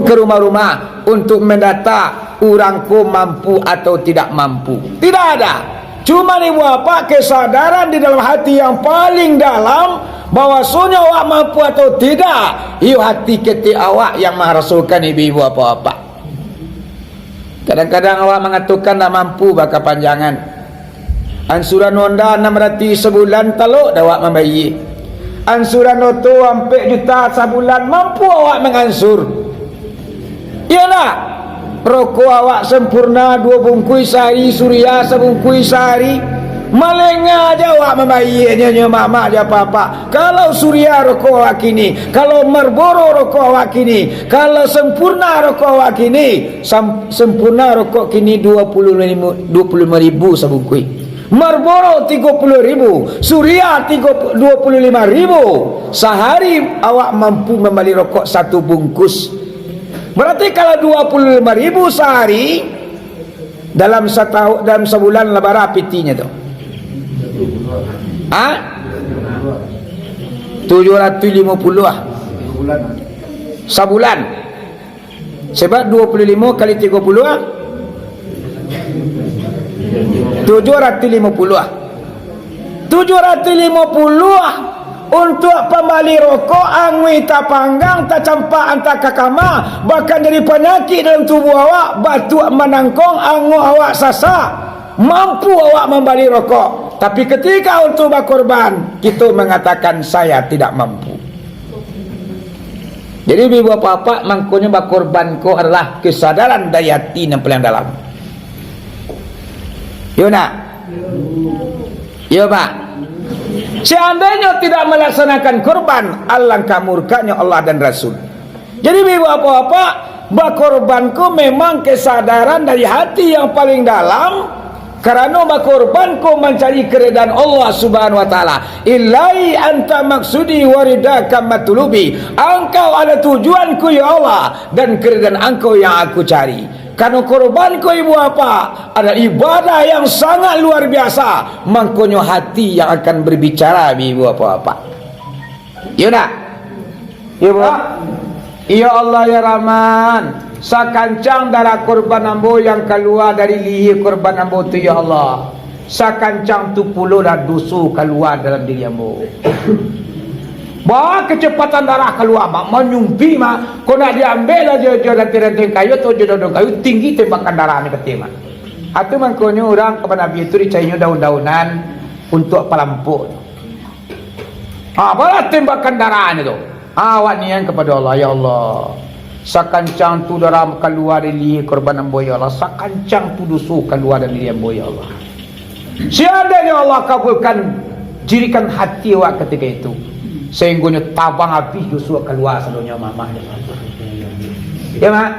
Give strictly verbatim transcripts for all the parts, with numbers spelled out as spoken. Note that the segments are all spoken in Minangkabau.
ke rumah-rumah untuk mendata urang ko mampu atau tidak mampu. Tidak ada. Cuma ibu bapak kesadaran di dalam hati yang paling dalam, bahwasonyo awak mampu atau tidak, iyo hati ketek awak yang marasokan, ibu-ibu, bapak-bapak. Kadang-kadang awak mangatokan ndak mampu bakapanjangan. Ansuran Honda anam ratuih sabulan, talok dak awak mambayie? Ansuran oto ampek juta sabulan, mampu awak mangansur? Iyo ndak? Rokok awak Sampoerna duo bungkuih sahari, Surya sabungkuih sahari, malengah aja awak mambayienyo, nyo mamak jo apak-apak. Kalau Surya rokok awak kini, kalau Marlboro rokok awak kini, kalau Sampoerna rokok awak kini, Sam-, Sampoerna rokok kini duo puluah limo, duo puluah limo ribu sabungkuih. Marlboro tigo puluah ribu, Surya tigo, duo puluah limo ribu. Sahari awak mampu mambali rokok satu bungkus. Berarti kalau duo puluah limo ribu sahari, dalam satahun, dalam sabulan lah bara pitinyo tu? Ha? Tujuah ratuih limo puluah. Sabulan. Sebab duo puluah limo kali tigo puluah, tujuah ratuih limo puluah. Tujuah ratuih limo puluah untuak pambali rokok, anguih tapanggang, tacampak antah ka kama, bahkan jadi panyakik dalam tubuah awak, batuak manangkong, angok awak sasak, mampu awak mambali rokok. Tapi ketika untuak bakorban, kito mangatakan, "Saya tidak mampu." Jadi, ibu bapak-bapak, mangkonyo bakorban ko adalah kesadaran dari hati nan paling dalam. Iyo ndak? Iyo, Pak. Seandainyo tidak melaksanakan korban, alangkah murkanyo Allah dan Rasul. Jadi, ibu bapak-bapak, bakorban ko memang kesadaran dari hati yang paling dalam, karano bakorban ko mancari keridaan Allah Subhanahu wa Ta'ala. "Ilahi anta maksudi wa ridaka matlubi." Angkau adalah tujuanku, ya Allah, dan keridaan Angkau yang aku cari. Karano korban ko, ibu bapak, adalah ibadah yang sangat luar biasa. Mangkonyo hati yang akan berbicara, ibu bapak-bapak. Iyo ndak? Iyo, Bu. Ah, ya Allah, ya Rahman, sakancang darah korban ambo yang kalua dari lihia korban ambo tu, ya Allah, sakancang tu pulolah doso kalua dalam diri ambo. Bah, kecepatan darah kalua, mak, manyumpik, mak. Kok nak diambiak lah jo, jo ranting-ranting kayu atau jo daun-daun kayu, tinggi tembakan darah ni, kata, mak. Atu mangkonyo urang ka Nabi tu dicainyo daun-daunan untuak palampok. Ha, balah tembakan darah ni tu. Ha, awak nian kapado Allah, "Ya Allah, sakancang tu darah kalua dari lihia korban ambo, ya Allah, sakancang tu doso kalua dari lihia ambo, ya Allah." Seandainyo Allah kabulkan, jirikan hati awak katiko itu, sahinggonyo tabang abih doso kalua sadonyo, Mak, Mak. Ya, Mak?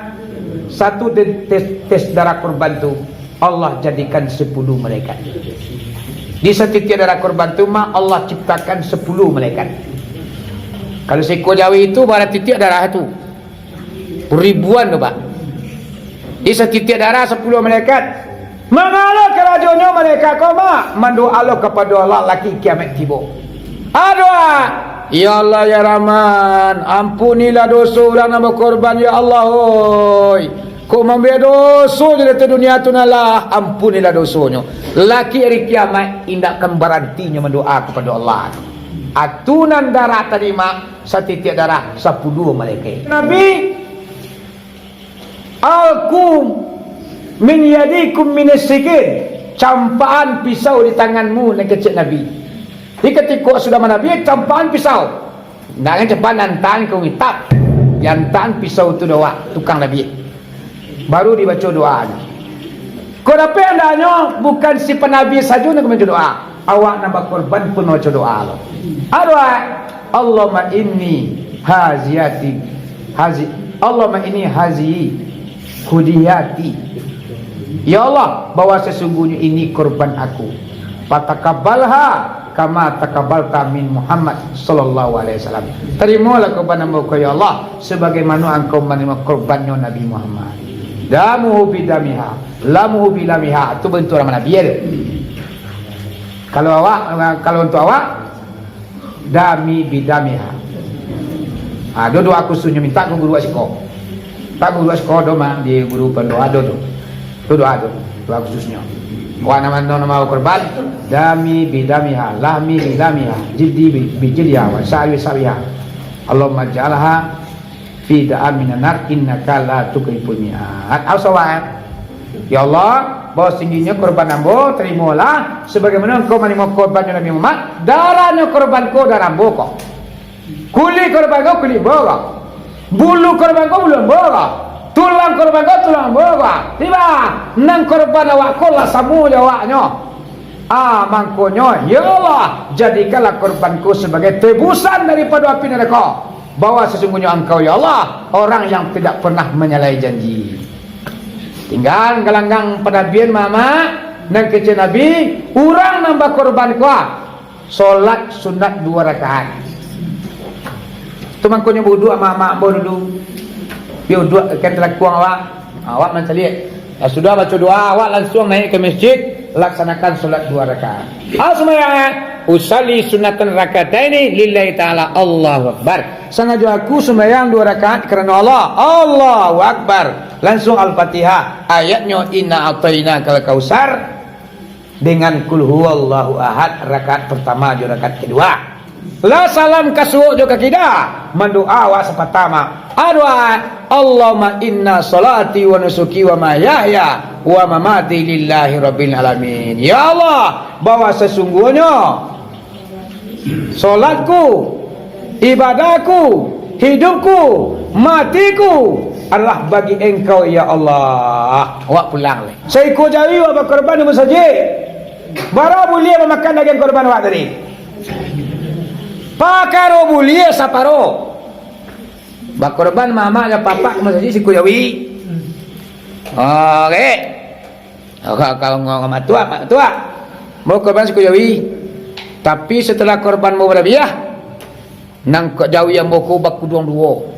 Satu tes, tes, tes darah korban tu, Allah jadikan sapuluah malaikat. Di satitiak darah korban tu mah Allah ciptakan sapuluah malaikat. Kalau seekor jawi tu bara titiak darah tu, ribuan tu, Pak. Di satitiak darah sapuluah malaikat. Mangalo karajonyo malaikat ko, Mak? Mandoa lo kapado Allah, laki kiamat tibo. Aduh, ah. Ya Allah, ya Rahman, ampunilah doso urang nan bakorban, ya Allah, oi. Kok mambuek doso di ateh dunia tu, nah lah, ampunilah dosonyo. Laki ari kiamat indak kan barantinyo mandoa kapado Allah. Atu nan darah tadi, Mak, satitiak darah, sapuluah malaikat. Nabi, "Alqu min yadikum minas sikin." Campakan pisau di tanganmu, nan kecek Nabi. Di katiko sudah manabi, campakan pisau. Ndak kan campakan, antaan ka urang hitap. Diantaan pisau tu dek awak, tukang Nabi. Baru dibaco doa. Kok dapek andaknyo, bukan si panabi sajo nan ka mambaco doa. Awak nan bakorban pun mambaco doa lo. Doa, "Allahumma inni haziyati, hazi-, Allahumma inni hazi hudiyati." Ya Allah, bahwa sesungguhnya ini korban aku. Fataqabbalha kama taqabbalta min Muhammad sallallahu alaihi wasallam. Terimalah korban ambo ko, ya Allah, sebagaimana Engkau menerima korbannyo Nabi Muhammad. Damuhu bidamiha, lamuhu bilamiha. Itu bentuk nama Nabi, ya. Kalau awak, kalau untuk awak, dami bidamiha. Ha, doa aku sunyo minta ke guru siko. Tak guru siko doa mah di guru pandoa ado tu. Tu doa tu, doa khususnyo. Wa nama nama korban, dami bidamiha, lahmi bidamiha, jildi bi- bijildiha, wa sa'wi sa'wiha. Allahumma ja'alha fi da'am minan nar, innaka la tukhliful mi'ad. Au sawab. Ya Allah, bahwa sungguhnyo korban ambo, terimalah sebagaimana Engkau manarimo korban Nabi Muhammad, darahnyo korban ko, darah ambo ko. Kulik korban ko, kulik ambo ko. Bulu korban ko, bulu ambo ko. Tulang korban ko, tulang ambo ko. Tibo, nan korban awak ko lah samo jo awaknyo. Ah, mangkonyo, ya Allah, jadikanlah korban ko sabagai tebusan daripado api narako. Bahwa sasungguhnyo Engkau, ya Allah, orang yang tidak pernah manyalahi janji. Tingga galanggang panabian mama, nan kecek Nabi, urang nan bakorban ko, ah, solat sunat duo rakaat. Tu mangkonyo bauduak amak-amak ambo dulu. Pi uduak kan talakuang awak. Awak mancaliak. Lah sudah baco doa, awak lansuang naiak ka masjid, laksanakan solat duo rakaat. Ah, sumbayang, eh? Usalli sunatan rakataini lillahi ta'ala. Allahu Akbar. Sangajo aku sumbayang duo rakaat karano Allah. Allahu Akbar. Lansuang Al-Fatihah. Ayatnyo, "Inna a'tainakal kautsar." Dengan Qul huwallahu ahad rakaat partamo jo rakaat kaduo. Lah salam ka suok jo ka kida, mandoa awak sapatamo. Adoa, "Allahumma inna sholati wa nusuki wa mahyaya wa mamati lillahi rabbil alamin." Ya Allah, bahwa sasungguhnyo solatku, ibadahku, hidupku, matiku adalah bagi Engkau, ya Allah. Awak pulang lai. Saikua jawi awak bakorban di masajik. Bara buliah mamakan dagiang korban awak tadi? Pakaro buliah saparo. Bakorban mamak jo papak ka masajik saikua jawi. Oke. Ka, ka, ka, ka, matuak, matuak. Mau korban saikua jawi. Tapi setelah korban mau barabiah, nan kok jawi ambo ko bakuduang duo.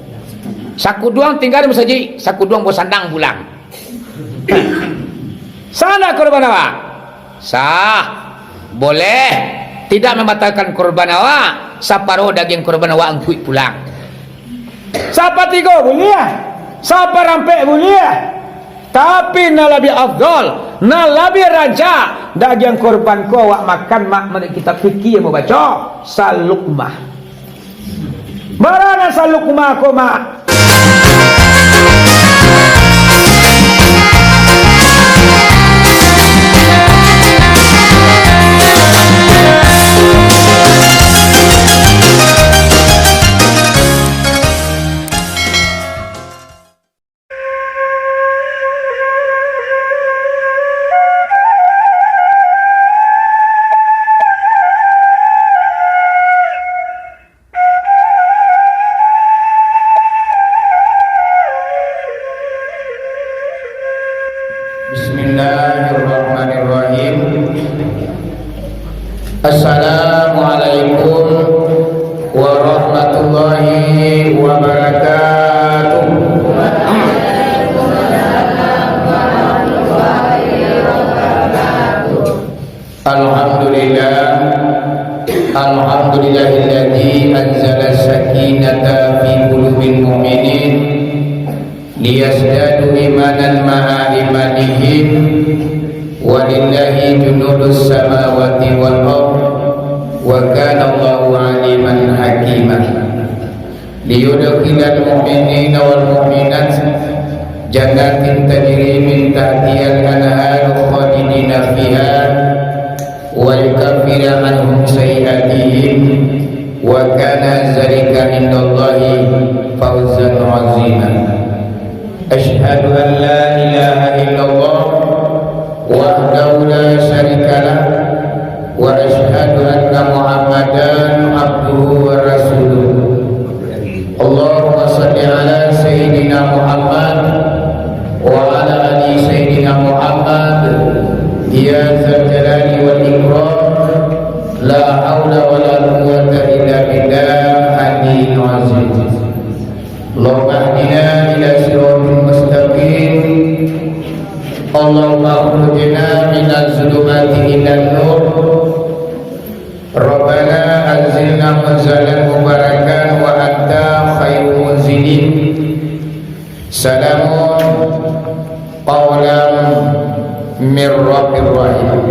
Sakuduang tingga di masajik, sakuduang basandang pulang. Sah ndak korban awak? Sah. Boleh. Tidak mambatalkan korban awak, saparo dagiang korban awak angkuik pulang. Sapatigo buliah, saparampek buliah. Tapi nan labiah afdol, nan labiah rancak, dagiang korban ko awak makan, mak, manuruik kitab fikih yang babaco, salukmah. Bara nan salukmah ko, mak? Bismillahirrahmanirrahim. Assalamualaikum warahmatullahi wabarakatuh. Alhamdulillah. Alhamdulillahilladzi anzala sakinata fi qulubil mu'minin liyazdadu imanan ma'a imanihim. Walillahi junudus samawati wal ard. Wa kana Allahu aliman hakima. Liyudkhilal mu'minina wal mu'minat jannatin tajri min tahtihal anharu khalidina fiha wa yukaffira anhum sayyi'atihim wa kana dzalika indallahi fawzan 'azima. Asyhadu an la ilaha illallah wahdahu la syarikalah, wa asyhadu anna Muhammadan abduhu wa rasuluh. Allahumma shalli ala Sayyidina Muhammad wa ala ali Sayyidina Muhammad, ya dzal jalali wal ikram, la haula wa la quwwata illa billahil aliyyil azim. Allahumma hdina ila siratal mustaqim. Allahumma akhrijna minaz zulumati ilan nur. Rabbana anzilna munzalan mubarakan wa anta khairul munzilin. قولا من رب رحيم.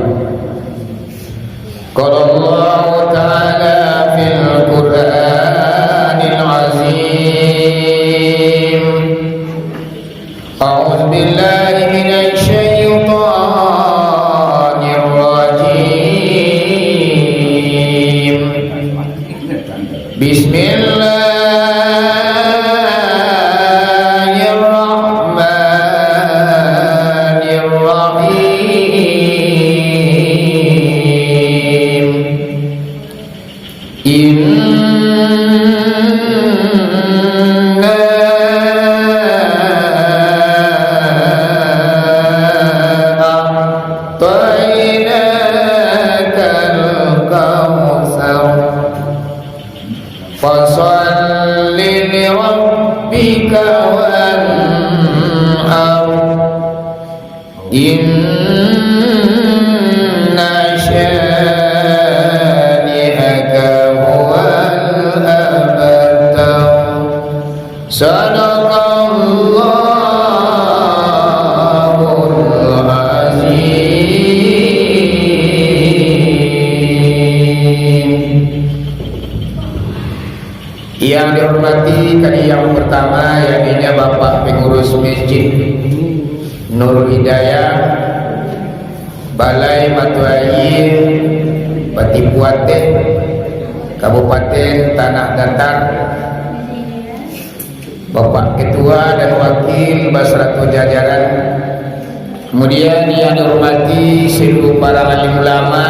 قال الله تعالى في القرآن العظيم: أعوذ بالله من الشيطان الرجيم. بسم الله الرحمن الرحيم. إنا أعطيناك الكوثر. فصل لربك وانحر. إن شانئك هو الأبتر. صدق الله العظيم. Yang dihormati kali yang pertama, yakni Bapak Pengurus Masjid Nurul Hidayah, Balai Matuaie, Batipuateh, Kabupaten Tanah Datar, Bapak Ketua dan Wakil basarato jajaran, kemudian yang dihormati seluruh para alim ulama,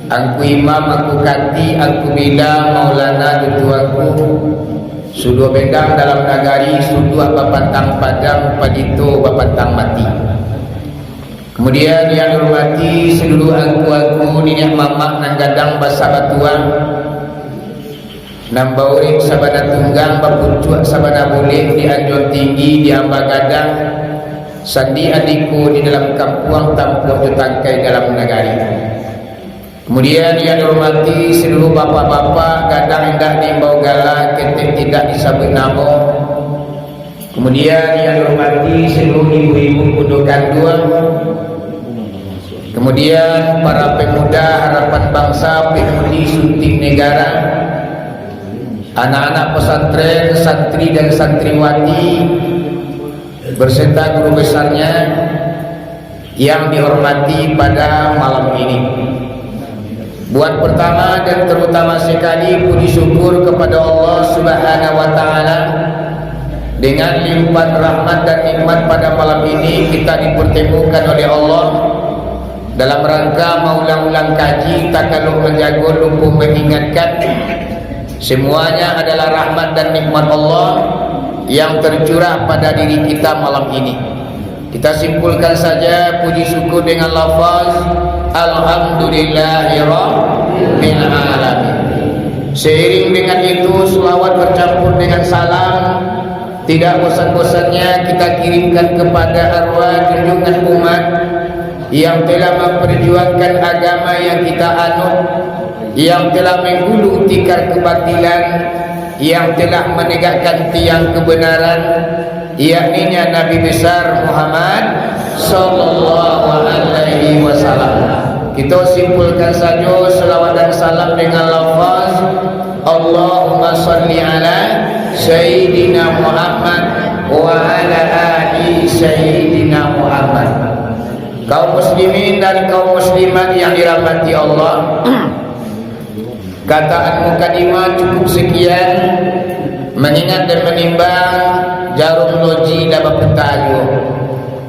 Angku Imam, Angku Kati, Angku Bila, Maulana, Dutu Angku, suduah bendang dalam nagari, suduah bapantang padang, padito bapantang mati. Kemudian yang dihormati seluruh angku-angku, niniak mamak nan gadang basa batuah, nan baurek sabana tunggang, bapucuak sabana bulek, di anjuang tinggi, di amba gadang, sandi andiko di dalam kampuang, tampuak jo tangkai dalam nagari. Kemudian yang dihormati seluruh bapak-bapak, gadang indak diimbau gala, ketek tidak disabuik namo. Kemudian yang dihormati seluruh ibu-ibu kudo kanduang. Kemudian para pemuda harapan bangsa, pemudi sunting negara, anak-anak pesantren, santri dan santriwati, beserta guru besarnya, yang dihormati pada malam ini. Buat pertama dan terutama sekali, puji syukur kepada Allah Subhanahu wa Ta'ala, dengan limpahan rahmat dan nikmat pada malam ini kita dipertemukan oleh Allah dalam rangka maulang-ulang kaji, takalok manjago, lupo mengingatkan. Semuanya adalah rahmat dan nikmat Allah yang tercurah pada diri kita malam ini. Kita simpulkan saja puji syukur dengan lafaz, "Alhamdulillahirabbil alamin." Seiring dengan itu, selawat bercampur dengan salam tidak bosan-bosannya kita kirimkan kepada arwah junjungan umat yang telah memperjuangkan agama yang kita anut, yang telah menggulung tikar kebatilan, yang telah menegakkan tiang kebenaran, yakninya Nabi Besar Muhammad sallallahu alaihi wasallam. Kita simpulkan saja selawat dan salam dengan lafaz, "Allahumma salli ala Sayyidina Muhammad wa ala ali Sayyidina Muhammad." Kaum muslimin dan kaum muslimat yang dirahmati Allah, kataan mukadimah cukup sekian, mengingat dan menimbang jarum loji lah baputa juo.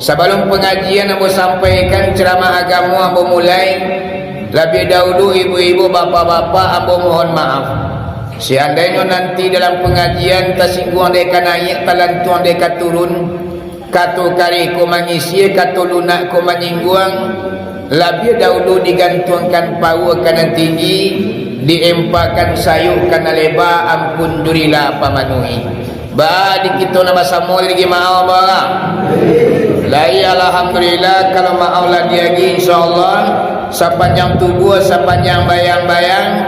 Sabalum pangajian ambo sampaikan ceramah agamo ambo mulai, labiah dahulu ibu-ibu, bapak-bapak, ambo mohon maaf. Seandainyo nanti dalam pangajian tasingguang dek ka naiak, talantuang dek ka turun, kato kareh ko mangisi, kato lunak ko manyingguang, labiah dahulu digantuangkan paua ka nan tinggi, diempakkan sayok ka nan leba, ampun durilah pamanuhi. Ba di kito nan basamo lagi maaf, ba. Lai alhamdulillah, kalau maaf lah diagi, insyaallah, sapanjang tubuah, sapanjang bayang-bayang,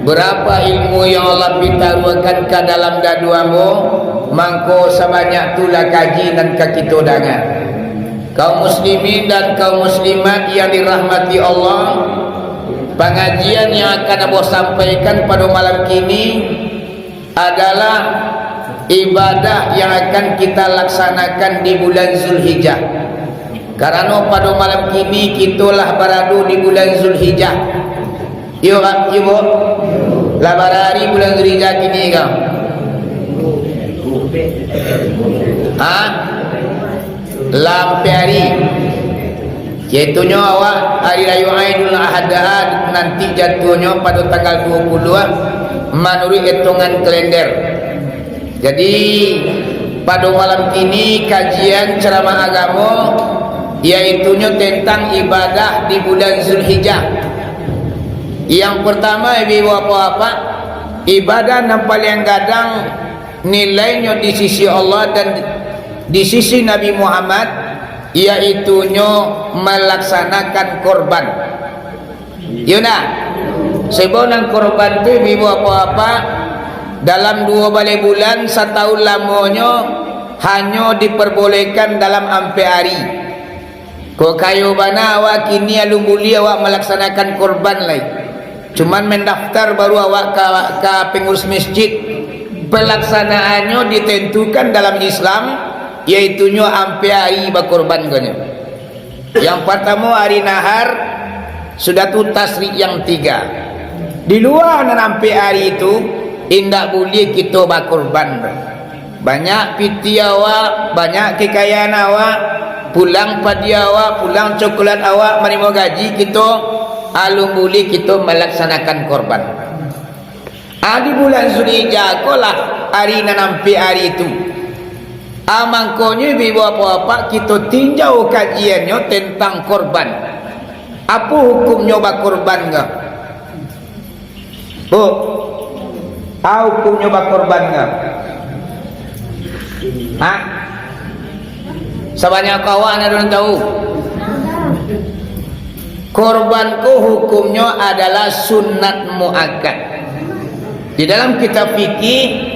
berapa ilmu yang Allah pitaruahkan ka dalam dadu ambo, Mangko sabanyak tu lah kaji nan ka kito danga. Kaum muslimin dan kaum muslimat yang dirahmati Allah, pangajian yang akan ambo sampaikan pado malam kini adalah ibadah yang akan kita laksanakan di bulan Zulhijjah. Karano pado malam kini kito lah barado di bulan Zulhijjah. Iyo, Pak, iyo, Bu. Lah bara ari bulan Zulhijjah kini ko? Ha? Lah ampek ari. Yaitunyo awak ari rayo Aidul Adha nanti jatuahnyo pado tanggal duo puluah manuruik itungan kalender. Jadi, pado malam kini kajian ceramah agamo, yaitunyo tentang ibadah di bulan Zulhijjah. Yang pertama, ibu-ibu, bapak-bapak, ibadah nan paliang gadang nilainyo di sisi Allah dan di sisi Nabi Muhammad, yaitunyo malaksanakan korban. Iyo ndak? Sebab nan korban tu, ibu-ibu, bapak-bapak, dalam duo baleh bulan, satahun lamonyo, hanyo diperbolehkan dalam ampek ari. Kok kayo bana awak kini, alun buliah awak malaksanakan korban lai. Cuman mendaftar baru awak ka, ka pengurus masjid. Pelaksanaannyo ditentukan dalam Islam, yaitunyo ampek ari bakorban konyo. Yang partamo ari nahar, sudah tu tasrik yang tiga. Di lua nan ampek ari tu, indak buliah kito bakorban. Banyak pitih awak, banyak kekayaan awak, pulang padiah awak, pulang coklat awak, manarimo gaji kito, alun buliah kito malaksanakan korban. Ah, di bulan Zulhijjah ko lah ari nan ampek ari tu. Ah, mangkonyo, ibu-ibu, bapak-bapak, kito tinjau kajiannyo tentang korban. Apo hukumnyo bakorban ko? Bu, apo hukumnyo bakorban ko? Ha? Sabanyak ko awak nan alun tahu. Korban ko hukumnyo adalah sunat muakkad. Di dalam kitab fikih,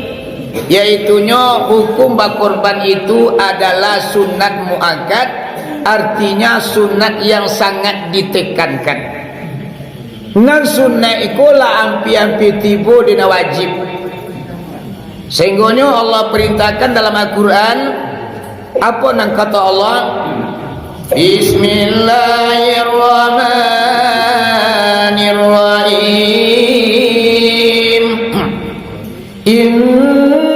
yaitunyo hukum bakorban itu adalah sunat muakkad, artinya sunat yang sangat ditekankan. Nan sunat iko lah ampia-ampia tibo di nan wajib. Sahinggonyo Allah perintahkan dalam Al-Quran, apo nan kato Allah? Bismillahirrahmanirrahim. Inna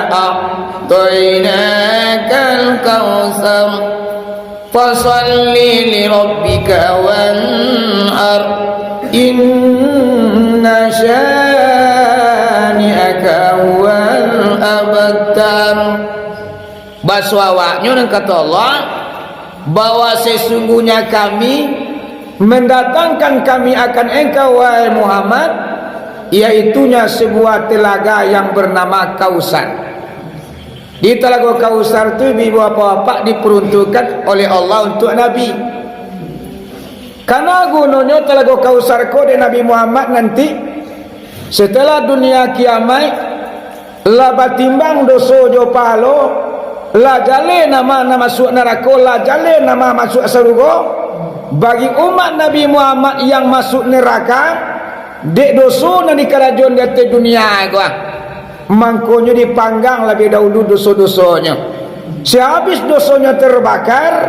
a'tainakal kautsar. Fasalli lirabbika wanhar. Inna syani'aka huwal abtar. Baso awaknyo nan kato Allah, bahwa sesungguhnya Kami mendatangkan Kami akan engkau, wahai Muhammad, yaitunya sebuah telaga yang bernama Kausar. Di Talago Kausar tu, ibu-ibu, bapak-bapak, diperuntukkan oleh Allah untuk Nabi. Karano gunonyo Talago Kausar ko dek Nabi Muhammad nanti, setelah dunia kiamaik, lah batimbang doso jo pahalo, lah jaleh nan ma nan masuak narako, lah jaleh nan ma masuak sarugo, bagi umat Nabi Muhammad yang masuak naraka, dek doso nan dikarajoan di ateh dunia ko, ah. Mangkonyo dipanggang labiah dahulu doso-dosonyo. Sahabis dosonyo terbakar,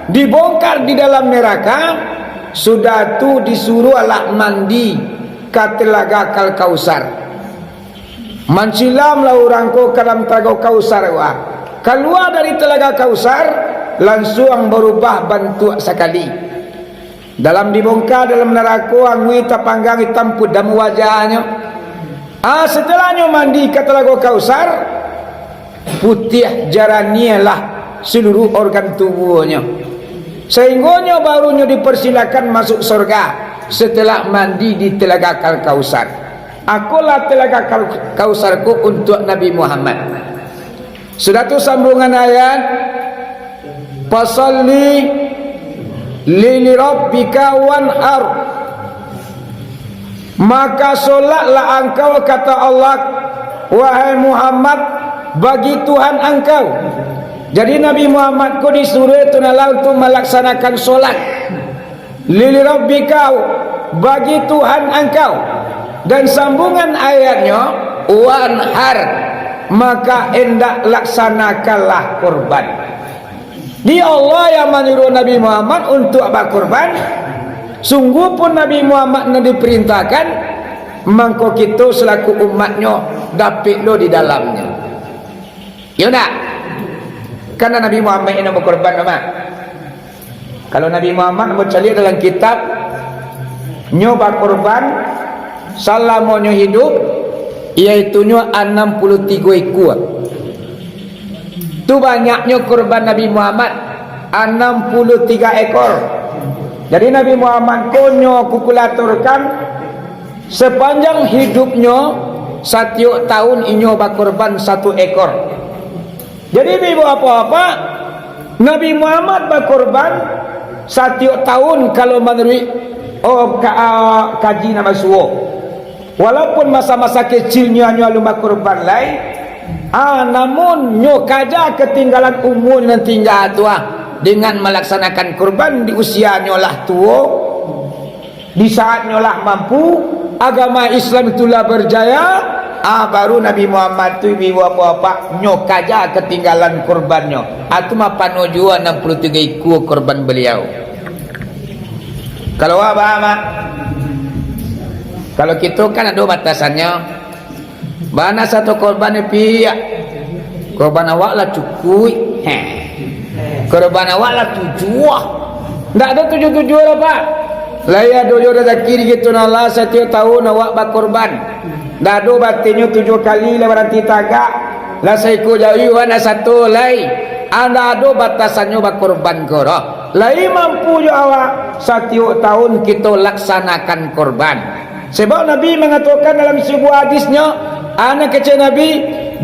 dibongkar di dalam neraka, sudah tu disuruahlah mandi ka Telaga Kal-, Kausar. Mancilamlah urang ko ka dalam Telago Kausar ko, ah. Kalua dari Telaga Kausar, lansuang barubah bantuak sakali. Dalam dibongka dalam narako, anguih tapanggang, itam pudam wajahnyo. Ah, satelahnyo mandi ka Talago Kausar, putiah jaraniahlah saluruah organ tubuahnyo. Sahinggonyo barunyo dipersilakan masuak sorga, setelah mandi di Telaga Kal-, Kausar. Akolah Telaga Kal-, Kausar ko untuak Nabi Muhammad. Sudah tu sambungan ayat, "Fasalli li, li rabbika wanhar." Maka solatlah angkau, kata Allah, wahai Muhammad, bagi Tuhan angkau. Jadi Nabi Muhammad ko disuruh tu nalah untuk melaksanakan solat. Lirabbika, bagi Tuhan angkau. Dan sambungan ayatnyo, wanhar, maka endak laksanakanlah korban. Di Allah yang manyuruh Nabi Muhammad untuk bakorban, sungguh pun Nabi Muhammad nan diperintahkan, mangko kito selaku umatnyo dapik lo di dalamnyo. Iyo ndak? Karena Nabi Muhammad ini bakorban, Mak. Kalau Nabi Muhammad, ambo caliak dalam kitab, nyo bakorban salamonyo hidup, yaitunyo anam puluah tigo ikua. Tu banyaknyo korban Nabi Muhammad, anam puluah tigo ekor. Jadi Nabi Muhammad ko nyo kukulaturkan, sepanjang hidupnyo, satiok tahun inyo bakorban satu ekor. Jadi, ibu-ibu, bapak-bapak, Nabi Muhammad bakorban satiok tahun, kalau manuruik, oh, ka-, ah, kaji nan basuo. Walaupun masa-masa kecilnyo hanyo alun bakorban lai, ah, namun nyo kaja katinggalan umua nan tingga tu, ah, dengan malaksanakan korban di usianyo lah tuo. Di saatnyo lah mampu, agama Islam itu lah berjaya, ah, baru Nabi Muhammad tu, ibu-ibu, bapak-bapak, nyo kaja katinggalan korbannyo. Ah, tu mah pano juo anam puluah tigo ikua korban beliau. Kalau awak baa, Mak? Kalau kito kan ado batasannyo. Bana sato korban ni, piak. Korban awak lah cukuik. Heh. Korban awak lah tujuah. Ndak ado tujuah-tujuah lah, Pak. Lai ado jo razaki di kito nan lah satiok tahun awak bakorban. Ndak ado batinnyo tujuah kali lah baranti tagak. Lah saiko jawi, wah, ndak sato lai. Ah, ndak ado batasannyo bakorban ko doh. Lai mampu jo awak, satiok tahun kito laksanakan korban. Sebab Nabi mangatokan dalam sabuah hadisnyo, a nan kecek Nabi,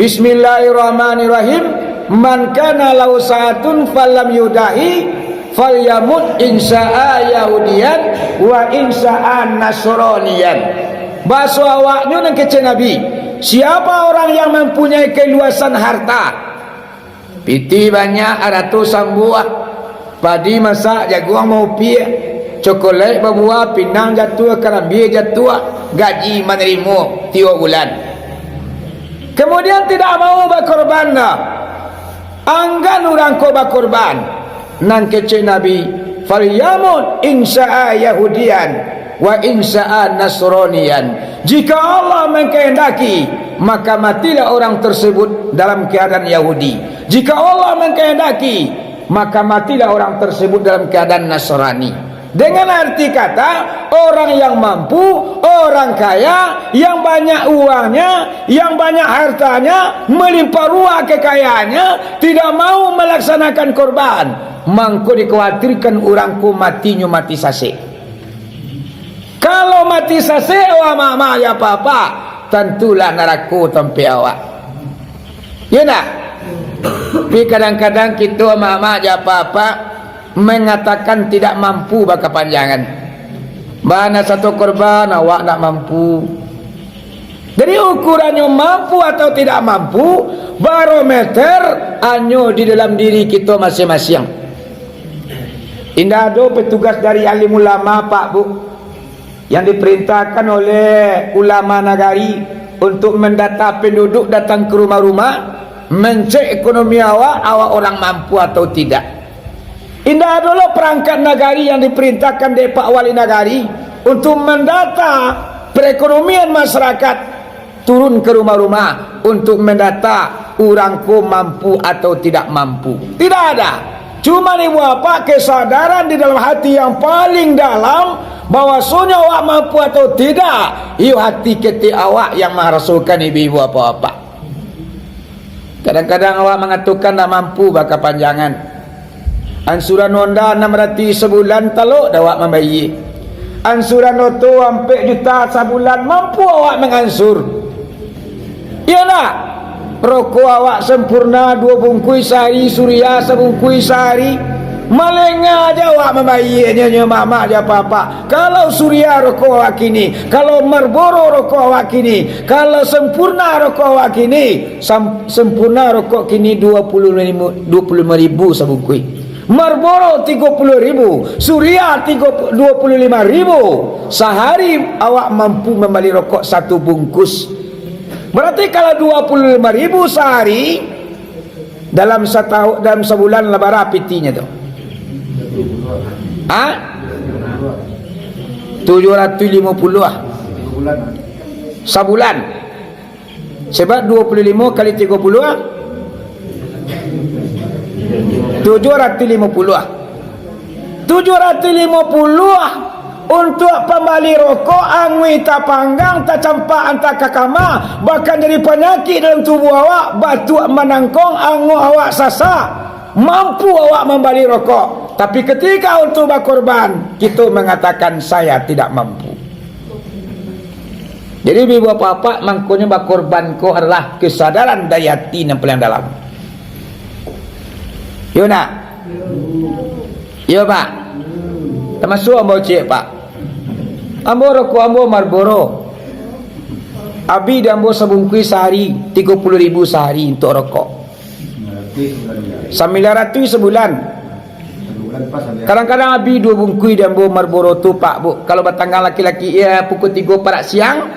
"Bismillahirrahmanirrahim, man kana lahu sa'atun falam yudahi, falyamut in sya'a yahudiyan, wa in sya'a nasroniyan." Baso awaknyo nan kecek Nabi, siapa orang yang mempunyai keluasan harta, pitih banyak, arato sambuah, padi masak, jaguang maupiak, cokolek babuah, pinang jatuah, karambia jatuah, gaji manarimo tiok bulan. Kemudian tidak mau bakorban doh. Anggan urang ko bakorban. Nan kecek Nabi, "Falyamut in sya'a yahudiyan, wa in sya'a nasroniyan." Jika Allah mengkehendaki, maka matilah orang tersebut dalam keadaan Yahudi. Jika Allah mengkehendaki, maka matilah orang tersebut dalam keadaan Nasrani. Dengan arti kata, orang yang mampu, orang kaya, yang banyak uangnya, yang banyak hartanya, melimpah ruah kekayaannya, tidak mau melaksanakan korban, mangko dikhawatirkan urang ko matinyo mati sasek. Kalau mati sasek, wah, mamak, ya apa-apa, tantulah narako tampek awak. Ya ndak? Tapi kadang-kadang kito, mamak, ya apa-apa, mengatakan tidak mampu bakapanjangan. Bana sato korban, awak ndak mampu. Jadi, ukurannyo mampu atau tidak mampu, barometer hanyo di dalam diri kito masing-masing. Indak ado petugas dari alim ulama, Pak, Bu, yang diperintahkan oleh ulama nagari untuk mendata penduduk, datang ke rumah-rumah, mencek ekonomi awak, awak orang mampu atau tidak. Indak ado lo perangkat nagari yang diperintahkan dek Pak Wali Nagari untuk mendata perekonomian masyarakat, turun ke rumah-rumah untuk mendata urang ko mampu atau tidak mampu. Tidak ada. Cuma ibu apak kesadaran di dalam hati yang paling dalam, bahwasonyo awak mampu atau tidak, iyo hati ketek awak yang marasokan, ibu-ibu, apak-apak. Kadang-kadang awak mangatokan ndak mampu bakapanjangan. Ansuran Honda anam ratuih sabulan, talok dah awak mambayia. Ansuran oto ampek juta sabulan, mampu awak mangansur. Iyo ndak? Rokok awak Sampoerna duo bungkuih sahari, Surya sabungkuih sahari, Malengah aja awak mambayia nyo, nyo mamak jo apak-apak. Kalau Surya rokok awak kini, kalau Marlboro rokok awak kini, kalau Sempurna rokok awak kini, sam-, Sempurna rokok kini dua puluh lima, dua puluh lima ribu sabungkuih. Marlboro tigo puluh ribu, Surya tigo, dua puluh lima ribu. Sahari awak mampu mambali rokok satu bungkus. Berarti kalau dua puluh lima ribu sahari, dalam satahun, dalam sabulan lah bara pitinyo tu? Ha? Tujuh ratus lima puluh ah. Sabulan. Sebab dua puluh lima kali tigo puluh ah. Tujuh ratus lima puluh ah. Tujuh ratus lima puluh ah. Untuak pambali rokok, anguih tapanggang, tacampak antah ka kama, bahkan jadi panyakik dalam tubuah awak, batuak manangkong, anguak awak sasak, mampu awak mambali rokok. Tapi ketika untuak bakorban, kito mangatakan, "Saya tidak mampu." Jadi, ibu bapak-bapak, mangkonyo bakorban ko adalah kesadaran dari hati nan paling dalam. Yo nak? Yo, Pak. Tamasuak ambo ciek, Pak. Ambo rokok ambo Marlboro. Abih di ambo sabungkuih sahari, tigo puluh ribu sahari untuak rokok. Sambilan ratuih sabulan. Kadang-kadang abih duo bungkuih di ambo Marlboro tu, Pak, Bu. Kalau batanggang laki-laki, ya, pukul tigo parak siang,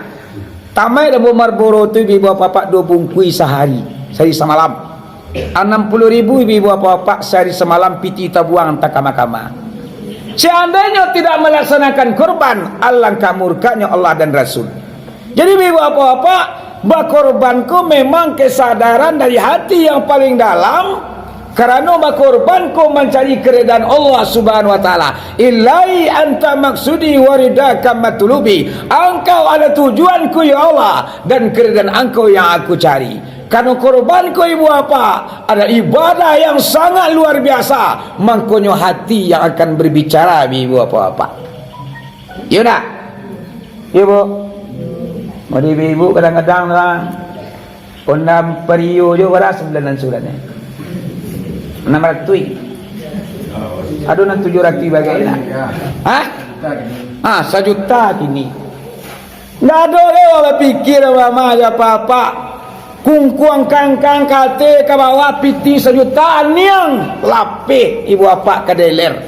tamaik di ambo Marlboro tu, ibu bapak-bapak, duo bungkuih sahari, sahari samalam. Anam puluah ribu ibu bapak-bapak sahari samalam piti tabuang antah kama-kama. Seandainyo tidak malaksanakan korban, alangkah murkanyo Allah dan Rasul. Jadi, ibu bapak-bapak, bakorban ko memang kesadaran dari hati yang paling dalam, karano bakorban ko mancari keridaan Allah Subhanahu wa Ta'ala. "Ilahi anta maksudi wa ridaka matlubi." Angkau adalah tujuanku, ya Allah, dan keridaan Angkau yang aku cari. Karano korban ko, ibu bapak, adalah ibadah yang sangat luar biasa. Mangkonyo hati yang akan berbicara, ibu bapak-bapak. Iyo ndak? Iyo, Bu. Mari ibu-ibu kadang-kadang lah. Honda Vario jo bara sambilan angsuran ni. Anam ratuih. Ado nan tujuah ratuih bagai lah. Hah? Ah, sajuta kini. Ndak ado lai awak bapikia, Mama jo Papa. Kungkuang kangkang kate ka bawah piti sajuta, aniang lapeh ibu apak ka deler.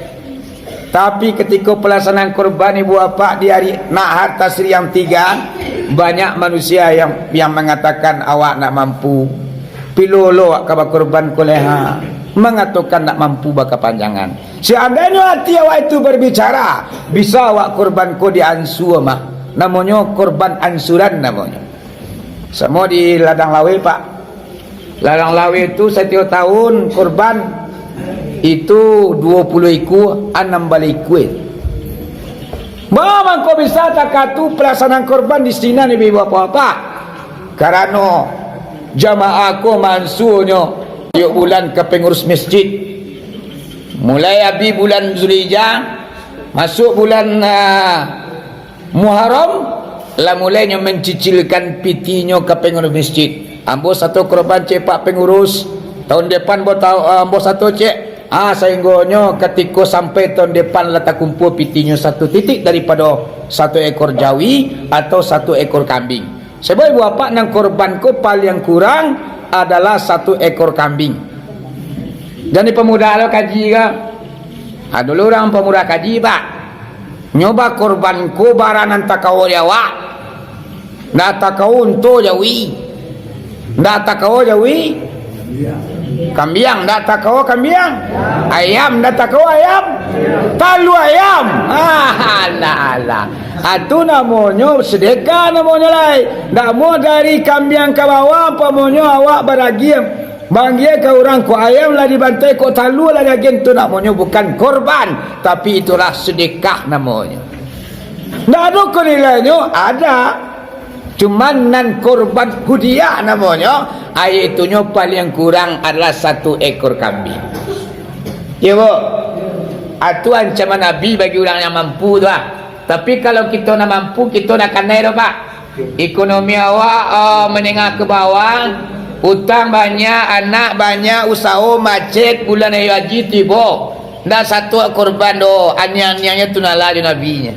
Tapi, katiko palaksanaan kurban ibu apak di ari Nahar Tasrik yang tiga, banyak manusia yang, yang mangatakan awak ndak mampu. Pilo lo awak ka bakurban ko lai ha, mangatokan ndak mampu bakapanjangan. Seandainyo ati awak itu berbicara, bisa awak kurban ko diansua mah. Namonyo kurban ansuran namonyo. Samo di Ladang Laweh, Pak. Ladang Laweh tu satiok tahun kurban itu duo puluah ikua, anam baleh ikua. Baa mangko bisa takatu palaksanaan kurban di sinan, ibu-ibu, bapak-bapak? Karano jamaah ko mansuonyo tiok bulan ka pangurus masjid. Mulai abih bulan Zulhijjah, masuak bulan, ah, Muharram, lah mulainyo mancicilkan pitinyo ka pangurus masjid. Ambo sato kurban, cek Pak Pangurus, tahun depan ambo tau-, ah, ambo sato, cek. Ah, sahinggonyo katiko sampai tahun depan lah takumpua pitinyo satu titik daripado satu ekor jawi atau satu ekor kambing. Sabab ibu apak nan kurban ko paliang kurang adalah satu ekor kambing. Jan dipamudah lo kaji ka. Ado lo urang pamudah kaji, Pak. Nyo bakurban ko bara nan takawa di awak. Ndak takawa unto jawi. Ndak takawa jawi. Kambiang, ndak takawa kambiang. Ayam, ndak takawa ayam. Talua ayam. Ah, alah, alah. Ah, tu namonyo sedekah namonyo lai. Ndak mo dari kambiang ka bawah, ampamonyo awak baragiah. Baragiah ka urang, kok ayam lah dibantai, kok talua lah diagiah, tu namonyo bukan kurban, tapi itulah sedekah namonyo. Ndak ado ko nilainyo, ada. Cuman nan kurban hudiah namonyo, yaitunyo paliang kurang adalah satu ekor kambing. Iyo, Bu. Atu ancaman Nabi bagi urang yang mampu tu, ah. Tapi kalau kito ndak mampu, kito ndak kanai doh, Pak. Ekonomi awak, eh, manengah ka bawah, utang banyak, anak banyak, usaho macet, bulan raya haji tibo. Ndak sato korban doh, aniang-aniangnyo tu nalah jo nabinyo.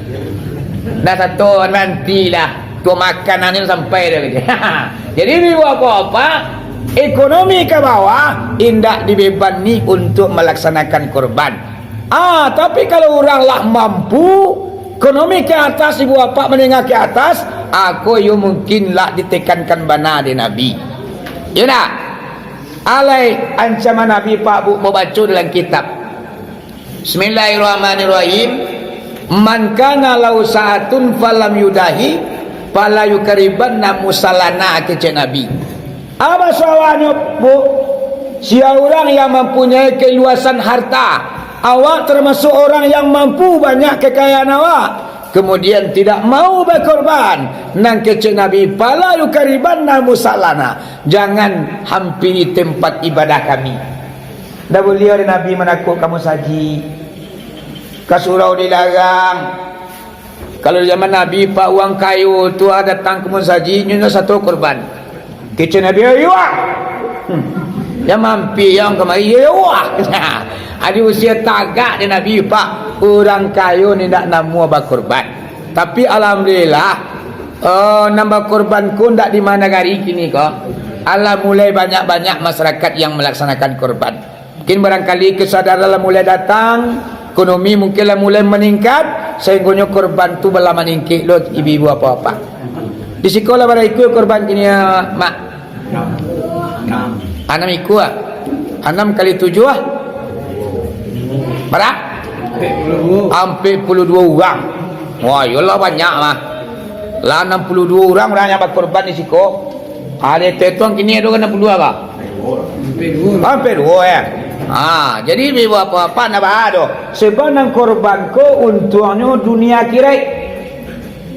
Ndak sato, nantilah. Tu makanannyo sampai dah. Jadi, ibu bapak-bapak, ekonomi ka bawah, indak dibebani untuk melaksanakan korban. Ah, tapi kalau urang lah mampu, ekonomi ka atas, ibu bapak manengah ka atas, ah, ko iyo mungkin lah ditekankan bana dek Nabi. Iyo ndak? Alai ancaman Nabi, Pak, Bu, babaco dalam kitab. Bismillahirrahmanirrahim. "Man kana lahu sa'atun falam yudahi, fala yukaribanna musallana," kecek Nabi. Apa sawahnyo, Bu? Sia urang yang mampunyai kaluasan harta, awak termasuk orang yang mampu, banyak kekayaan awak, kemudian tidak mau bakorban, nan kecek Nabi, "Fala yukaribanna musallana," jangan hampiri tempat ibadah kami. Ndak buliah dek Nabi manakok ka musajik. Ka surau dilarang. Kalau zaman Nabi, Pak, urang kayo tu, ah, datang ka musajik, nyo sato korban. Kecek Nabi, "Iyo, ah." Hmm. Yang mampir, yang kamari, "Iyo, ah." Ado usia tagak dek Nabi, Pak, urang kayo ni ndak namuah bakorban. Tapi alhamdulillah, eh, nan bakorban ko ndak di ma nagari kini ko. Alah mulai banyak-banyak masyarakat yang melaksanakan korban. Mungkin barangkali kesadaran lah mulai datang, ekonomi mungkin lah mulai maningkat, sahinggonyo korban tu balah maningkek lo, ibu-ibu, bapak-bapak. Di siko lah bara ikua korban kini, Mak? Anam ikua. Anam kali tujuah, bara? Ampek puluah duo urang. Wah, iyolah banyak mah. Lah anam puluah duo urang, urang yang bakorban di siko. Ado tatuang kini ado ka anam puluah apa? Ampek duo, ya. Ha, jadi, bapak-bapak, ndak baa doh. Sebab nan korban ko untuangnyo dunia akhirat.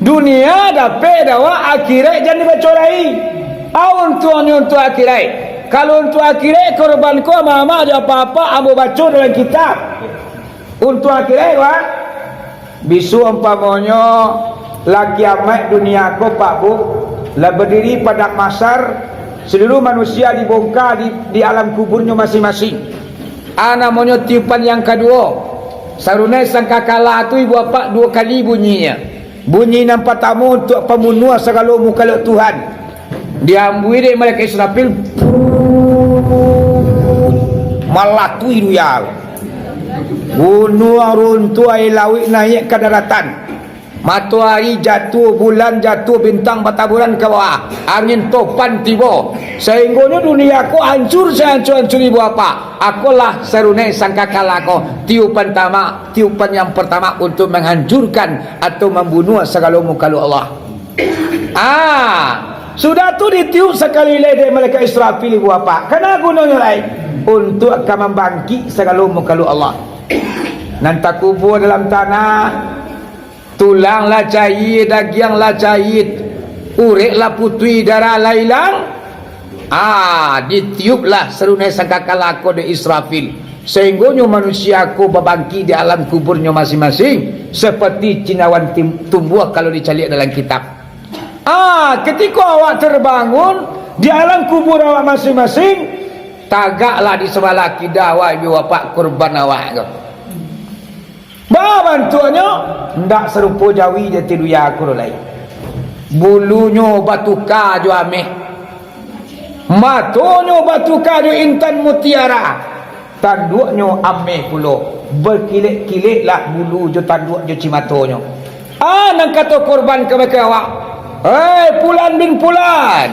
Dunia dapek dek awak, akhirat jan dibaco lai. A untuangnyo untuak akhirat. Kalau untuak akhirat, korban ko amak-amak jo apak-apak ambo baco dalam kitab. Untuak akhirat, Pak. Bisuak umpamonyo lah kiamaik dunia ko, Pak, Bu, lah badiri padang mahsyar, saluruah manusia dibongka di, di alam kuburnyo masing-masing. A namonyo tiupan yang kaduo, sarunai sangkakala tu, ibu bapak, duo kali bunyinyo. Bunyi nan partamo untuak pambunuah sagalo mukhalok Tuhan. Diambuih dek malaikat Israfil, malatui dunia. Gunuang runtuah, aia lauik naiak ka daratan. Matoari jatuah, bulan jatuah, bintang bataburan ka bawah. Angin topan tibo. Sahinggonyo dunia ko hancur sahancur-hancur, ibu bapak. A ko lah sarunai sangkakala ko. Tiupan tama, tiupan yang partamo untuak manghancurkan atau mambunuah sagalo mukhalok Allah. Ah, sudah tu ditiup sakali lai dek malaikat Israfil, ibu bapak. Kana gunonyo lai? Untuak ka mambangkik sagalo mukhalok Allah. Nan takubua dalam tanah, tulang lah caia, dagiang lah caia, urek lah putuih, darah lah ilang. Ah, ditiuplah sarunai sangkakala ko dek Israfil, sahinggonyo manusia ko babangkik di alam kuburnyo masing-masing, seperti cinawan tim-, tumbuah kalau dicaliak dalam kitab. Ah, ketiko awak terbangun di alam kubur awak masing-masing, tagaklah di sabalah kida awak, ibu bapak, korban awak ko. Baa bantuaknyo? Ndak sarupo jawi jo ati duya ko doh lai. Bulunyo batuka jo ameh. Matonyo batuka jo intan mutiara. Tanduaknyo ameh pulo. Bakilek-kileklah bulu jo tanduak jo cimatonyo. A nan kato korban kabake awak, "Hei Pulan bin Pulan,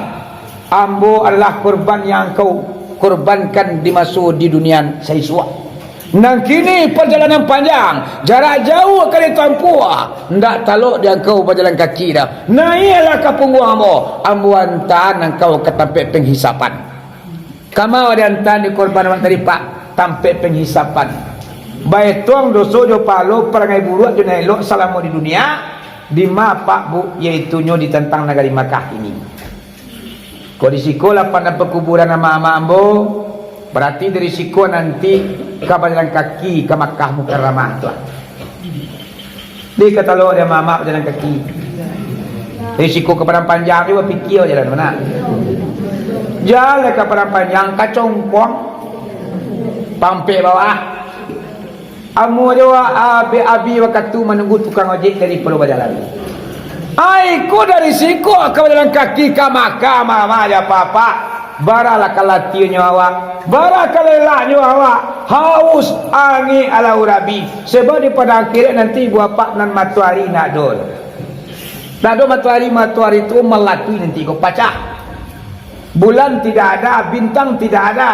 ambo adalah korban yang angkau korbankan di maso di dunia saisuak. Nan kini pajalanan panjang, jarak jauah ka ditampuah, ndak talok di angkau bajalan kaki doh. Naiaklah ka pungguang ambo, ambo antaan angkau ka tampek panghisapan." Kama diantaan dek korban awak tadi, Pak? Tampek panghisapan. Baetong doso jo pahalo, parangai buruak jo nan elok salamo di dunia, di ma, Pak, Bu, yaitunyo di tantang nagari Makkah kini. Kok di siko lah padang pakuburan amak-amak ambo, barati dari siko nanti ka bajalan kaki ka Makkah Mukarramah tu lah. Di ka talok dek amak-amak bajalan kaki. Dari siko ka Padang Panjang tu bapikia bajalan, bana? Jalan ka Padang Panjang, ka congkuang, pampek bawah. Amuah jo abi, abi wakatu manunggu tukang ojek dari Pulau Bajalan. Ai, ko dari siko ka bajalan kaki ka Makkah, mama jo papa. Baralah kalatiahnyo awak, bara kalelanyo awak, haus, angek, alau rabi. Sebab di padang akhirat nanti, ibu apak, nan matoari ndak ado. Ndak ado matoari, matoari tu malatui nanti ko pacah. Bulan tidak ada, bintang tidak ada.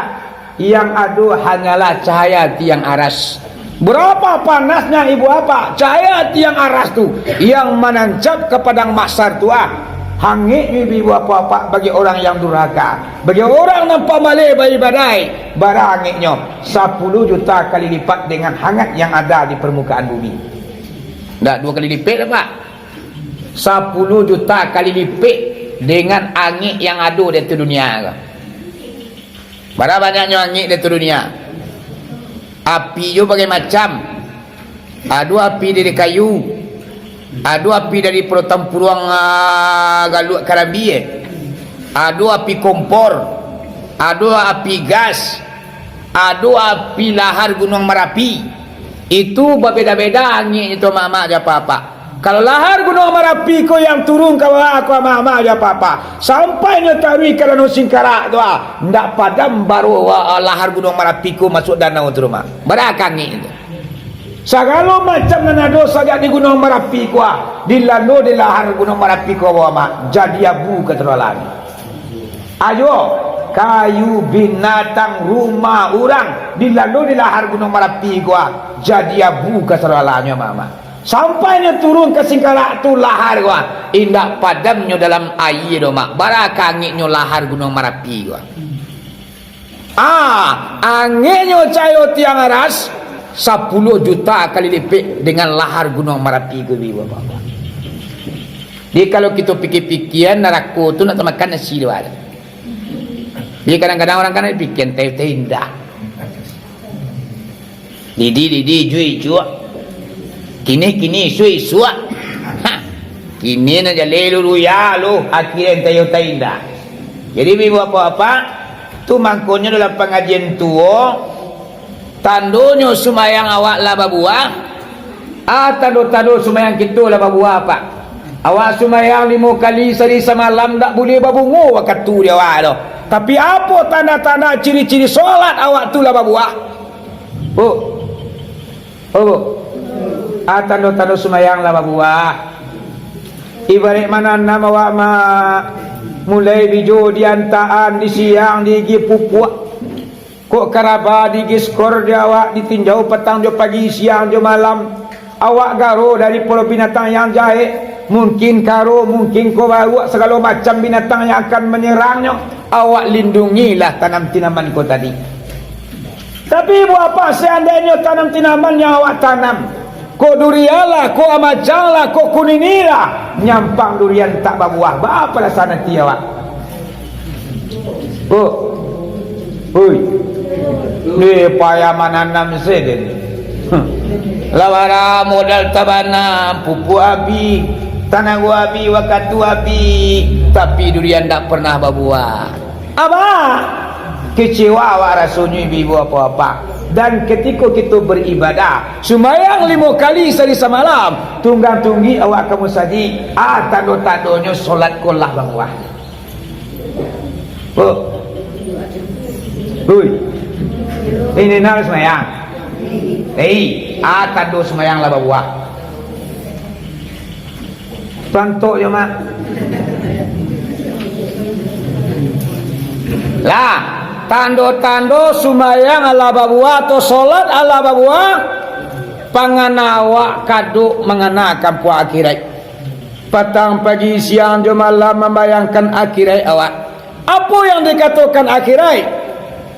Yang ado hanyalah cahaya tiang aras. Berapa panasnya, ibu apak, cahaya tiang aras tu yang manancap ka padang mahsyar tu, ah. Hangeknyo, ibu apak, bagi orang yang durhaka, bagi orang nan pamaleh baibadaik, bara angeknyo? Sapuluh juta kali lipat dengan hangat yang ada di permukaan bumi. Ndak duo kali lipek dah, Pak? Sapuluh juta kali lipek dengan angek yang ado di ateh dunia ko. Bara banyaknyo angek di ateh dunia. Api jo bagai macam. Ado api dari kayu. Ado api dari Pulau Tampuruang, ah, Galuak Karambia. Ado api kompor. Ado api gas. Ado api lahar Gunuang Marapi. Itu babeda-beda angeknyo tu, mama jo papa. Kalau lahar Gunuang Marapi ko yang turun ka bawah ko, mama jo papa, sampai nyo taruih ka Danau Singkarak tu, ah, ndak padam baro, ah, lahar Gunuang Marapi ko masuak danau tu, mah. Bara angeknyo tu. Sagalo macam nan ado sajak di Gunuang Marapi ko, ah, dilando di lahar Gunuang Marapi ko, mah, jadi abu ka sadoalahnyo. Ayo, kayu, binatang, rumah urang, dilando di lahar Gunuang Marapi ko, ah, jadi abu ka sadoalahnyo, mama. Sampai nyo turun ka Singkarak tu lahar ko, ah, indak padam nyo dalam aia doh, mak. Bara angeknyo lahar Gunuang Marapi ko, ah. Ah, angeknyo cahayo tiang aras, sapuluh juta kali lipek dengan lahar Gunuang Marapi ko, ibu apak. Jadi, kalau kito pikia-pikia, narako tu ndak tamakan nasi doh. Jadi, kadang-kadang urang kan pikia, entah-entah indak. Didi, didi, ijuak, ijuak. Kini, kini, isuak, isuak. Ha. Kini nan jaleh lu, luya lu, akhirnyo tayo taindak. Jadi, ibu apak-apak, tu mangkonyo dalam pangajian tuo, tandonyo sumayang awak lah babuah, ah, tando-tando sumayang kito lah babuah, Pak. Awak sumayang limo kali sahari samalam, ndak buliah babungo wakatu di awak tu. Tapi apo tanda-tanda ciri-ciri solat awak tu lah babuah? Bu. Oh, Bu. Ah, tando-tando sumayang lah babuah. Ibaraik mananam awak ma-, mulai bijo di antaan, di siang, di igi pupuak. Kok karaba di igi skor di awak, di tinjau patang jo pagi, siang jo malam. Awak garo dari polo binatang yang jaek, mungkin karo, mungkin ko baruak, sagalo macam binatang yang akan manyerangnyo, awak lindungilah tanam tinaman ko tadi. Tapi, buah apak, seandainyo tanam tinaman yang awak tanam, ko durian lah, ko amacang lah, ko kunini lah, nyampang durian tak babuah, baa parasaan ati awak? Oh. Hui. Ni payah mananam se den. Huh. Lah bara modal tabanam, pupuk abih, tanago abih, wakatu abih, tapi durian ndak pernah babuah. Abah, kecewa awak rasonyo, ibu-ibu, apak-apak. Dan ketiko kito beribadah, sumbayang limo kali sahari samalam, tunggang-tunggik awak ka musajik, ah, tando-tandonyo solat ko lah babuah. Oh. Hui. Ini nak sumbayang. Hei, ah, tando sumbayang lah babuah. Pantok jo, Mak. Lah, tando-tando sumbayang alah babuah atau solat alah babuah, pangana awak kaduk mangana kampuang akhirat. Patang, pagi, siang, jo malam mambayangkan akhirat awak. Apo yang dikatokan akhirat?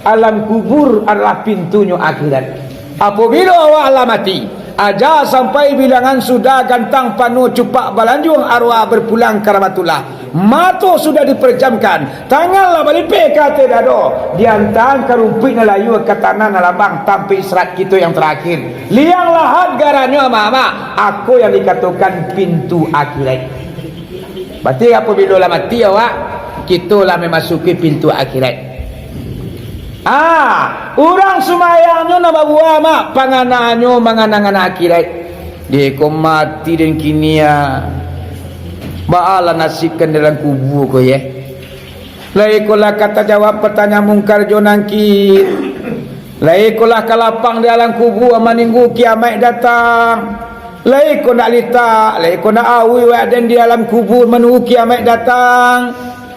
Alam kubur adalah pintunyo akhirat. Apabilo awak lah mati, aja sampai bilangan sudah, gantang panuah cupak balanjuang, arwah berpulang ka rahmatullah. Mato sudah dipejamkan, tangan lah balipeh ka ateh dado, diantaan ka rumpuik nan layua, ka tanah nan lambang, tampek istirahat kito yang tarakhir. Liang lahat garannyo, amak-amak, ako yang dikatokan pintu akhirat. Barati apabilo lah mati awak, kito lah mamasuki pintu akhirat. Ah, urang sumayangnyo nan babuah, mak, pangananyo mangana-ngana akhirat. Dek ko mati den kini, ah. Baalah nasib kan dalam kubua ko, yeh. Lai ko lah ka tajawab patanyaan Mungkar jo Nangkir. Lai ko lah ka lapang di alam kubua manunggu kiamaik datang. Lai ko ndak litak, lai ko ndak auih wak den di alam kubua manunggu kiamaik datang.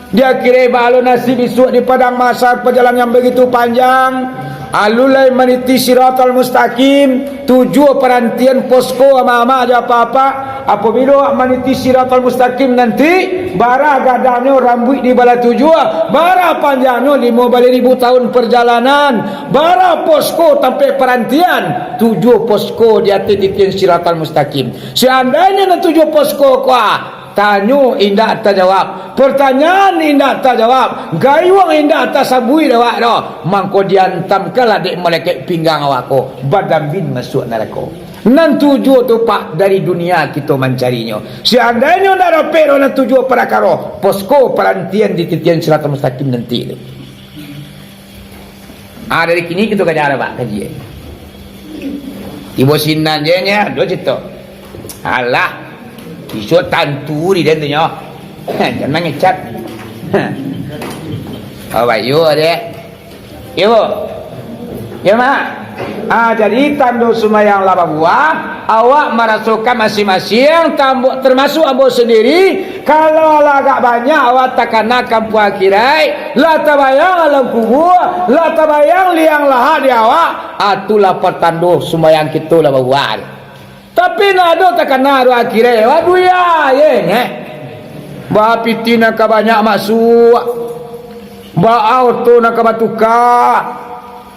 Di akhirat baalah nasib isuak di padang mahsyar, pajalanan yang bagitu panjang. Alun lai maniti Siratal Mustaqim, tujuah parantian posko ama-ama jo apak-apak. Apabilo awak maniti Siratal Mustaqim nanti, bara gadangnyo rambuik di balah tujuah, bara panjangnyo limo baleh ribu tahun perjalanan, bara posko tampek parantian, tujuah posko di ateh titian Siratal Mustaqim. Seandainyo nan tujuah posko ko, ah, tanyo indak tajawab, pertanyaan indak tajawab, gayuang indak tasabuik dek awak doh, mangko diantamkanlah dek malaikat pinggang awak ko, badambin masuak narako. Nan tujuah tu, Pak, dari dunia kito mancarinyo. Seandainyo ndak dapek doh nan tujuah parakaro, posko parantian di titian Siratal Mustaqim nanti tu. Ah, dari kini kito ka jalan, Pak, kaji. Tibo sinan je nya, duo juta. Alah, isuak tantu di den tu nyo. Jan mangecat. Oh, bayu dek. Iyo, Bu. Iyo, Mak. Ah, jadi tando sumayang lah babuah, awak marasokan masing-masing, tambo-, termasuk ambo sendiri, kalau lah agak banyak awak takana kampuang akhirat, lah tabayang alam kubua, lah tabayang liang lahat di awak, ah, tu lah patando sumayang kito lah babuah. Tapi ndak ado takana doh akhirat, wah, dunia ye, eh. Baa piti nan ka banyak masuak, baa oto nan ka batuka,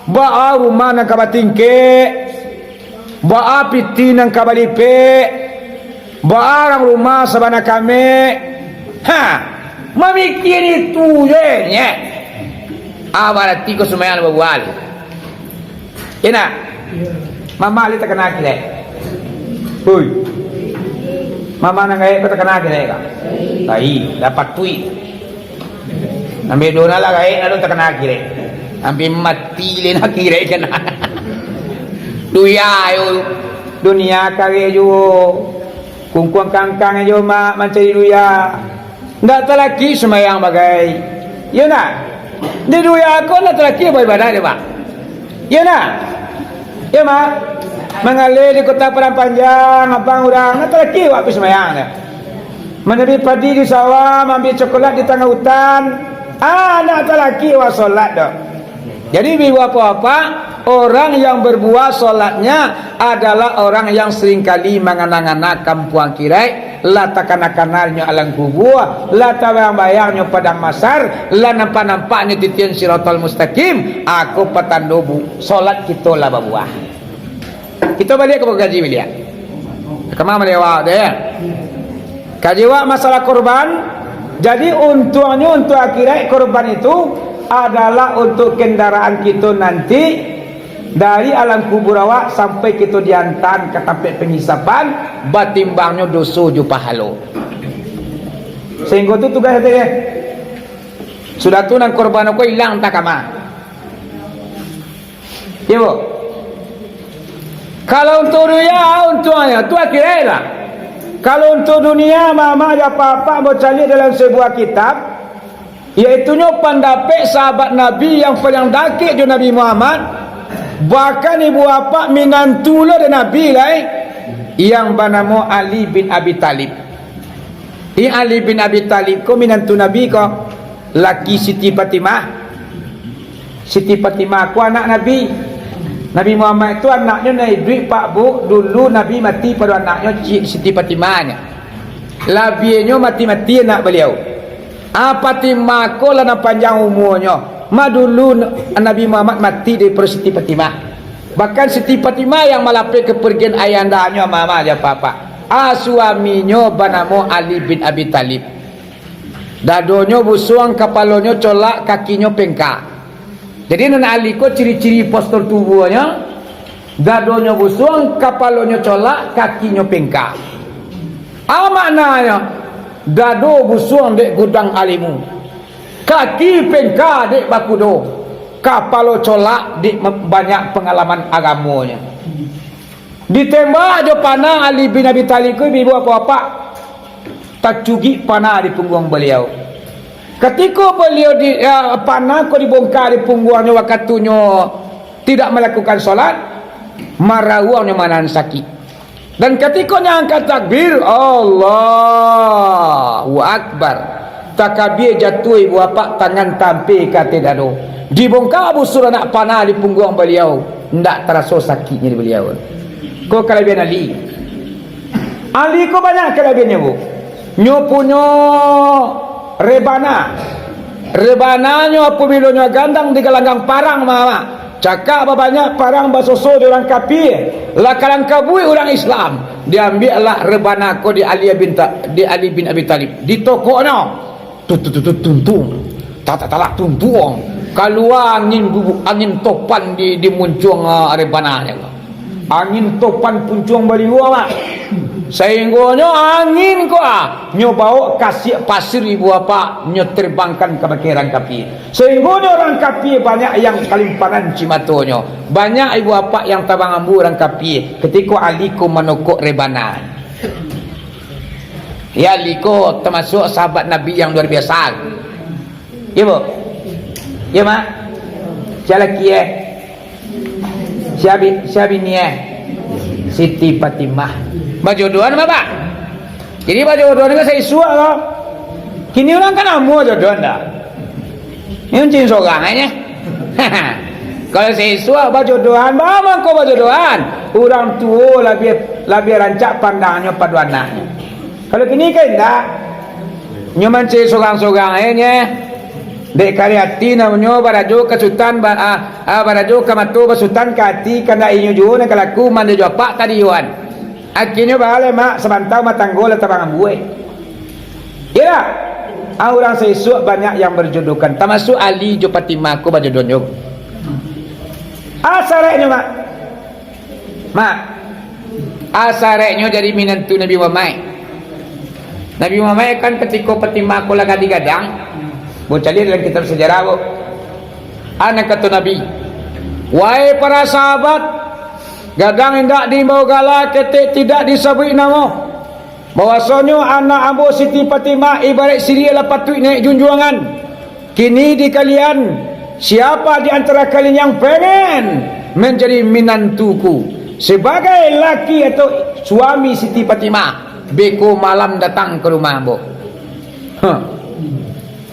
baa rumah nan ka batingkek, baa piti nan ka balipek, baa urang rumah sabana kamek. Ha, mamikia itu je, nyeh. Ah, barati ko sumayang babuah. Iyo ndak? Mamak lai takana kirek. Hui. Mamak nan gaek ko takana kirek ka? Lai, dapat tuik. Ambiak duo nan lah gaek, lalu takana kirek. Ambiak mati lai nak kirek ka nak. Dunia yo. Dunia kareh juo. Kungkuang kangkang jo mak mancari dunia. Ndak talaki sumbayang bagai. Iyo ndak? Di dunia ko ndak talaki baibadah dek, Pak. Iyo ndak? Iyo, Mak. Mangaleh di kota Padang Panjang, abang urang, ndak talaki awak pai sumbayang dek. Manyabi padi di sawah, maambiak cokolat di tangah utan, ah, ndak talaki awak solat dek. Jadi, ibu bapak-bapak, orang yang berbuah solatnya adalah orang yang seringkali mangana-ngana kampuang kirek, lah takana-kananyo alam kubua, lah tabayang-bayangnyo padang mahsyar, lah nampak-nampaknyo titian Siratal Mustaqim, ako patando bu-, solat kito lah babuah. Kito baliak ka buku kaji baliak. Kama maliawak tu, ya? Kaji awak masalah korban. Jadi, untuangnyo untuak akhirat, korban itu adalah untuak kendaraan kito nanti dari alam kubur awak sampai kito diantaan ka tampek pangisapan, batimbangnyo doso jo pahalo. Sahinggo tu tugas ati, ya. Sudah tu nan korban ko ilang antah kama. Iyo, Bu? Kalau untuak dunia, untuangnyo tu akhirat lah. Kalau untuak dunia, mamak jo apak-apak ambo caliak dalam sabuah kitab, yaitunyo pandapek sahabat Nabi yang paling dakek jo Nabi Muhammad, bahkan ibu bapak minantu lo dek Nabi lai, yang banamo Ali bin Abi Thalib. Ini Ali bin Abi Thalib ko minantu Nabi ko, laki Siti Fatimah. Siti Fatimah ko anak Nabi. Nabi Muhammad tu anaknyo nan iduik, Pak, Bu, dulu Nabi mati pado anaknyo, Ci-, Siti Fatimah nyo. Labiahnyo mati-mati anak baliau. Ah, Fatimah ko lah nan panjang umuanyo. Ma dulu Nabi Muhammad mati daripado Siti Fatimah. Bahkan Siti Fatimah yang malapeh kapargian ayahandanyo, mamak jo apak-apak. Ah, suaminyo banamo Ali bin Abi Thalib. Dadonyo busuang, kapalonyo colak, kakinyo pengka. Jadi, nan Ali ko ciri-ciri postur tubuahnyo, dadonyo busuang, kapalonyo colak, kakinyo pengka. Ah, maknanyo, dado busuang dek gudang alimu, kaki pengka dek bakudo. Kapalo colak di banyak pangalaman agamonyo. Ditembak jo panah Ali bin Abi Thalib ko, ibu-ibu, bapak-bapak, tacugik panah di pungguang baliau. Katiko baliau di, ya, panah ko dibongka di pungguangnyo, wakatunyo tidak malakukan solat, marauangnyo manahan sakik. Dan katiko nyo angkat takbir, Allahu Akbar. Takabia jatuah ibu apak, tangan tampek ka ateh dado. Dibongka busur anak panah di pungguang baliau, ndak taraso sakiknyo di baliau. Ko kalabiahan Ali. Ali ko banyak kalabiahannyo, Bu. Nyo punyo rebana. Rebananyo apabilo nyo gandang di galanggang parang, Mak. Cakak babanyak parang basoso di urang kapie, lah kalangkabuik urang Islam, diambiaklah rebana ko di Ali bin Ta-, di Ali bin Abi Thalib, ditokoknyo. Tut, tut, tut, tut, tuntung. Tak, tak, tak, tuntung. Kalua angin gugu-, angin topan di, di muncuang, ah, rebananyo. Angin topan puncuang baliua, Mak. Sainggonyo angin ko, ah, nyo bawok kasiak pasir ibu apak, nyo terbangkan ka bakeh urang kapie. Sainggonyo urang kapie banyak yang kalimpanan cimatonyo. Banyak ibu apak yang tabang ambuih urang kapie, katiko Ali ko manokok rebana. Ya, Ali ko tamasuak sahabat Nabi yang luar biasa. Ya, Bu? Ya, Mak? Sia laki, eh? Sia bi-, sia bini, eh? Siti Fatimah. Bajodohan, Mak, Pak? Jadi bajodohan ko saisuak ko. Kini urang kan amuah jodohan dah. Ini mancari sorang aja. Kalau saisuak bajodohan, baa mangko bajodohan? Urang tuo labiah, labiah rancak pandangnyo pado anaknyo. Kalau kini kan indak. Nyo mancari sorang-sorang aja, nyeh. Dek kareh ati namonyo, barajo ka sutan, ba-, ah, ah, barajo ka mato, basutan ka ati, kandak inyo juo nan ka laku, mande jo apak tadi, Wan. Akhirnyo baa lai, Mak, sabanta rumah tanggo lah tabang ambuih. Iyolah, ah, urang saisuak banyak yang berjodohkan, tamasuak Ali jo Fatimah ko bajodohnyo. Ah, saraiknyo, Mak. Mak, ah, saraiknyo jadi minantu Nabi Muhammad. Nabi Muhammad kan katiko Fatimah ko lah ka digadang, bocaliak dalam kitab sajarah, Bu. Ah, nan kato Nabi, "Wahai para sahabat, gadang indak diimbau gala, ketek tidak disabuik namo, bahwasonyo anak ambo Siti Fatimah ibaraik siriah lah patuik naiak junjuangan. Kini di kalian, siapa di antara kalian yang pengen menjadi minantuku sebagai laki atau suami Siti Fatimah, beko malam datang ka rumah ambo." Huh.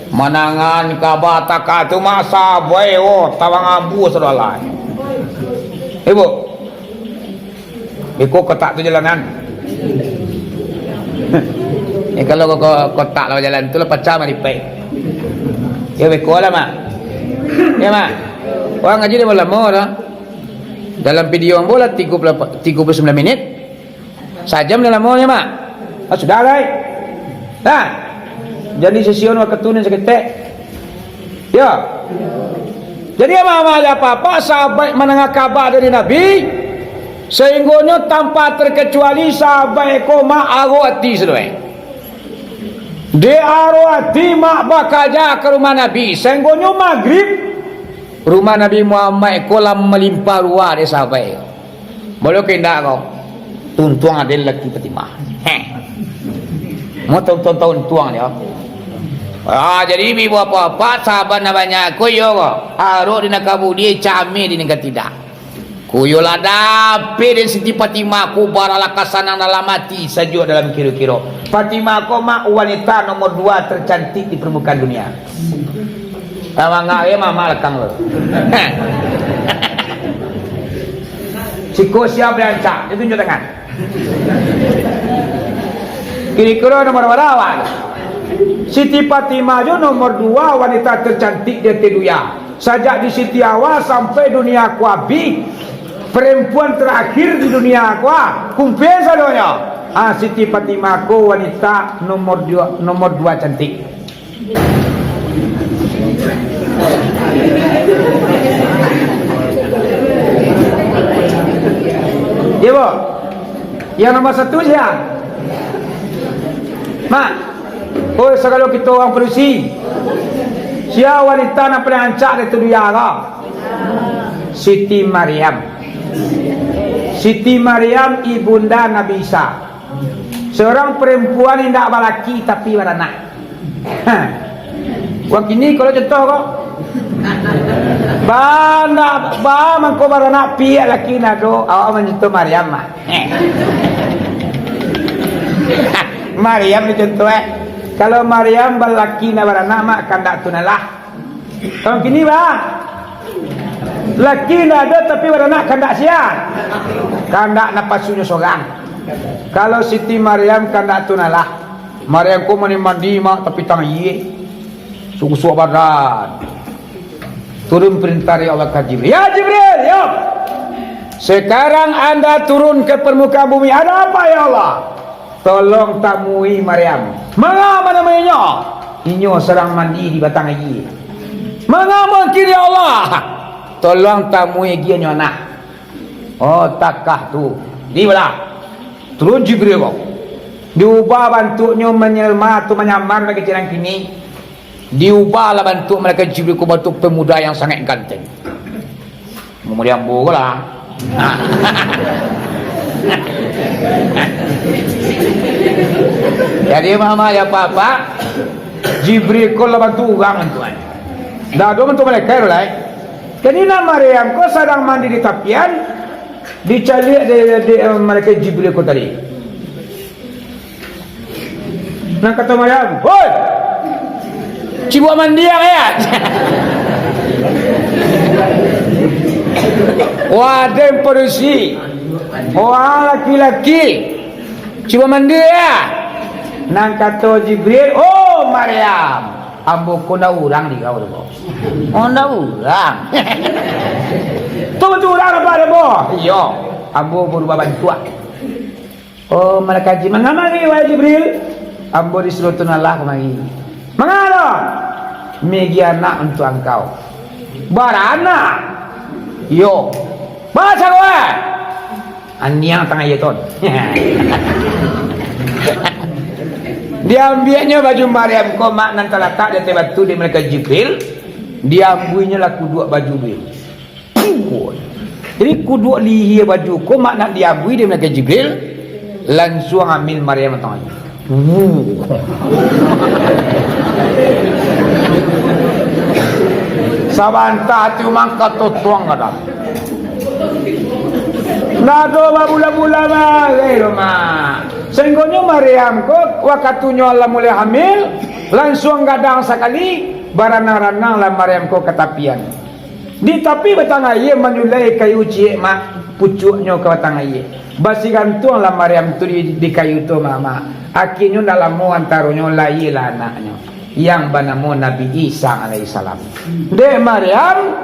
Mandangaan kaba takah tu, Mak, sabai, oh, tabang ambuih sudah lai. Ibu, beko kotak tu jalanan. Eh, kalau ko-, ko-, kotak lah bajalan tu lah pacah maripek. Ya, beko lah, Mak. Ya, Mak. Urang ngaji dah lamo dah. Dalam video ambo lah tigo puluh, tigo puluh sembilan minit. Sajam lah lamonyo, Mak. Ah, sudah lai. Nah, jadi session wakatu ni saketek. Yo. Jadi, ama-ama, apak-apak sahabat mandanga kaba dari Nabi, sainggonyo tanpa terkecuali sahabat ko, Mak, arok ati sadoe. Dek arok ati, Mak, bakaja ka rumah Nabi, sainggonyo magrib, rumah Nabi Muhammad ko lah malimpah ruah dek sahabat ko. Boliah ko indak ko? Tuntuang ado laki Fatimah. Heh. Mau tahu, tahu, tahu untuang dia. Ah, jadi ibu bapak, sahabat nan banyak ko iyo ko. Arok di nan ka buliah, cameh di nan ka tidak. Ko iyolah dapek dek Siti Fatimah ko, baralah ka sanang dalam ati, sajuak dalam kiro-kiro. Fatimah ko, Mak, wanita nomor dua tercantik di permukaan dunia. Lah mangga, eh, mamak lakang tu. Siko sia barancak, dia tunjuk tangan. Kiro-kiro nomor bara awak? Siti Fatimah jo nomor dua wanita tercantik di ateh dunia. Sajak di Siti Hawa sampai dunia ko abih, perempuan terakhir di dunia ko, ah, kumpul sadonyo. Ah, Siti Fatimah ko wanita nomor dua, nomor dua cantik. Iyo, Bu. Yang nomor satu sia? Mak. Oh, sagalo kito urang padusi. Sia wanita nan paling rancak di dunia ko? Siti Maryam. Siti Maryam ibunda Nabi Isa. Seorang perempuan indak balaki tapi baranak. Ha. Wak kini kalau contoh ko. Ba ndak ba mangko baranak piak laki nado, awak mancontoh Maryam mah. Maryam ni contoh, eh. Kalau Maryam balaki nak baranak mak kandak tu nalah. Kalau kini, bah, laki ndak ado, tapi baranak kandak sia. Kandak napasunyo sorang. Kalau Siti Maryam kandak tu nalah. Maryam ko mandi-mandi mak, tapi tang iye. Sugusuak badan. Turun perintah dari Allah ka Jibril. "Ya Jibril, ya. Sekarang anda turun ke permukaan bumi. Ada apa, ya Allah?" "Tolong tamui Maryam." "Manga manamuinyo?" "Inyo sadang mandi di batang aia." "Manga mungkin, ya Allah?" "Tolong tamui agi inyo anak." "Oh, takah tu." Di bala. Turun Jibril ko. Diubah bantuaknyo manyelma tu manyamar bagi cirang kini. Diubahlah bantuak malaikat Jibril ko bantuak pemuda yang sangat ganteng. Mamuri ambo ko lah. Jadi, mama ya papa, Jibril ko lah bantuak urang tu kan. Ndak ado bantuak malaikat tu lai. Jadi, nak Maryam ko sadang mandi di tapian, dicaliak dek, dek, eh, malaikat Jibril ko tadi. Nan kato Maryam, "Hoi! Cibuak mandiang ya?" Waden padusi. Wah, laki-laki. Cibuak mandi ya? Nan kato Jibril, "Oh, Maryam, ambo ko ndak urang di kau tu ko." "Oh, ndak urang?" "Tu batua urang apa ado, ambo?" "Iyo, ambo barubah bantuak." "Oh, malaikat Jibril, manga mari, wahai Jibril?" "Ambo disuruah Tuhan Allah kamari." "Manga lo?" "Magi anak untuak angkau." "Baranak?" "Iyo." "Baso ko, eh?" "Aniang tangah iye ton." Diambiaknyo baju Maryam ko mak nan talatak di ateh batu di malaikat Jibril, diambuinyo lah kuduak baju Jibril. Jadi kuduak lihia baju ko mak nak diabui dek malaikat Jibril, lansuang amil Maryam tangah iye. Wuh. Sabanta tu mangko tutuang kadang. Nado babulan-bulan mah, eh, lo mak. Sahinggonyo Maryam ko wakatunyo lah mulai hamil, lansuang gadang sakali, baranang-ranang lah Maryam ko ka tapian. Di tapi batang aia manyulai kayu ciek mak, pucuaknyo ka batang aia. Basigantuanglah Maryam tu di, di kayu tu mak, mak. Akienyo ndak lamo antaronyo lahialah anaknyo, yang banamo Nabi Isa alaihissalam. Dek Maryam,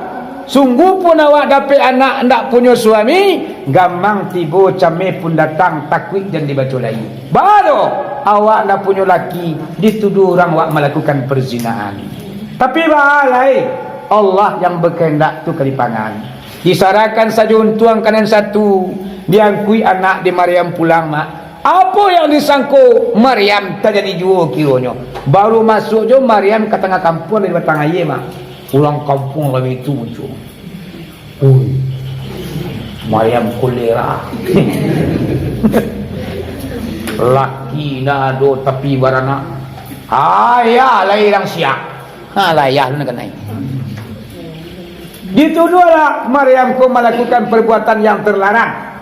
sungguh pun awak dapek anak ndak punyo suami, gamang tibo cameh pun datang, takuik jan dibaco lai. Baru awak ndak punyo laki, dituduh urang awak malakukan perzinahan. Tapi baa lai, Allah yang bakahandak tu ka dipangan. Disarahkan sajo untuang ka nan satu, diangkuik anak di Maryam pulang, mak. Apo yang disangko Maryam tajadi juo kironyo. Baru masuak jo Maryam ka tangah kampuang dari batang aia, mak. Urang kampuang lami tu muncul. Ui, Maryam kolera. Laki ndak ado tapi baranak. Ayah lai urang siak. Ha, layah lu nak kanai. Dituduhlah Maryam ko malakukan perbuatan yang terlarang.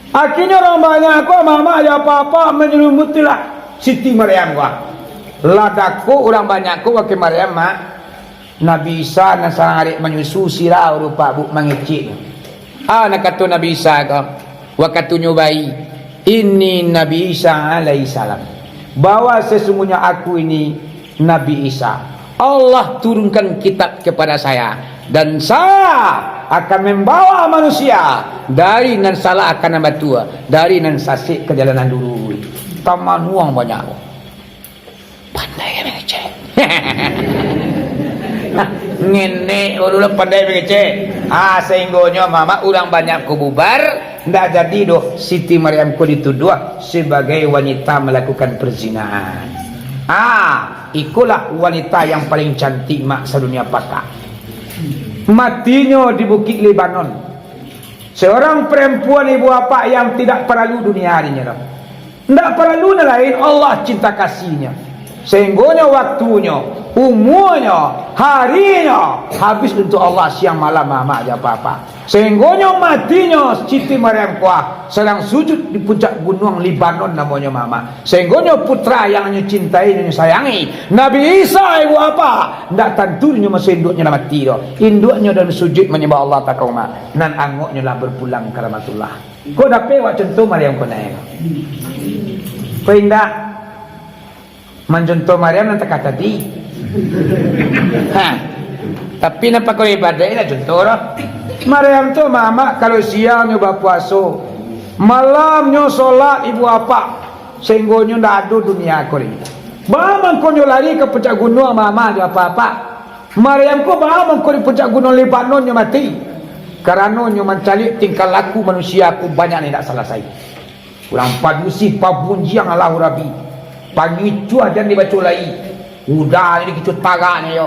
Akhirnyo urang banyak ko, mamak jo apak-apak manyalumuiklah Siti Maryam ko. Lah dakuik urang banyak ko, wahai Maryam, mak. Nabi Isa nan sadang arek manyusu, sira rupa buk mangecek. Ah, nan kato Nabi Isa ko, wakatunyo bayi, "Ini Nabi Isa alaihissalam." Bahwa sesungguhnya aku ini Nabi Isa. Allah turunkan kitab kepada saya, dan saya akan membawa manusia dari nan salah ka nan batua, dari nan sasek ka jalan nan luruih. Tamanuang banyak. Pandai mangecek. Ngenek baru lah pandai mangecek. Ah, sehinggonyo mamak urang banyak ko bubar, ndak jadi doh Siti Maryam ko dituduah sebagai wanita melakukan perzinahan. Ah, ikolah wanita yang paling cantik mak sadunia pakak. Matinyo di Bukik Lebanon. Seorang perempuan ibu apak yang tidak paralu dunia dinyo doh. Ndak paralu nan lain, Allah cinta kasih-Nyo. Sahinggonyo waktunyo, umuanyo, harinyo habih untuak Allah siang malam, mamak jo apak-apak. Sahinggonyo matinyo Siti Maryam ko sadang sujud di puncak gunuang Libanon namonyo, mamak. Sahinggonyo putra yang nyo cintai, nyo sayangi, Nabi Isa, ibu apak, ndak tantu nyo masa induaknyo lah mati doh. Induaknyo dalam sujud manyambah Allah Ta'ala, mamak. Nan angoknyo lah berpulang ka rahmatullah. Ko dapek wak contoh Maryam ko nyo? Ko indak? Mancontoh Maryam nan takah tadi. Ha. Tapi nan pakai ibadah lah contoh lah. Maryam tu, mamak, kalau siangnyo bapuaso, malamnyo solat ibu apak, sahinggonyo ndak ado dunia ko lai. Baa mangkonyo lari ka puncak gunuang, mamak jo apak-apak? Maryam ko baa mangko di puncak gunuang Libanon nyo mati? Karano nyo mancaliak tingkah laku manusia ko banyak nan indak salasai. Urang padusi, pabunjiang, Allahu Rabbi. Pangicuah jan dibaco lai. Uda nyo dikicuah tagaknyo yo.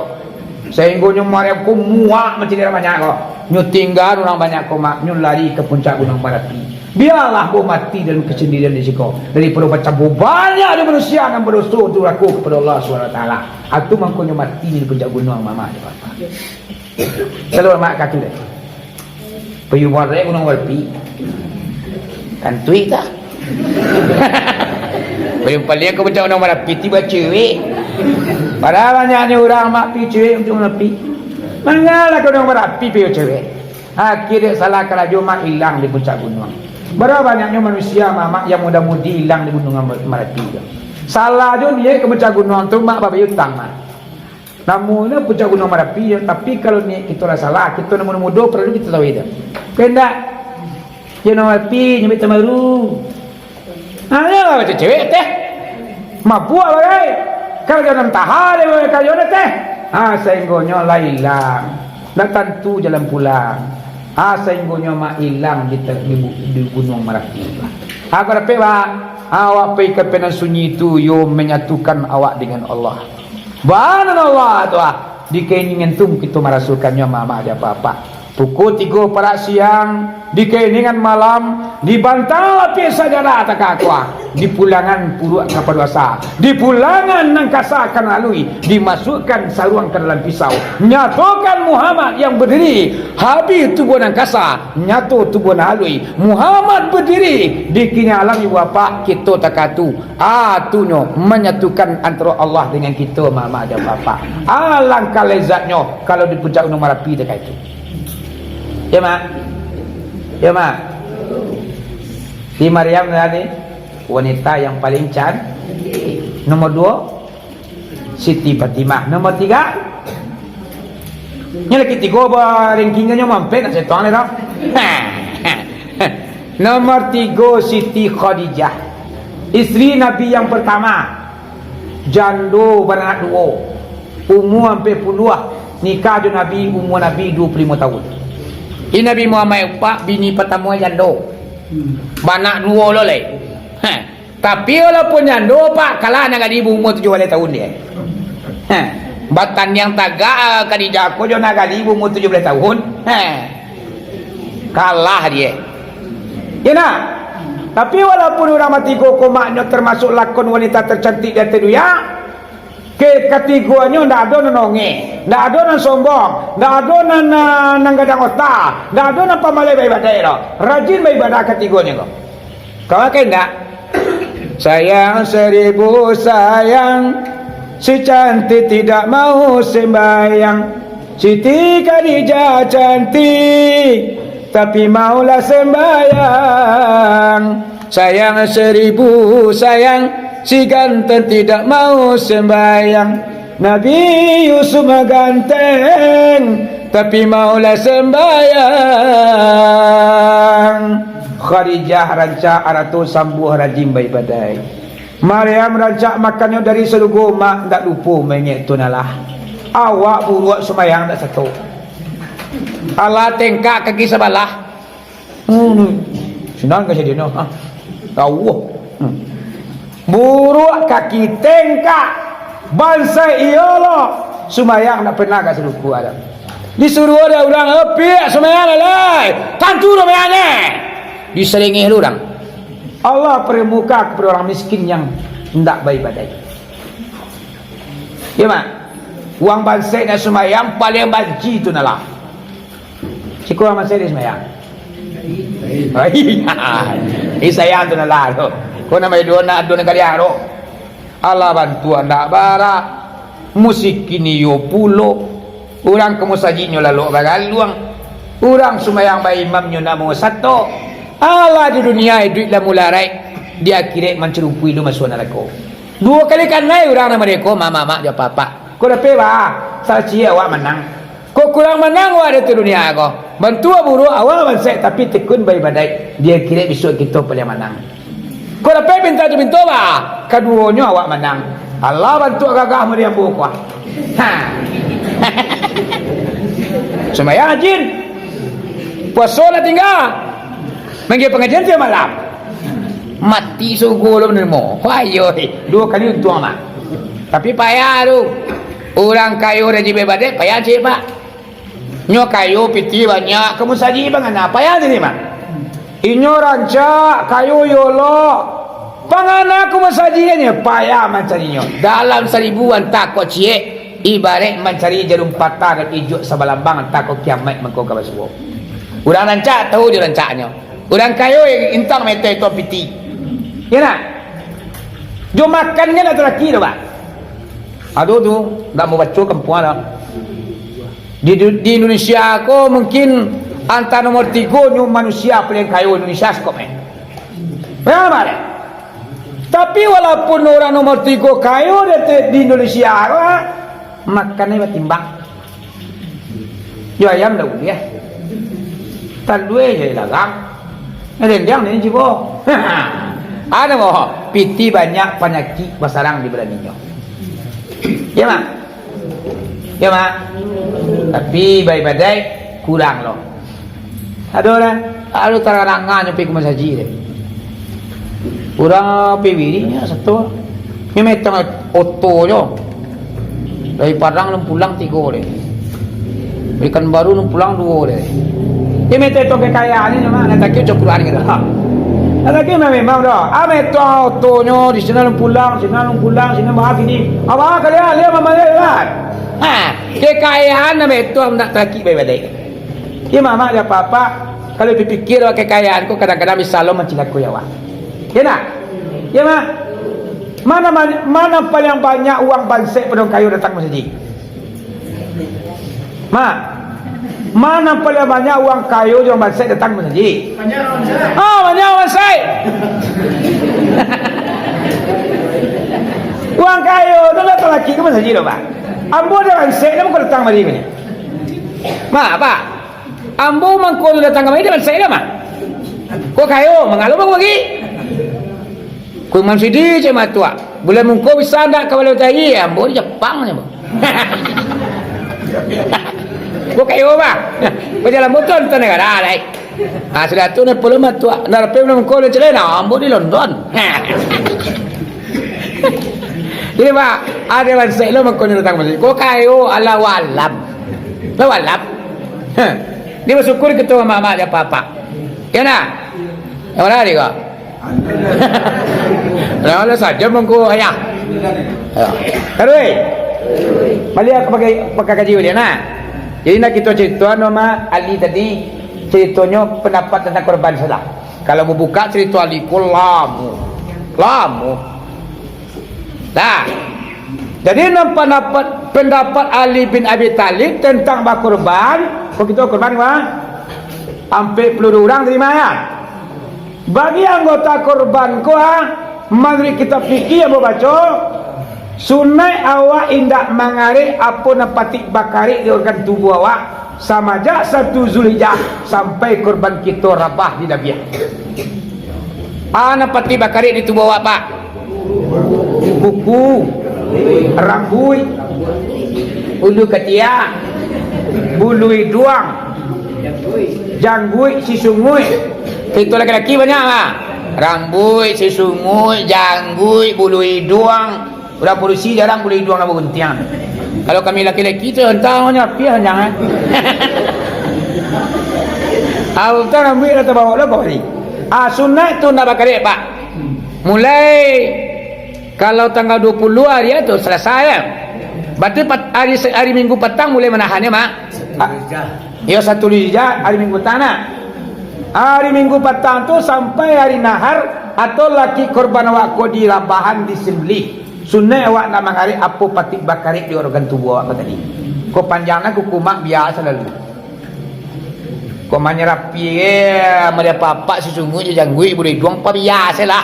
Sahinggonyo Maryam ko muak mancaliak urang banyak ko. Nyo tingga urang banyak ko, mak, nyo lari ka puncak gunuang Marapi. Bialah bau mati dalam kasandirian di siko, daripado bacambo banyak di manusia nan badoso durako kapado Allah Subhanahu Wa Taala. Atu mangkonyo mati di puncak gunuang, mamak jo apak-apak. Kalau mak katu deh. Payu barek gunuang Marapi. Kantui tah. Paling-paling ka puncak gunuang Marapi ti bacewek. Padahal banyaknyo urang, mak, pi cewek untuak Marapi. Mangalah ka gunuang Marapi pi cewek. Akhirnyo salah karajo, mak, ilang di puncak gunuang. Bara banyaknyo manusia, mak, mak, yang muda-mudi ilang di gunuang Marapi tu. Salah jo niaik ka puncak gunuang tu, mak, babayia utang, mak. Namonyo puncak gunuang Marapi, tapi kalau niaik kito lah salah, kito nan mudo-mudo paralu kito tahu itu. Kandak, gunuang Marapi, nyambik taun baru. Ha, yo, macam cewek teh. Mabuak bagai. Kalau jangan tahan, dia bagai kayu ni teh. Ha, sahinggonyo lah ilang. Ndak tantu jalan pulang. Ha, sahinggonyo mak ilang di, di, di gunuang Marapi. Ha, barapek, Pak? Ha, awak pai ka padang sunyi tu, yo manyatukan awak dengan Allah. Bana Allah tu, ah. Di kainingan tu kito marasokannyo, mamak jo apak-apak. Pukul tigo parak siang, di kainingan malam, dibantang lapih sajadah takah kuah, dipulangan puruak kapado asa, dipulangan nan kasa ka nan aluih, dimasukkan saruang ka dalam pisau. Nyatokan Muhammad yang badiri, habih tubuah nan kasa, nyato tubuah nan aluih. Muhammad badiri, di kini alam ibu apak kito takah tu. Ah, tu nyo manyatukan antaro Allah dengan kito, mamak jo apak-apak. Alangkah lezatnyo kalau di puncak Gunuang Marapi takah itu. Yo, mak? Yo, mak? Di Maryam tadi, wanita yang paling can-, nomor duo, Siti Fatimah. Nomor tiga, nyo lagi tigo ba rankingnyo, nyo mampet nak setong ni tau. Nomor tigo, Siti Khadijah, isteri Nabi yang pertama, jando baranak duo, umua ampek puluah, nikah jo Nabi, umua Nabi duo puluah limo tahun. Ini Nabi Muhammad, Pak, bini pertama jando, baranak duo lo lai. Heh. Tapi walaupun jando, Pak, kalah nan gadih baumua tujuah baleh tahun dia. Heh. Batandiang tagak, ah, Khadijah ko jo nan gadih baumua tujuah baleh tahun. Heh. Kalah dia. Ya, nah. Tapi walaupun urang batigo ko, maknyo, termasuk lakon wanita tercantik di ateh dunia, ke-, katigonyo ndak ado nan ongeh, ndak ado nan sombong, ndak ado nan, nan, nan gadang otak, ndak ado nan pamaleh baibadah doh. Rajin baibadah katigonyo ko. Kau makai ndak? Sayang seribu sayang, si cantik tidak mau sembayang. Siti Khadijah cantik, tapi maulah sembayang. Sayang seribu sayang, si ganteng tidak mau sembayang. Nabi Yusuf ganteng, tapi maulah sembayang. Khadijah rancak arato sambuah rajin baibadah. Maryam rancak makannyo dari sarugo, mak, ndak lupo maingek tu nah lah. Awak buruak sumbayang ndak sato. Alah tengkak kaki sabalah. Hmm, sinan ka sadinyo. Ha. Tau. Hmm. Buruak kaki tengkak. Bansaik iyo lo. Sumbayang ndak pernah ka sarugo ado. Disuruah dek urang, "Eh, piak sumbayang lai, tantu sumbayangnyo." Disalingih dek urang. Allah permuka kepada orang miskin yang indak baibadaik. Iyo, Mak? Urang bansaik nak sumbayang, paliang banci tu nan lah. Siko urang bansaik dek sumbayang. Ih, sayang tu nan lah tu. Ko namo duo nak, duo nagari aro. Alah bantuak ndak bara, musikin iyo pulo. Urang ka musajiknyo lalok bagaluang. Urang sumbayang baimamnyo namo sato. Alah di dunia iduik lah mularaik, di akhirat mancarumpui lo masuak narako. Duo kali kanai urang nan mareko, mamak-mamak jo apak-apak. Ko dapek ba, salah ciek awak manang. Ko kurang manang awak di ateh dunia ko. Bantuak buruak awak bansaik tapi tekun baibadaik. Di akhirat bisuak kito paliang manang. Ko dapek pinta tu pinto ba, kaduonyo awak manang. Alah bantuak gagah mari ambo ko. Ha. Sumbayang rajin. Puaso lah tingga. Manggia pangajian tiap malam. Mati sugo lo manarimo. Wah, iyo, eh. Duo kali untuang, Mak. Tapi payah tu. Urang kayo rajin baibadaik, payah ciek, Pak. Nyo kayo, pitih banyak, ka musajik bangana, payah tadi, Mak. Inyo rancak, kayo iyo lo. Pangana ka musajiknyo, payah mancarinyo. Dalam saribu antah kok ciek, ibaraik mancari jarum patah nan ijuak sabalambang antah kok kiamaik mangko ka basuo. Urang rancak tahu jo rancaknyo. Urang kayo intang meto-eto pitih. Iyo nak? Jo makan kan ndak talaki tu, Pak. Ado tu, ndak mau baco kampuang dah. Di, di Indonesia ko mungkin antah nomor tigo nyo manusia paliang kayo Indonesia sekop, eh. Memang, Pak, eh? Tapi walaupun urang nomor tigo kayo di, di Indonesia ko, ah, makannyo batimbang. Jo ayam dah buliah. Talua jo ilagang. Nyo dendiang ni jibo. Ado mo, pitih banyak panyakik basarang di badan inyo. Iyo, Mak? Iyo, Mak? Tapi baibadaik kurang lo. Ado lah, ado tarang-tarangan nyo pai ka masajik deh. Urang pai wiridnyo sato. Nyo metang oto jo. Dari Padang nan pulang tigo deh. Dari Pekanbaru nan pulang duo deh. Nyo metang oto kekayaan nyo mah, nak takik baco Quran gitu. Nak takik mah memang dah. Ah, metang otonyo di siko nan pulang, siko nan pulang, siko nan bahas siko. Abah kalian, lihat mama lihat. Ha, kekayaan nan metang nak takik baibadaik. Iyo, mamak jo apak-apak, kalau dipikia kekayaan ko kadang-kadang bisa lo mancilakoi awak. Iyo ndak? Iyo, Mak? Mano, mano paliang banyak urang bansaik pado urang kayo datang masajik? Mak, mano paliang banyak urang kayo jo urang bansaik datang masajik? Ah, banyak urang bansaik. Urang kayo tu lah talaki ka masajik tu, Pak. Ambo jo bansaik tu mangko datang mari ko nyo. Mak, Pak? Ambo mangko tu datang kamari, jan bansaik lah, Mak. Ko kayo, mangalo mangko bagi? Ko Imam Sidi cek matuak. Buliah mangko bisa ndak ka Balai Matahari? Ambo di Japang nyo, Mak. Ko kayo, Mak. Ko jalan motor nonton nagara, lai. Ah, sudah tu, ndak pulo matuak. Ndak rapi buliah mangko, buliah cek lai, nah, ambo di London. Jadi, Pak, ado bansaik lo mangko nyo datang masajik. Ko kayo, Allahu alam. Allahu alam. Heh. Dia basyukur kito mamak jo apak-apak. Iyo ndak? Nan mano tadi ko? Lah, lah sajo mangko ayah. Yo. Taruih. Baliak ka pakai, pakai kaji baliak nah. Jadi nak kito carito anu mah Ali tadi, caritonyo pandapat tantang korban salah. Kalau mau buka carito Ali ko lamo. Lamo. Nah, jadi nan pandapat, pandapat Ali bin Abi Thalib tantang bakorban, kok kito korban, wah? Ampek puluah duo urang tarimo, yo? Bagi anggota korban ko, ah, manuruik kitab fikih ambo baco, sunaik awak indak mangarek apo nan patik bakarek di organ tubuah awak, samajak satu Zulhijjah sampai korban kito rabah di dabiah. Ah, nan patik bakarek di tubuah awak, Pak? Kuku, rambuik, ulu katiak, bulu iduang, jangguik, sisunguik. Itu laki-laki banyak, Pak. Rambuik, sisunguik, jangguik, bulu iduang. Urang padusi jarang bulu iduang namo guntiang. Kalau kami laki-laki tu, entah nyo api hanjang, eh. Ah, utang ambil dah tabawa lah kau ni. Ah, sunat tu ndak bakarek, Pak. Mulai kalau tanggal dua puluh hari tu selesai, ya. Berarti pat-, hari se-, hari Minggu patang mulai manahannyo, Mak. Ah, ya, satu Zulhijjah, hari Minggu patang, nah. Hari Minggu patang tu sampai hari nahar, atau laki korban awak ko dilabahan, disembelih. Sunat awak nak mangarek apo patik bakarek di organ tubuh awak ko tadi. Ko panjang lah kuku mak biasa lalu. Ko manyarapi, eh, mari apak-apak si sunguik jo jangguik, bulu iduang, pa biasa lah.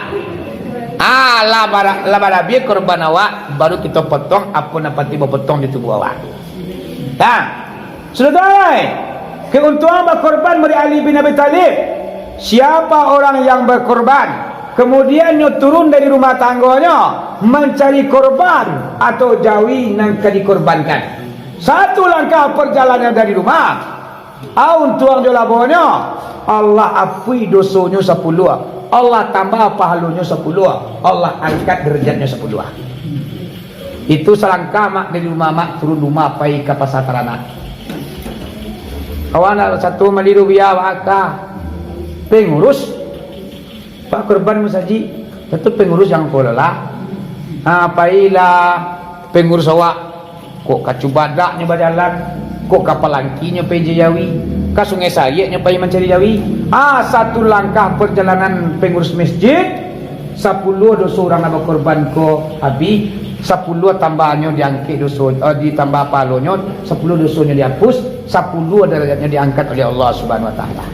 Ah, lah bara-, lah barabih korban awak, baru kito potong apo nan patik bapotong di tubuh awak. Nah, sudah tu, ai. Keuntungan bakorban dari Ali bin Abi Thalib. Siapa orang yang berkorban, kemudian nyo turun dari rumah tanggonyo, mancari korban atau jawi nan ka dikorbankan. Satu langkah perjalanan dari rumah, ah, untuang jo labonyo, Allah apui dosonyo sapuluah, Allah tambah pahalonyo sapuluah, Allah angkat derajatnyo sapuluah. Itu salangkah mak dari rumah mak, turun rumah pai ka pasa taranak. Kawan satu maliru bia baka pengurus, Pak, korban masajik, satu pengurus yang ko lah. Ha, pailah pengurus awak, kok ka Cubadak nyo bajalan, kok ka Palangki nyo pai jawi, ka Sungai Sariak nyo pai mancari jawi. Ah, satu langkah perjalanan pengurus masjid, sapuluah doso urang nan bakorban ko abih, sapuluah tambahnyo diangkek doso, eh, ditambah pahalonyo, sapuluah dosonyo dihapus, sapuluah darajatnyo diangkat oleh Allah Subhanahu Wa Taala.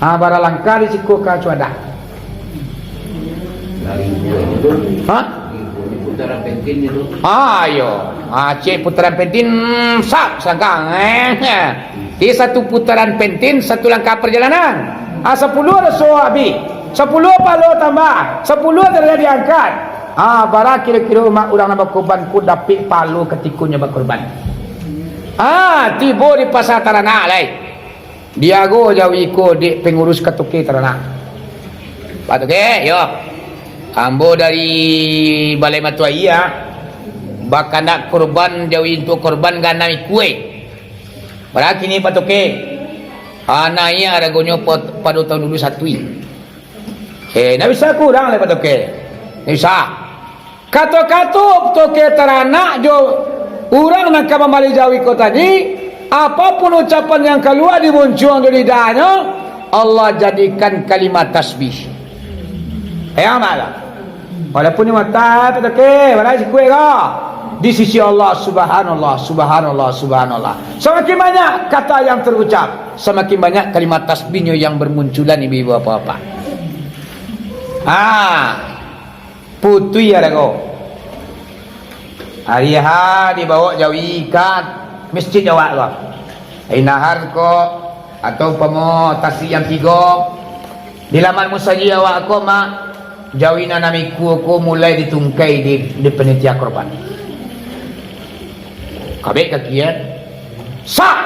Ah, bara langkah di siko ka Cubadak. Ha? Putaran pentin itu. Ah, iyo. Ah, cek putaran pentin, hmm, sap sangkang, eh. Di satu putaran pentin, satu langkah perjalanan. Ah, sapuluah doso abih. Sapuluah pahalo tambah. Sapuluah darajat diangkat. Ah, bara kiro-kiro umat urang nan bakorban ko dapek pahalo katikonyo bakorban. Ah, tibo di pasa taranak lai. Diago jawi ko dek pangurus katoke taranak. Pak Toke, yo. Ambo dari Balai Matuaia, bakandak korban jawi untuak korban ganam ikua. Bara kini, Pak Toke? Anai aragonyo pa-, pado taun dulu satuih. Eh, ndak bisa kurang lai, Pak Toke. Ndak bisa. Kato-kato Toke taranak jo urang nan ka mambali jawi ko tadi, apopun ucapan yang kalua di muncuang jo lidahnyo, Allah jadikan kalimat tasbih. Yang malah. Walaupun di mata, Pak Toke, balai sikuik ko. Di sisi Allah, subhanallah, subhanallah, subhanallah. Samakin banyak kata yang terucap, samakin banyak kalimat tasbihnyo yang bermunculan, ibu-ibu, bapak-bapak. Ha, putuih arago. Ari Ahad dibaok jawi ka masjid awak ko. Ari Nahar ko, atau umpamo tasik yang tigo, di laman musajik awak ko, mak, jawi nan ambo ikua ko mulai ditungkai di, di panitia korban. Kabek kaki, eh. Sak!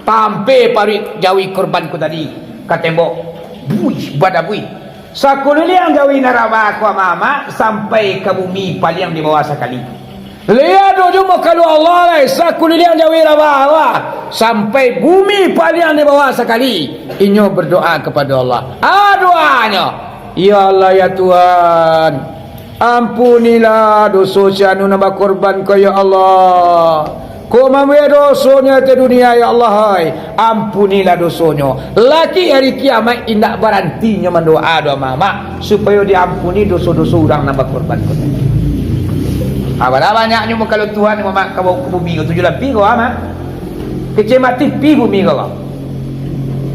Tampeh paruik jawi korban ko tadi ka tembok. Buih, badabuih. Sakuliliang jawi nan rabah ko, amak-amak, sampai ka bumi paliang di bawah sakali. Lai ado juo mukalo Allah lai, sakuliliang jawi rabah ko, sampai bumi paliang di bawah sakali. Inyo berdoa kepada Allah. Ah, doanyo, "Ya Allah, ya Tuhan, ampunilah doso si anu nan bakorban ko, ya Allah. Ko mambuek dosonyo ateh dunia, ya Allah, hai. Ampunilah dosonyo." Laki hari kiamaik indak barantinyo mandoa doh, amak-amak, supayo diampuni doso-doso urang nan bakorban ko. Ah, bara banyaknyo mukalo Tuhan, amak, ka bumi ko tujuah lampih ko, amak. Kecek mati pi bumi ko.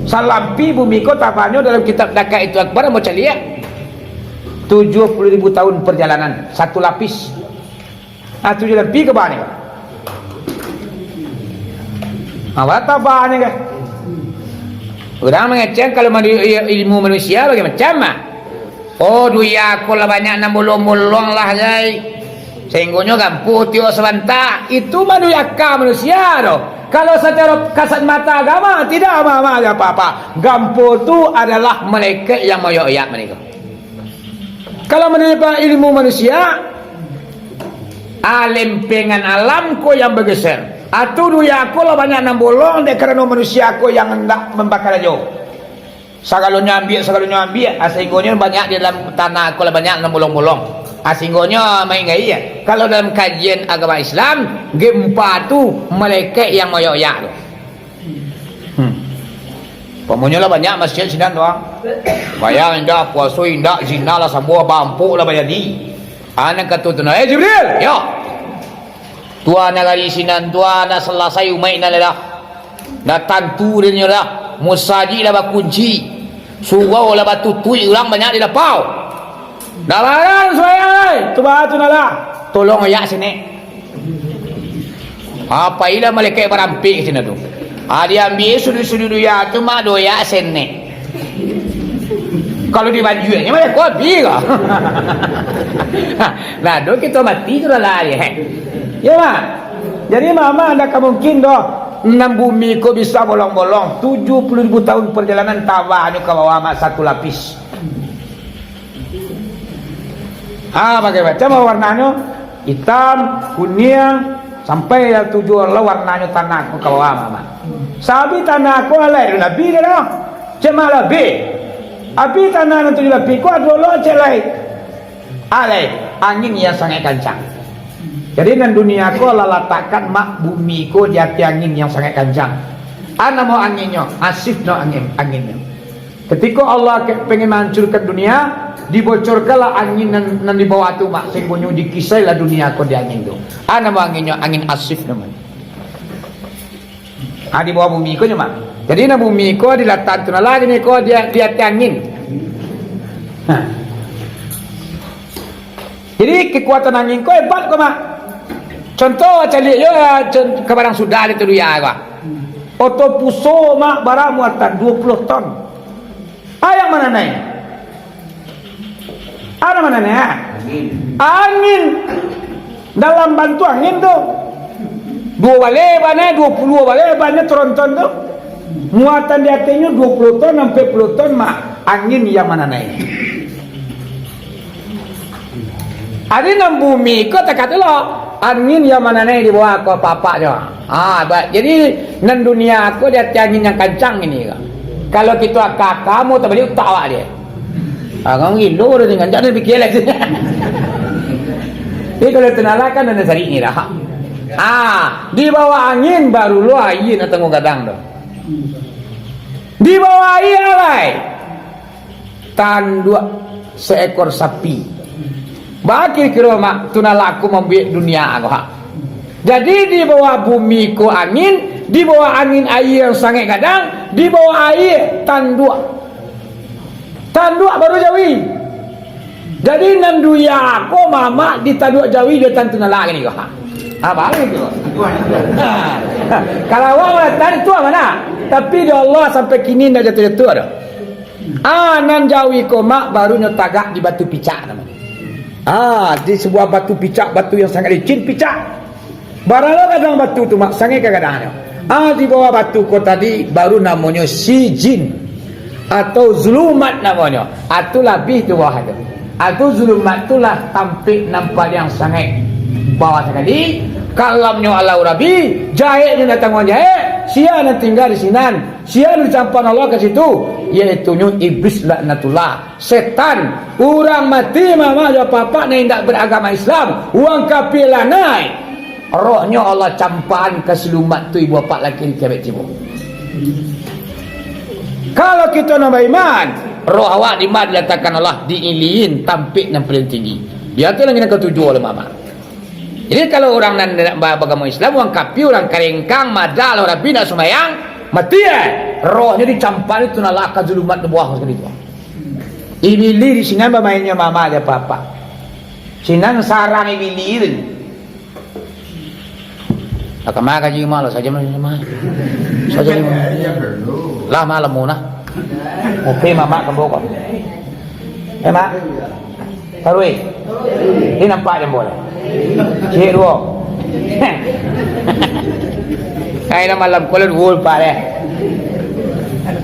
Salampih bumi ko tabahnyo dalam kitab Daqaiqul Akbar, ambo caliak. Tujuah puluah ribu tahun perjalanan, satu lapis. Ah, tujuah lampih ka bawah ni. Ah, bara tabahnyo ko. Urang mangecek kalau manu-, ilmu manusia bagai macam, ah. Oh, dunia ko lah banyak nan bolong-bolong lah, jai. Sahinggonyo gampuh tiok sabanta. Itu manusia, aka manusia tu. Kalau sacaro kasat mata agama, tidak, amak-amak, apa-apa. Gampuh tu adalah malaikat yang maoyak-oyak mereka. Kalau menurut ilmu manusia, Ah, lempengan alam ko yang bageser. Atu dunia ko lah banyak nan bolong dek karano manusia ko yang indak mambakarajo. Sagalonyo ambiak, sagalonyo ambiak, ah, sahinggonyo banyak di dalam tanah ko lah banyak nan bolong-bolong. Ah, sahinggonyo main gai, ya. Kalau dalam kajian agama Islam, gempa tu malaikat yang maoyak-oyak tu. Hmm. Pamonyo lah banyak masjid sinan tu, ah. Bayang indak, puaso indak, zina lah sambuah, bampuk lah bajadi. Anak kato tu nah, "Eh, Jibril, yo." Tuan nagari sinan tu, ah, nak salasai umaik nan lah. Dah tantu dinyo dah. Musajik lah bakunci. Surau lah batutuik, urang banyak di lapau. Dah barang suayang, ai. Tu bah tu nah lah. Tolong oyak sinek. Ah, pailah malaikat barampik ka sinan tu. Ah, diambiak suduik-suduik dunia tu, mak, doyak senek. Kalau dibanjuaknyo, malaikat abih ka. Nah, do kito mati tu lah lari, eh. Ya, mak. Jadi, mak, mak, ndak ka mungkin doh. Nan bumi ko bisa bolong-bolong, tujuh puluh ribu tahun perjalanan tabahnyo ka bawah, mak, satu lapis. Ha, bagai macam warnanyo, itam, kuniang, sampai lah tujuah lah warnanyo tanah ko ka bawah, Mak. Sabi tanah ko alai tu labi dah. Cek mak labi. Abi tanah nan tujuah lapi ko ado lo cek lai. Alai, angin yang sangat kancang. Jadi nan dunia ko lah latakkan mak bumi ko di ati angin yang sangat kancang. A namo anginnyo, asif no angin, anginnyo. Ketika Allah ke-, pengen menghancurkan dunia, dibocorkanlah angin nan, nan di bawah tu, mak, sehinggonyo dikisailah dunia ko di angin tu. A namo anginnyo, angin asif namonyo. Ah, di bawah bumi ko nyo, mak. Jadi, nan bumi ko dilatak tu, nah, lagi ni ko di, di ateh angin. Nah. Jadi, kekuatan angin ko hebat ko, mak. Contoh, caliak yo, ah, con-, ka barang sudah di tu dunia ko. Oto puso, mak, bara muatan duo puluah ton. Ayang mananai. Ayang mananai, ah? Angin. Angin. Dalam bantuak angin tu. Duo baleh banai, duo puluah baleh banai tronton tu. Muatan di atehnyo duo puluah ton, ampek puluah ton, mak. Angin yang mananai. Adi nan bumi ko takah tu lo, angin yang mananai di bawah ko apak-apaknyo. Ha, ba-, jadi, nan dunia ko di ateh angin yang kancang ini ko. Kalau kito aka-aka, mau tabaliak utak awak dia. Ha, kamu gilo dah tinggal, jangan fikir lagi. Jadi, kalau tu nah lah kan nan sarik ni dah. Ha, di bawah angin baru lo aia nak tangguang gadang tu. Di bawah aia lai. Tanduak seekor sapi. Baa kiro-kiro, mak, tu nan lah aku mambuek dunia ko, ha. Jadi, di bawah bumi ko angin, di bawah angin aia yang sangaik gadang, di bawah aia tanduak. Tanduak baru jawi. Jadi, nan dunia ko, mamak, di tanduak jawi, di tantu nan lah ni ko, ha. Ha, baru tu. Ha. Kalau awak mengatakan itu, ha, mana? Tapi di Allah sampai kini ndak jatuah-jatuah dah. Ah, nan jawi ko, mak, baru nyo tagak di batu picak namonyo. Ah, di sabuah batu picak, batu yang sangat licin, picak. Bara lo gadang batu tu, mak, sangaik ka gadangnyo. Ah, di bawah batu ko tadi, baru namonyo sijin. Atau zulumat namonyo. Ah, tu labiah tu bawah tu. Ah, tu zulumat tu lah tampek nan paliang sangaik bawah sakali. Kalamnyo alau rabi, jaiknyo nan tangguang jaik, sia nan tingga di sinan. Sia nan dicampan Allah ka situ, yaitunyo Iblis laknatullah, setan, urang mati, mamak jo apak-apak nan indak beragama Islam, urang kafir lanai. Rohnyo Allah campan ka si zulumat tu, ibu apak, laki di kiamat tibo. Kalau kito nan baiman, roh awak di ma dilatakkan Allah? Di Iliyin, tampek nan paliang tinggi. Di ateh langik nan katujuah, oleh mamak. Jadi, kalau urang nan indak ba-, bagamo Islam, urang kafir, urang karengkang, madah, lah rabi, indak sumbayang, mati, eh, rohnyo dicampan itu, nan lah ka zulumat di bawah sakali tu. Ibili di sinan bamainnyo, mamak jo apak-apak. Sinan sarang Ibili tu. Lah kama kaji malam sajo, malam sajo. Lah malam munah. Oke, mamak kembo ko. Eh, mak. Taruih. Ini nampak jambol. Cik duo. Kaina malam ko lah duo lupa deh.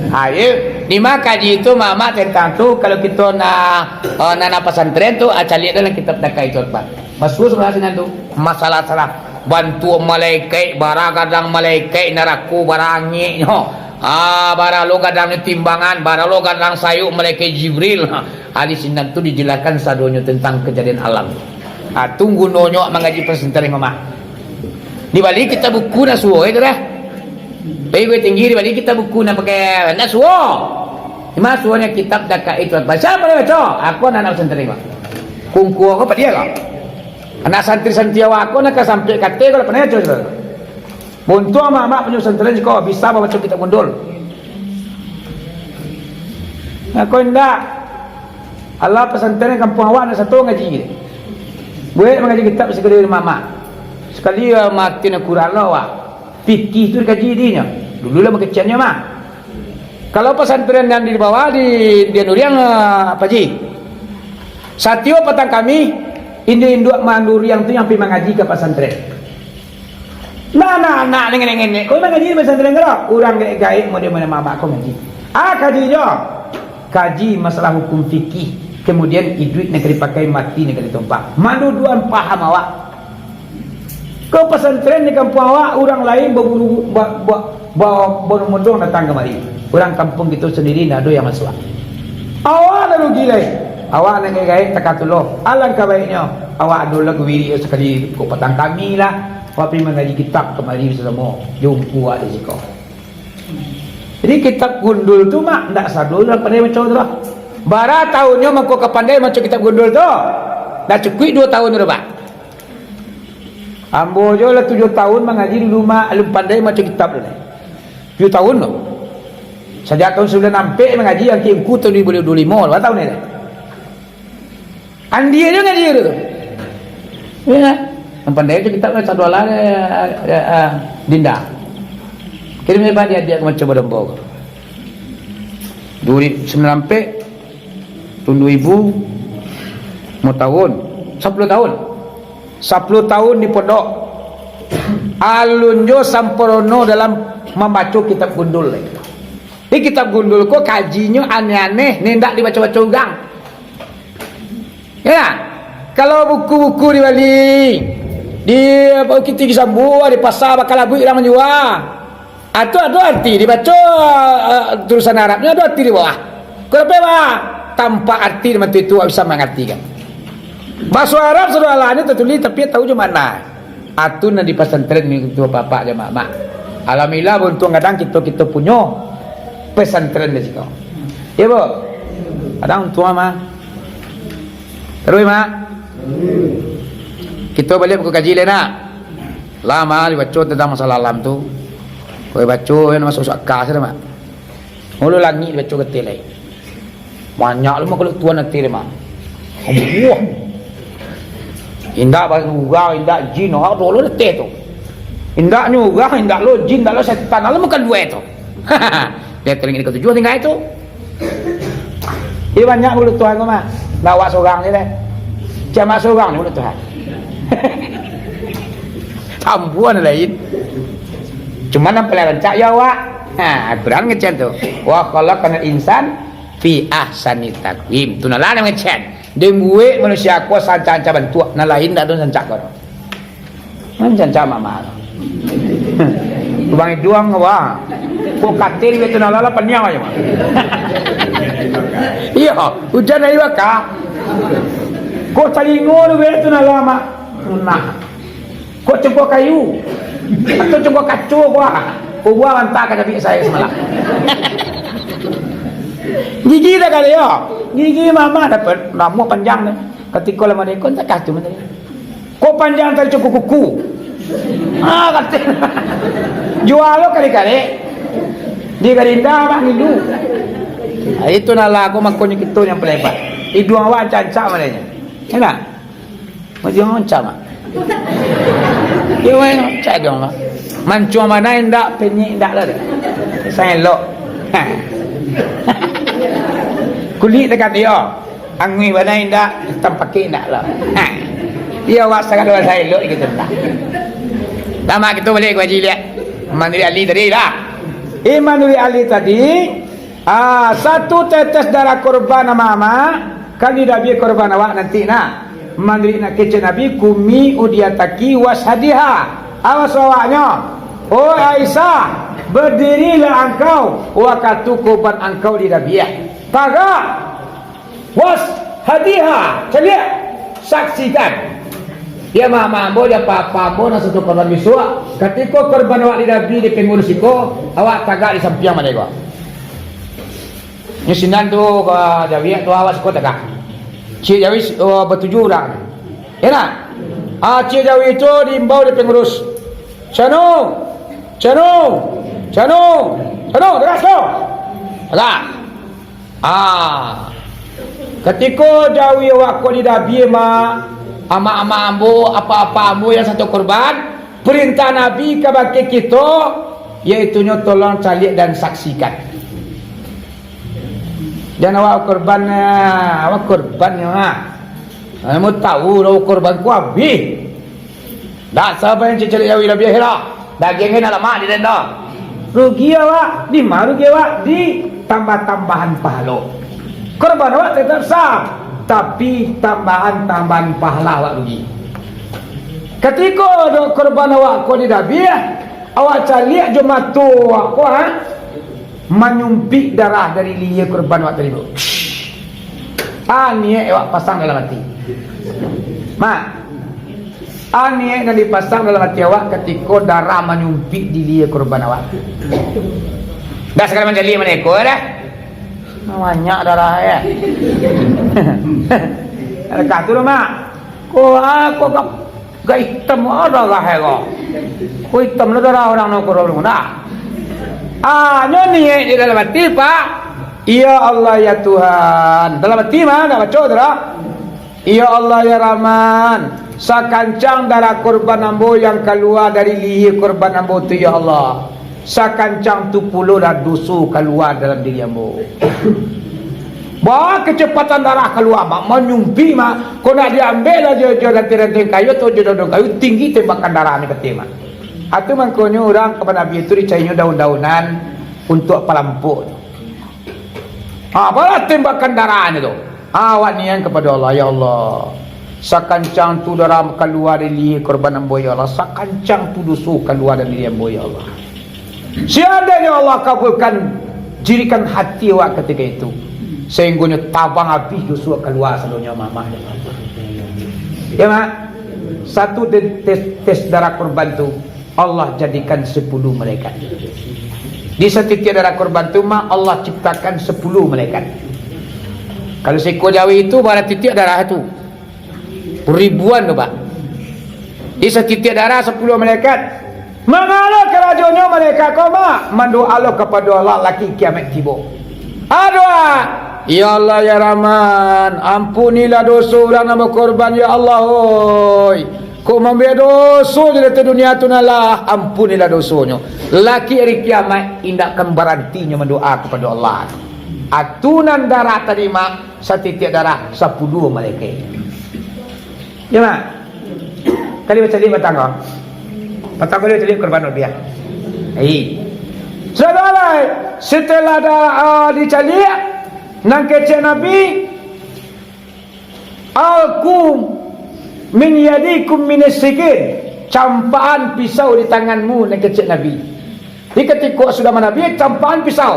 Ayo, di ma kaji tu, mamak, tentang tu, kalau kito nak, eh, nak, nak pasantren tu, ah, caliak dalam kitab Dakai tu, Pak. Masuak surah sinan tu. Masalah-salah bantuak malaikat, bara gadang malaikat narako, bara angeknyo. Ah, bara lo gadangnyo timbangan, bara lo gadang sayuk malaikat Jibril. Ha, di sinan tu dijelaskan sadonyo tentang kejadian alam. Ah, tu gunonyo mangaji pesantren, Mamak. Dibali kitab buku nak suo itu dah. Pai Bukittinggi dibali kitab buku nak pakai, nak suo. Ima suonyo kitab dakek itu. Siapa dia baca? Aku anak-anak pesantren, Mak. Kungku aku apa dia kau? Anak santri-santri awak ko nak ka sampai kate ko lah pandai aco. Buntuang amak-amak punyo pesantren ko bisa babaco kitab gundul. Nah, ko indak. Alah pesantren kampuang awak nak sato ngaji. Buek mangaji kitab sakali rumah amak. Sakali, ah, mati nak Quran lah awak. Fikih tu dikaji dinyo. Dulu lah makeceknyo mah. Kalau pesantren yang di bawah di, di Nuriang, ah, Pak Haji. Satiok patang kami, induak-induak manduriang tu yang pi mangaji ka pasantren. Nah, anak-anak nengek-nengek, kau mangaji di pasantren ko? Urang gaek-gaek model-model mamak ko ngaji. Ah, kaji jo. Kaji masalah hukum fikih. Kemudian iduik nan ka dipakai, mati nan ka ditompa. Manuduakan paham awak. Ko pasantren di kampuang awak, urang lain baburu, ba, ba, ba, babondong-bondong datang kamari. Urang kampuang kito sandiri ndak ado yang masuak. Awak lah rugi lai. Awak nan gaek-gaek takatulo. Alangkah baiknyo, awak ado lah wirik sakali ko patang kami lah. Awak pai mangaji kitab kamari basamo. Jumpa awak di siko. Jadi kitab gundul tu, Mak, ndak sado lah pandai baco tu lah. Bara tahunnyo mangko ka pandai baco kitab gundul tu? Ndak cukuik duo tahun tu, Pak. Ambo jo lah tujuah tahun mangaji dulu, Mak, alun pandai maco kitab tu lai. Tujuah tahun tu. Sajak tahun sambilan ampek mangaji, angki ungku tahun duo ribu duo limo, bara tahun ni lai. Andia jo ngaji tu. Ya. Nan pandai tu kitab lah, sado lah, ya, ya, ya, Dinda. Kirim je, Pak, dia, dia maco badombo ko. Duo ribu sambilan ampek, tahun duo ribu, limo tahun. Sapuluah tahun. Sapuluah tahun di pondok. Alun jo samparono dalam mambaco kitab gundul. Di kitab gundul ko kajinyo aneh-aneh, nan indak dibaco-baco urang. Ya, kalau buku-buku dibali, di Bukittinggi Sambuah, di pasa bakalabuik urang manjua. Ah, tu ado arti dibaco, ah, tulisan Arabnyo, ado arti di bawah. Kok dapek, Pak? Tanpa arti, mantun itu awak bisa mangartikan. Baso Arab sudah lah ni tatulih, tapi tahu jo makna. Atun nan di pasantren ni tu bapak jamaah, Mak. Alhamdulillah, buntuang gadang kito-kito punyo pasantren di siko. Iyo, Bu? Gadang untuang, Mak. Taruih, Mak. Kito baliak buku kaji lai, nak. Lah, Mak, dibaco tantang masalah alam tu. Kok dibaco, yo, masuak-masuak aka sajo, Mak. Mulu langik dibaco getih lai. Banyak lo makhluk Tuhan ateh dia, mah. Amuah. Indak urang, indak jin, awak dulu ateh tu. Indak nyo urang, indak lo jin, indak lo setan, lalu makan duo tu. Dia telinga katujuah tinggal itu. Jadi banyak makhluk Tuhan tu, mah. Ndak awak sorang je deh. Cuma sorang je makhluk Tuhan. Tambuan lain. Cuman yang paling rancak ya awak. Ha, Al-Quran ngecen tu. Wa khalaqal insan fi ahsani taqwim. Tu nan lah nan ngecen. Dia buek manusia ko sancak-ancak bantuak. Nan lain dak ado sancak ko. Nan sancak mama. Lubang iduang wah. Kok katil dia tu nan lah paniang aja, Mak. Iya, hujan dari baka. Kok talingo tu dia tu nan lah, Mak. Nah. Kok cungkuah kayu? Atau cungkuah kaco, buah? Kok buah mantah ka cabiak saya samalam. Gigi dah kali, yo. Gigi mama dapat rambut panjang tu. Katiko lah mereka, entah kah tu, menteri. Kok panjang tadi cukup kuku? Ah, kata. Jual lo kali-kali. Di Garinda, Bang Hindu. Ah, itu nalah aku makonyo kito yang pelebat. Iduang awak cancak malainya. Enak. Macam macam ah. Dia main macam dong lah. Mancung mana indak, penyik indak lah dah. Saya elok. Ha. Kulit dekat dia. Angui bana indak, hitam pakai indak lah. Ha. Dia awak sagalo bahasa elok gitu lah. Tamak kita balik ke Haji lihat. Mandiri Ali tadi lah. Eh, Mandiri Ali tadi, ah, satu tetes darah korban amak-amak, kan didabi korban awak nanti nah. Manuruik nan kecek Nabi, "Kumi udiataki wasadiha." Awas awaknyo, "Oi Aisyah, badirilah angkau, wakatu korban angkau didabiah. Tagak! Washadiha, caliak, saksikan. Ya, mama ambo, ya, papa ambo, nan sato korban bisuak. Katiko korban awak didabiah di pangurus iko, awak tagak di sampiang mano iko." Nyo sinan tu, ka jawi tu, awas ko tagak. Ciek jawi, oh, batujuah urang. Ya nak? Ah, ciek jawi tu diimbau di pangurus. "Cano, cano, cano, cano, tagak ko. Tagak." Ah. Katiko jawi awak ko didabiah, mak, amak-amak ambo, apa-apa ambo yang sato korban, perintah Nabi kabake kito, yaitunyo tolong caliak dan saksikan. Jan awak korban, ah, awak korban nyo, ah. Ambo tahu lah korban ko abih. Dak saba yang cicaliak jawi labiah lah. Dagiang kan nak lamak di den tu. Rugi awak, di ma rugi awak? Di tambah-tambahan pahalo. Korban awak tetap sah, tapi tambahan-tambahan pahala awak rugi. Katiko do korban awak ko didabiah, awak caliak jo mato awak ko, ha? Manyumpik darah dari lihia korban awak tadi tu. Ah, niaik awak pasang dalam ati. Mak, ah, niaik nan dipasang dalam ati awak katiko darah manyumpik di lihia korban awak. Dah sakali mancaliak mano iko dah. Banyak darah, ya. Adakah tu, Mak? Ko, ah, ko ka-, ka itam, ah, darah, eh, ko. Ko itam lah darah urang nan ko, urang nan. Ah, nyo niaik di dalam ati, Pak. "Ya Allah, ya Tuhan." Dalam ati mah, nak baco tu dah. "Ya Allah, ya Rahman, sakancang darah korban ambo yang kalua dari lihia korban ambo tu, ya Allah, sakancang tu pulolah doso kalua dalam diri ambo." Bah, kacepatan darah kalua, mak, manyumpik, mak. Kok nak diambiak lah jo, jo rantiang-rantiang kayu atau jo daun-daun kayu, tinggi tembakan darah ni, kato, mak. Atu mangkonyo urang ka Nabi tu dicainyo daun-daunan untuak palampok tu. Ha, apolah tembakan darahnyo tu? Ha, awak niaik kapado Allah, "Ya Allah, sakancang tu darah kalua dari lihia korban ambo, ya Allah, sakancang tu doso kalua dari diri ambo, ya Allah. Seandainyo Allah kabulkan, jirikan hati awak katiko itu, sainggonyo tabang abih doso kalua sadonyo, Mak." Ya, Mak? Satu tes, tes, tes darah korban tu, Allah jadikan sapuluah malaikat. Di satitiak darah korban tu mah, Allah ciptakan sapuluah malaikat. Kalau saikua jawi tu, bara titiak darah tu? Ribuan tu, Pak. Di satitiak darah, sapuluah malaikat. Manga lo karajonyo malaikat ko, Mak? Mandoa lo kapado Allah, laki kiamaik tibo. Aduh, ah. "Ya Allah, ya Rahman, ampunilah doso urang nan bakorban, ya Allah, oi. Kok mambuek doso di ateh dunia tu, nah lah, ampunilah dosonyo." Laki ari kiamaik indak kan barantinyo mandoa kapado Allah. Atu nan darah tadi, Mak, satitiak darah, sapuluah malaikat. Ya, Mak? Kali bacaliak batang ko. Batang ko dicaliak korban labiah. Ai. Sudah lai, setelah da-, ah, dicaliak, nan kecek Nabi, "Alqu min yadikum minas sikin." Campakan pisau di tanganmu, nan kecek Nabi. Di katiko sudah manabiah, campakan pisau.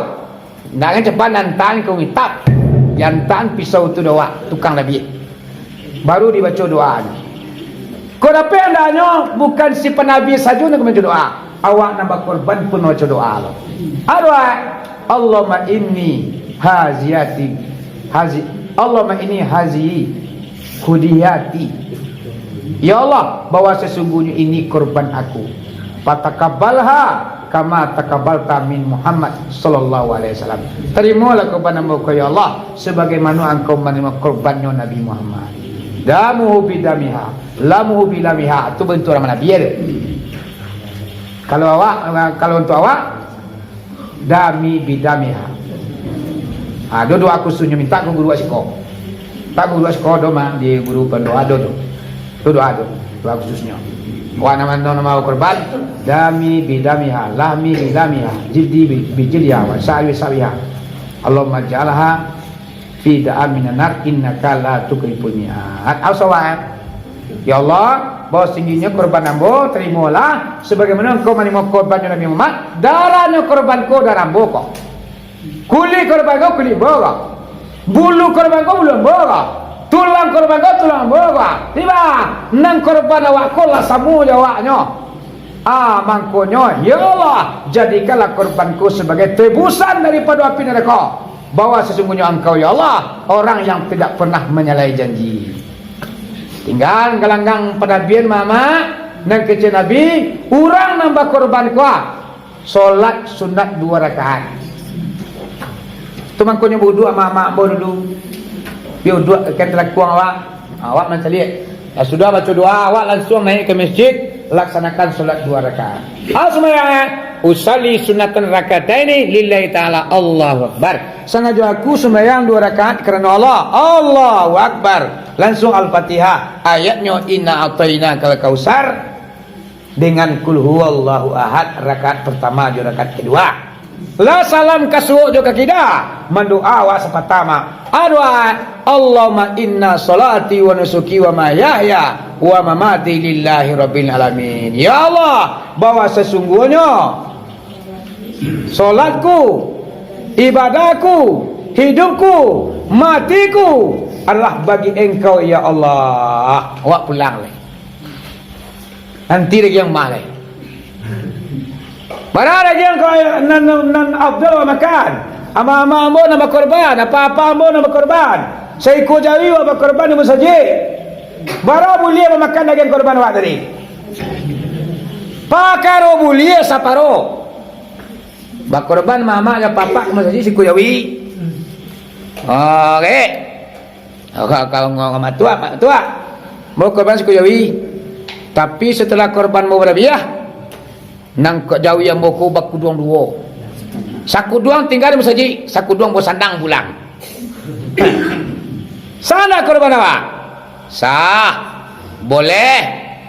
Ndak kan campakan, nan tangan ka ngitak. Diantakan pisau tu dek awak, tukang labiah. Baru dibaco doa tu. Kok dapek andaknyo, bukan si panabiah sajo nan ka mambaco doa. Awak nan bakorban pun mambaco doa lo. Doa, "Allahumma inni haziyati, hazi-, Allahumma inni hazihi hudiyati." Ya Allah, bahwa sesungguhnya ini korban aku. Fatakabbalha kama takabbalta min Muhammad sallallahu alaihi wasallam. Tarimalah korban ambo ko, ya Allah, sebagaimana Engkau menerima korbannyo Nabi Muhammad. Damuhu bidamiha, lamuhu bilamiha. Tu bantuak urang manabiah tu. Kalau awak, kalau untuak awak, dami bidamiha. Ha, ado doa khususnyo, mintak ka guru awak siko. Mintak ka guru awak siko, ado mah di guru pandoa ado tu. Tu doa tu, doa khususnyo. Wa nama nama korban, dami bidamiha, lahmi bilahmiha, jildi bi-, bijildiha, wa sa'ri sawiha. Allahumma ja'alha Fidaan minan nar, innaka la tukhlifu mi'ad. Au sawab. Ya Allah, bahwa sungguhnyo korban ambo, terimalah sebagaimana Engkau manarimo korban Nabi Muhammad, darahnyo korban ko darah ambo ko. Kulik korban ko kulik ambo ko. Bulu korban ko bulu ambo ko. Tulang korban ko tulang ambo ko. Tibo, nan korban awak ko lah samo jo awaknyo. Ah, mangkonyo, ya Allah, jadikanlah korbanku sabagai tebusan daripado api narako, bahwa sasungguhnyo Engkau, ya Allah, orang yang tidak pernah manyalahi janji. Tingga galanggang padabian, mamak, nan kecek Nabi, urang nan bakorban kuah, solat sunat duo rakaat. Tu mangkonyo buduak mamak ambo dulu. Pi uduak ka talakuang awak. Awak mancaliak. Lah sudah baco doa, awak lansuang naiak ka masjid, laksanakan solat duo rakaat. Ah, sumbayang, eh. Usalli sunnatan rakataini lillahi ta'ala. Allahu Akbar. Sangajo aku sumbayang duo rakaat karano Allah. Allahu Akbar. Lansuang Al-Fatihah. Ayatnyo, "Inna a'tainakal kautsar." Dengan Qul huwallahu ahad rakaat partama jo rakaat kadua. Lah salam ka suok jo ka kida, mandoa awak sapatama. Adoa, "Allahumma inna sholati wa nusuki wa mahyaya wa mamati lillahi rabbil alamin." Ya Allah, bahwa sasungguhnyo solatku, ibadahku, hidupku, matiku adalah bagi Engkau, ya Allah. Awak pulang lai. Nanti dagiang mah lai. Bara dagiang ko nan, nan, nan afdal awak makan? Amak-amak ambo nan bakorban, apak-apak ambo nan bakorban. Saikua jawi awak bakorban di musajik. Bara buliah awak makan dagiang korban awak tadi? Pakaro buliah saparo. Bakorban amak-amak jo apak-apak ka musajik saikua jawi. Oke. Ka, ka, ka, ka, matuak, matuak. Ambo korban saikua jawi. Tapi, setelah korban ambo barabiah, nan kok jawi ambo ko bakuduang duo. Sakuduang tingga di musajik, sakuduang ambo sandang pulang. Sah ndak korban awak? Sah. Boleh.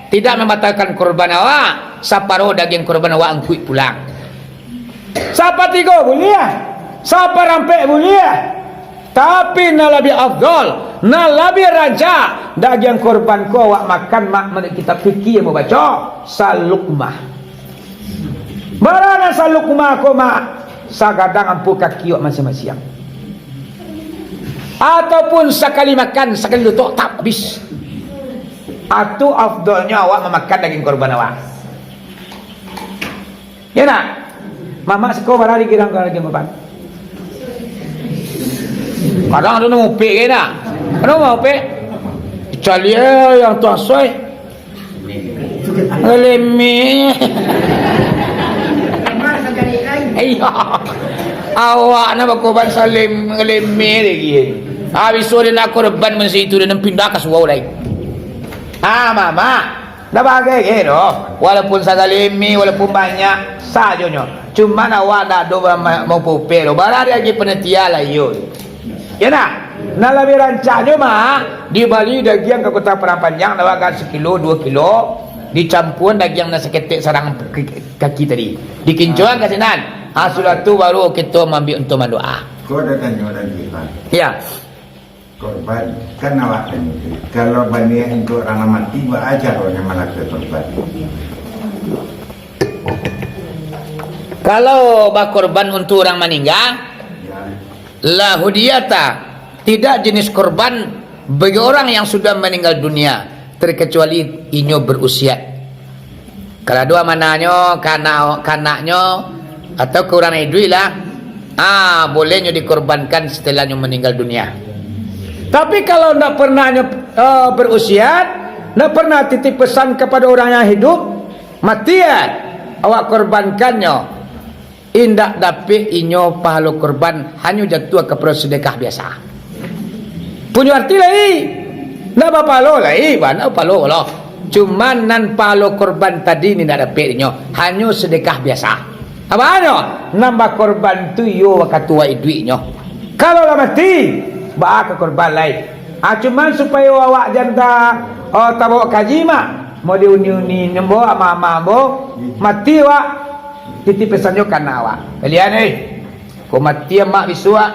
Tidak mambatalkan korban awak. Saparo dagiang korban awak angkuik pulang. Sapatigo buliah, saparampek buliah. Tapi nan labiah afdol, nan labiah rancak, dagiang korban ko awak makan, mak, manuruik kitab fikih yang babaco, salukmah. Bara nan salukmah ko, mak? Sagadang ampu kaki awak masiang-masiang. Ataupun sakali makan, sakali tutuak, tak habis. Atu afdolnyo awak mamakan dagiang korban awak. Ya nak? Mamak siko bara digirang ka dagiang korban. Kadang ado nan mupik ka nak? Ado nan mupik? Caliak yang tu asoi. Ngalemi. Iya. Awak nak bakorban salim ngalemi lagi. Ah, bisuak den nak korban macam itu, den pindah ka surau lai. Ah, mamak. Ndak bagai ge doh. Walaupun sagalemi, walaupun banyak, sajonyo. Cuman awak ndak ado ba-, ma-, mau pope doh. Bara agi panitia lah iyo. Ya nak? Nan labiah rancaknyo mah, dibali dagiang ka Kota Padang Panjang, nan agak sakilo, duo kilo, dicampuan dagiang nan saketek sarang kaki, kaki tadi. Dikincuan ka sinan. Ah, sudah tu baru kito maambiak untuang mandoa. Ko ado tanyo lagi, Pak. Ya. Korban, kan awak tanyo tu. Kalau baniaik untuak urang nan mati, baa caronyo malakue korban? Kalau bakorban untuak urang maningga, ya. La hudiyata, tidak jenis korban bagi orang yang sudah meninggal dunia, terkecuali inyo berusiat. Kalau ado amananyo, kanak, kanaknyo, atau ka urang iduik lah, ah, boleh nyo dikorbankan setelah nyo meninggal dunia. Tapi kalau ndak pernah nyo, eh, berusiat, ndak pernah titip pesan kepada orang yang hidup, mati, eh, awak korbankannyo. Indak dapek inyo pahalo korban, hanyo jatuah kapado sedekah biasa. Punyo arti lai, ndak bapahalo lai, bana bapahalo Allah. Cuman nan pahalo korban tadi ni ndak dapek inyo, hanyo sedekah biasa. Apo nyo? Nan bakorban tu iyo wakatu awak iduiknyo. Kalau lah mati, baa ka korban lai. Ah, cuman supayo awak jan ta-, oh, tabawa kaji mah, mau diuni-uni, nembo ama-ama ambo, mati awak. Titip pesannyo ka anak awak. Kalian, eh, ko mati amak bisuak,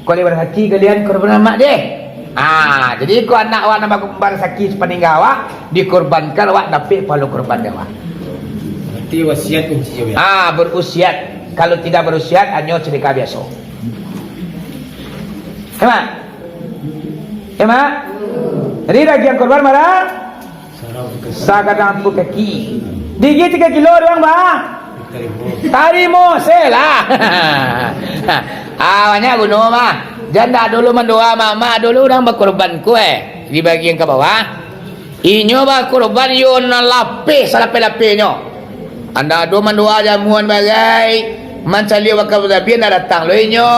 Kok lai barasaki kalian, korban amak deh. Ah, jadi kok anak awak nan ba-, barasaki sapaningga awak, dikorbankan, awak dapek pahalo korban dek awak. Berarti wasiat kunci yo, ya? Ah, berusiat. Kalau tidak berusiat, hanyo sedekah biaso. Ya, Mak? Ya, Mak? Jadi dagiang korban bara? Sagadang ampun kaki. Digi tigo kilo doang, bah. Tarimo se lah. Ah, banyak guno mah. Jan dak dulu mandoa, Mak. Mak, dulu urang bakorban ko, eh, di bagian ka bawah. Inyo bakorban yo nan lapeh salapeh-lapehnyo. Anda ado mandoa jamuan bagai, mancaliak wakaf tabian, ndak datang lo inyo.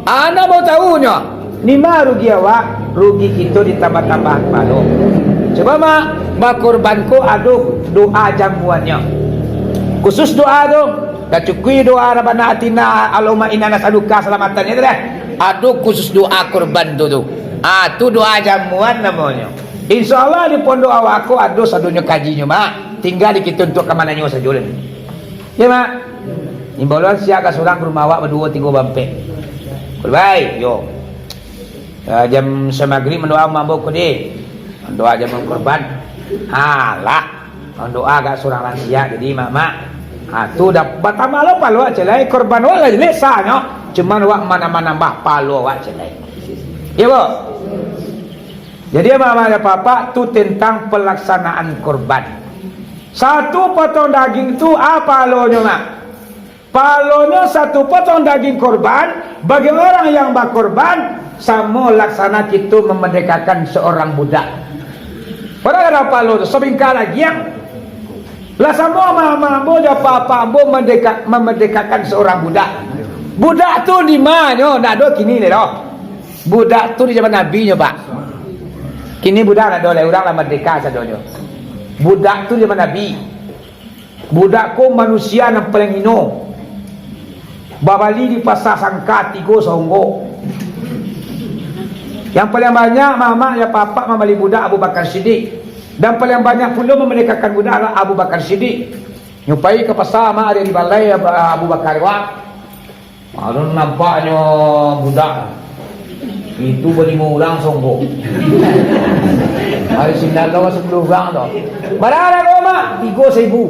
Anda mau tahu nyo, nima rugi awak, rugi kito ditambah-tambah pahalo. Coba, Mak, bakorban ko ado doa jamuannyo. Khusus doa tu, dak cukuik doa Rabbana atina, Allahumma inna nas'aluka salamatannyo tu deh. Ado khusus doa korban tu, tu. Ah, tu doa jamuan namonyo. Insya Allah di pondok awak ko ado sadonyo kajinyo, Mak. Tingga di kito untuak ka mananyo sajo lai. Ya, Mak. Imbauan siap ka surang ka rumah awak baduo, tigo, baampek. Korban, yo. Ya, jam samagrib mandoa mambo ko deh. Mandoa jam korban. Alah. Mandoa agak surang lansia, jadi, Mak, Mak. Ha, tu dah batambah lo pahalo awak ciek lai, korban awak lah jelek sahnyo. Cuman awak manambah-nambah pahalo awak ciek lai. Ya, Bu? Jadi, Amak-amak, Apak-apak, tu tentang pelaksanaan korban. Satu potong daging tu, a pahalonyo, Mak? Pahalonyo satu potong daging korban, bagi orang yang bakorban, samo laksana kito mamardekakan seorang budak. Padahal ado pahalo tu, sabingkah dagiang. Lah samo ma-, ma-, ambo jo apak-apak ambo mandeka-, mamardekakan seorang budak. Budak tu di ma nyo? Ndak ado kini lai doh. Budak tu di zaman Nabi nyo, Pak. Kini budak ndak ado lai, urang lah mardeka sadonyo. Budak tu di zaman Nabi. Budak ko manusia nan paling hino. Babali di pasa sangka tigo saonggo. Yang paling banyak mamak, ya, papak mambali budak Abu Bakar Siddiq. Dan paling banyak pulo mamardekakan budak adalah Abu Bakar Siddiq. Nyo pai ka pasa, mak, ari-ari balai Abu, Abu Bakar, wak. Alun nampaknyo budak. Itu balimo urang saonggo. Ari sinan lo sapuluah urang tu. Bara ko, mak? Tigo saribu.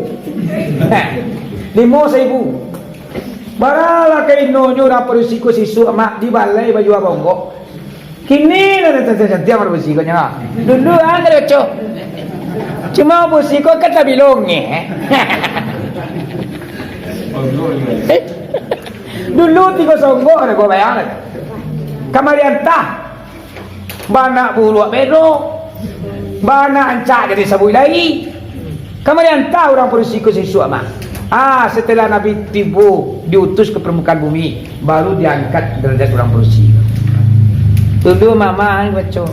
Limo saribu. Bara lah ka inonyo urang padusi ko sisuak, mak, di balai bajua bongkok. Kini lah cantiang-cantiang urang padusi ko nyo. Dulu ah kada cocok. Cuma padusi ko kan tabilong, eh. Dulu tigo saonggo, ado ko bayang. Kamari antah. Baanak buruak bedo. Baanak rancak jadi sabuik lai. Kamari antah urang padusi ko sisuak, mak. Ah, setelah Nabi tibo, diutus ka parmukaan bumi, baru diangkat darajat urang padusi. Dulu mamak baco.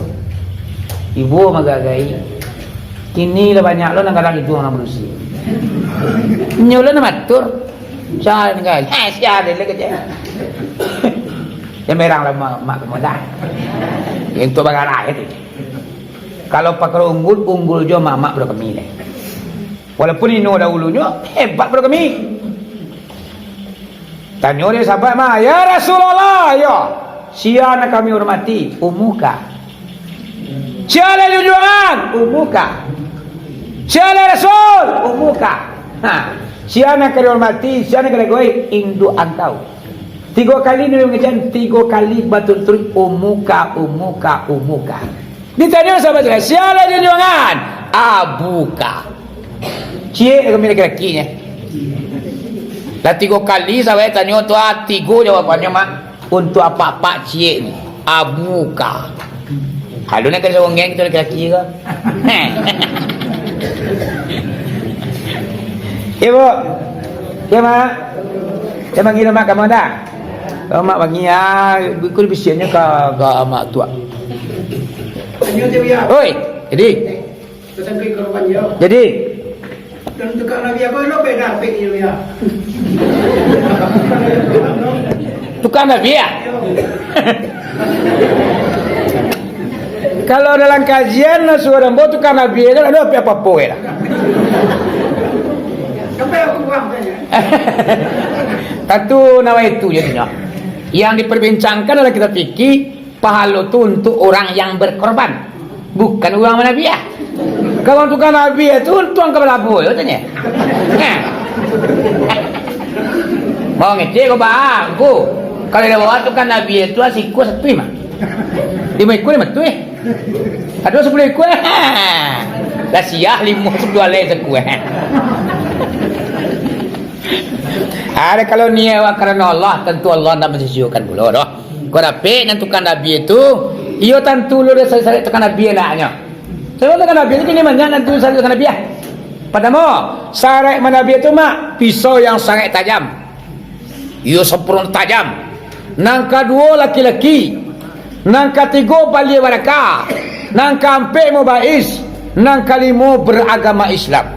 Ibo magagai. Kini lah banyak lo nan gadang itu urang padusi. Nyo lo nan matur. Sia tingga. Ha, sia deh, lagi je. Dia merang lah mak, mak kemudian. Yang tu bagarah itu. Kalau pakaro unggul, unggul jo mamak budak kami deh. Walaupun ino dahulunyo, hebat budak kami. Tanyo dek sahabat mah, "Ya Rasulullah, yo, sia nan kami hormati?" "Ummuka." "Sia lai junjuangan?" "Ummuka." "Sia lai Rasul?" "Ummuka." Ha, sia nan ka dihormati, sia nan ka digawi? Induak angkau. Tigo kali Nabi mangecek, tigo kali baturut-turut, "Ummuka, ummuka, ummuka." Ditanyo sahabat tu, "Sia lai junjuangan?" "Abuka." Ciek kami laki-lakinyo. Lah tigo kali sahabat tanyo tu, ah, tigo jawabannyo, mak. Untuk apak-apak ciek ni, abuka. Kalau nak kena songong kito laki-laki ko. Ya, Bu. Ya, Mak. Ya, manggil Mak kamu dah. Oh, Mak bangih, ah, ikut bisiannya ka, ka Mak tuak. Oi, jadi. Jadi. Dan tukang nabi apa lo beda pek ni, ya? Tukang nabi, ya? Kalau dalam kajian, suruh ambo tukang nabi, kan ada apa-apa, ya? Sampai aku kurang tanya. Tentu nama itu jadinya. Yang diperbincangkan dalam kitab fikih, pahalo tu untuk orang yang berkorban, bukan urang manabiah. Kalau tukang nabiah tu untuang ka balabuah, yo tanyo. Nah. Mau ngecek ko bang, ko. Kalau dia bawa tukang nabiah tu, sikua satu mah. Lima ikua lima tu, eh. Ado sapuluah ikua. Lah siah limo sapuluah alai saku, eh. Ada kalau niat awak karano Allah, tentu Allah ndak mansisiakan pulo doh. Kau dapek nan tukang nabiah tu, iyo tantu lo dah sarik tukang nabiah lah nyo. Sebab tukang nabiah tu kini banyak nan tu sarik tukang nabiah. Partamo, sarik manabiah tu mak, pisau yang sangat tajam. Iyo sampurno tajam. Nan kaduo laki-laki. Nan katigo balia baraka. Nan kaampek mubais. Nan kalimo beragama Islam.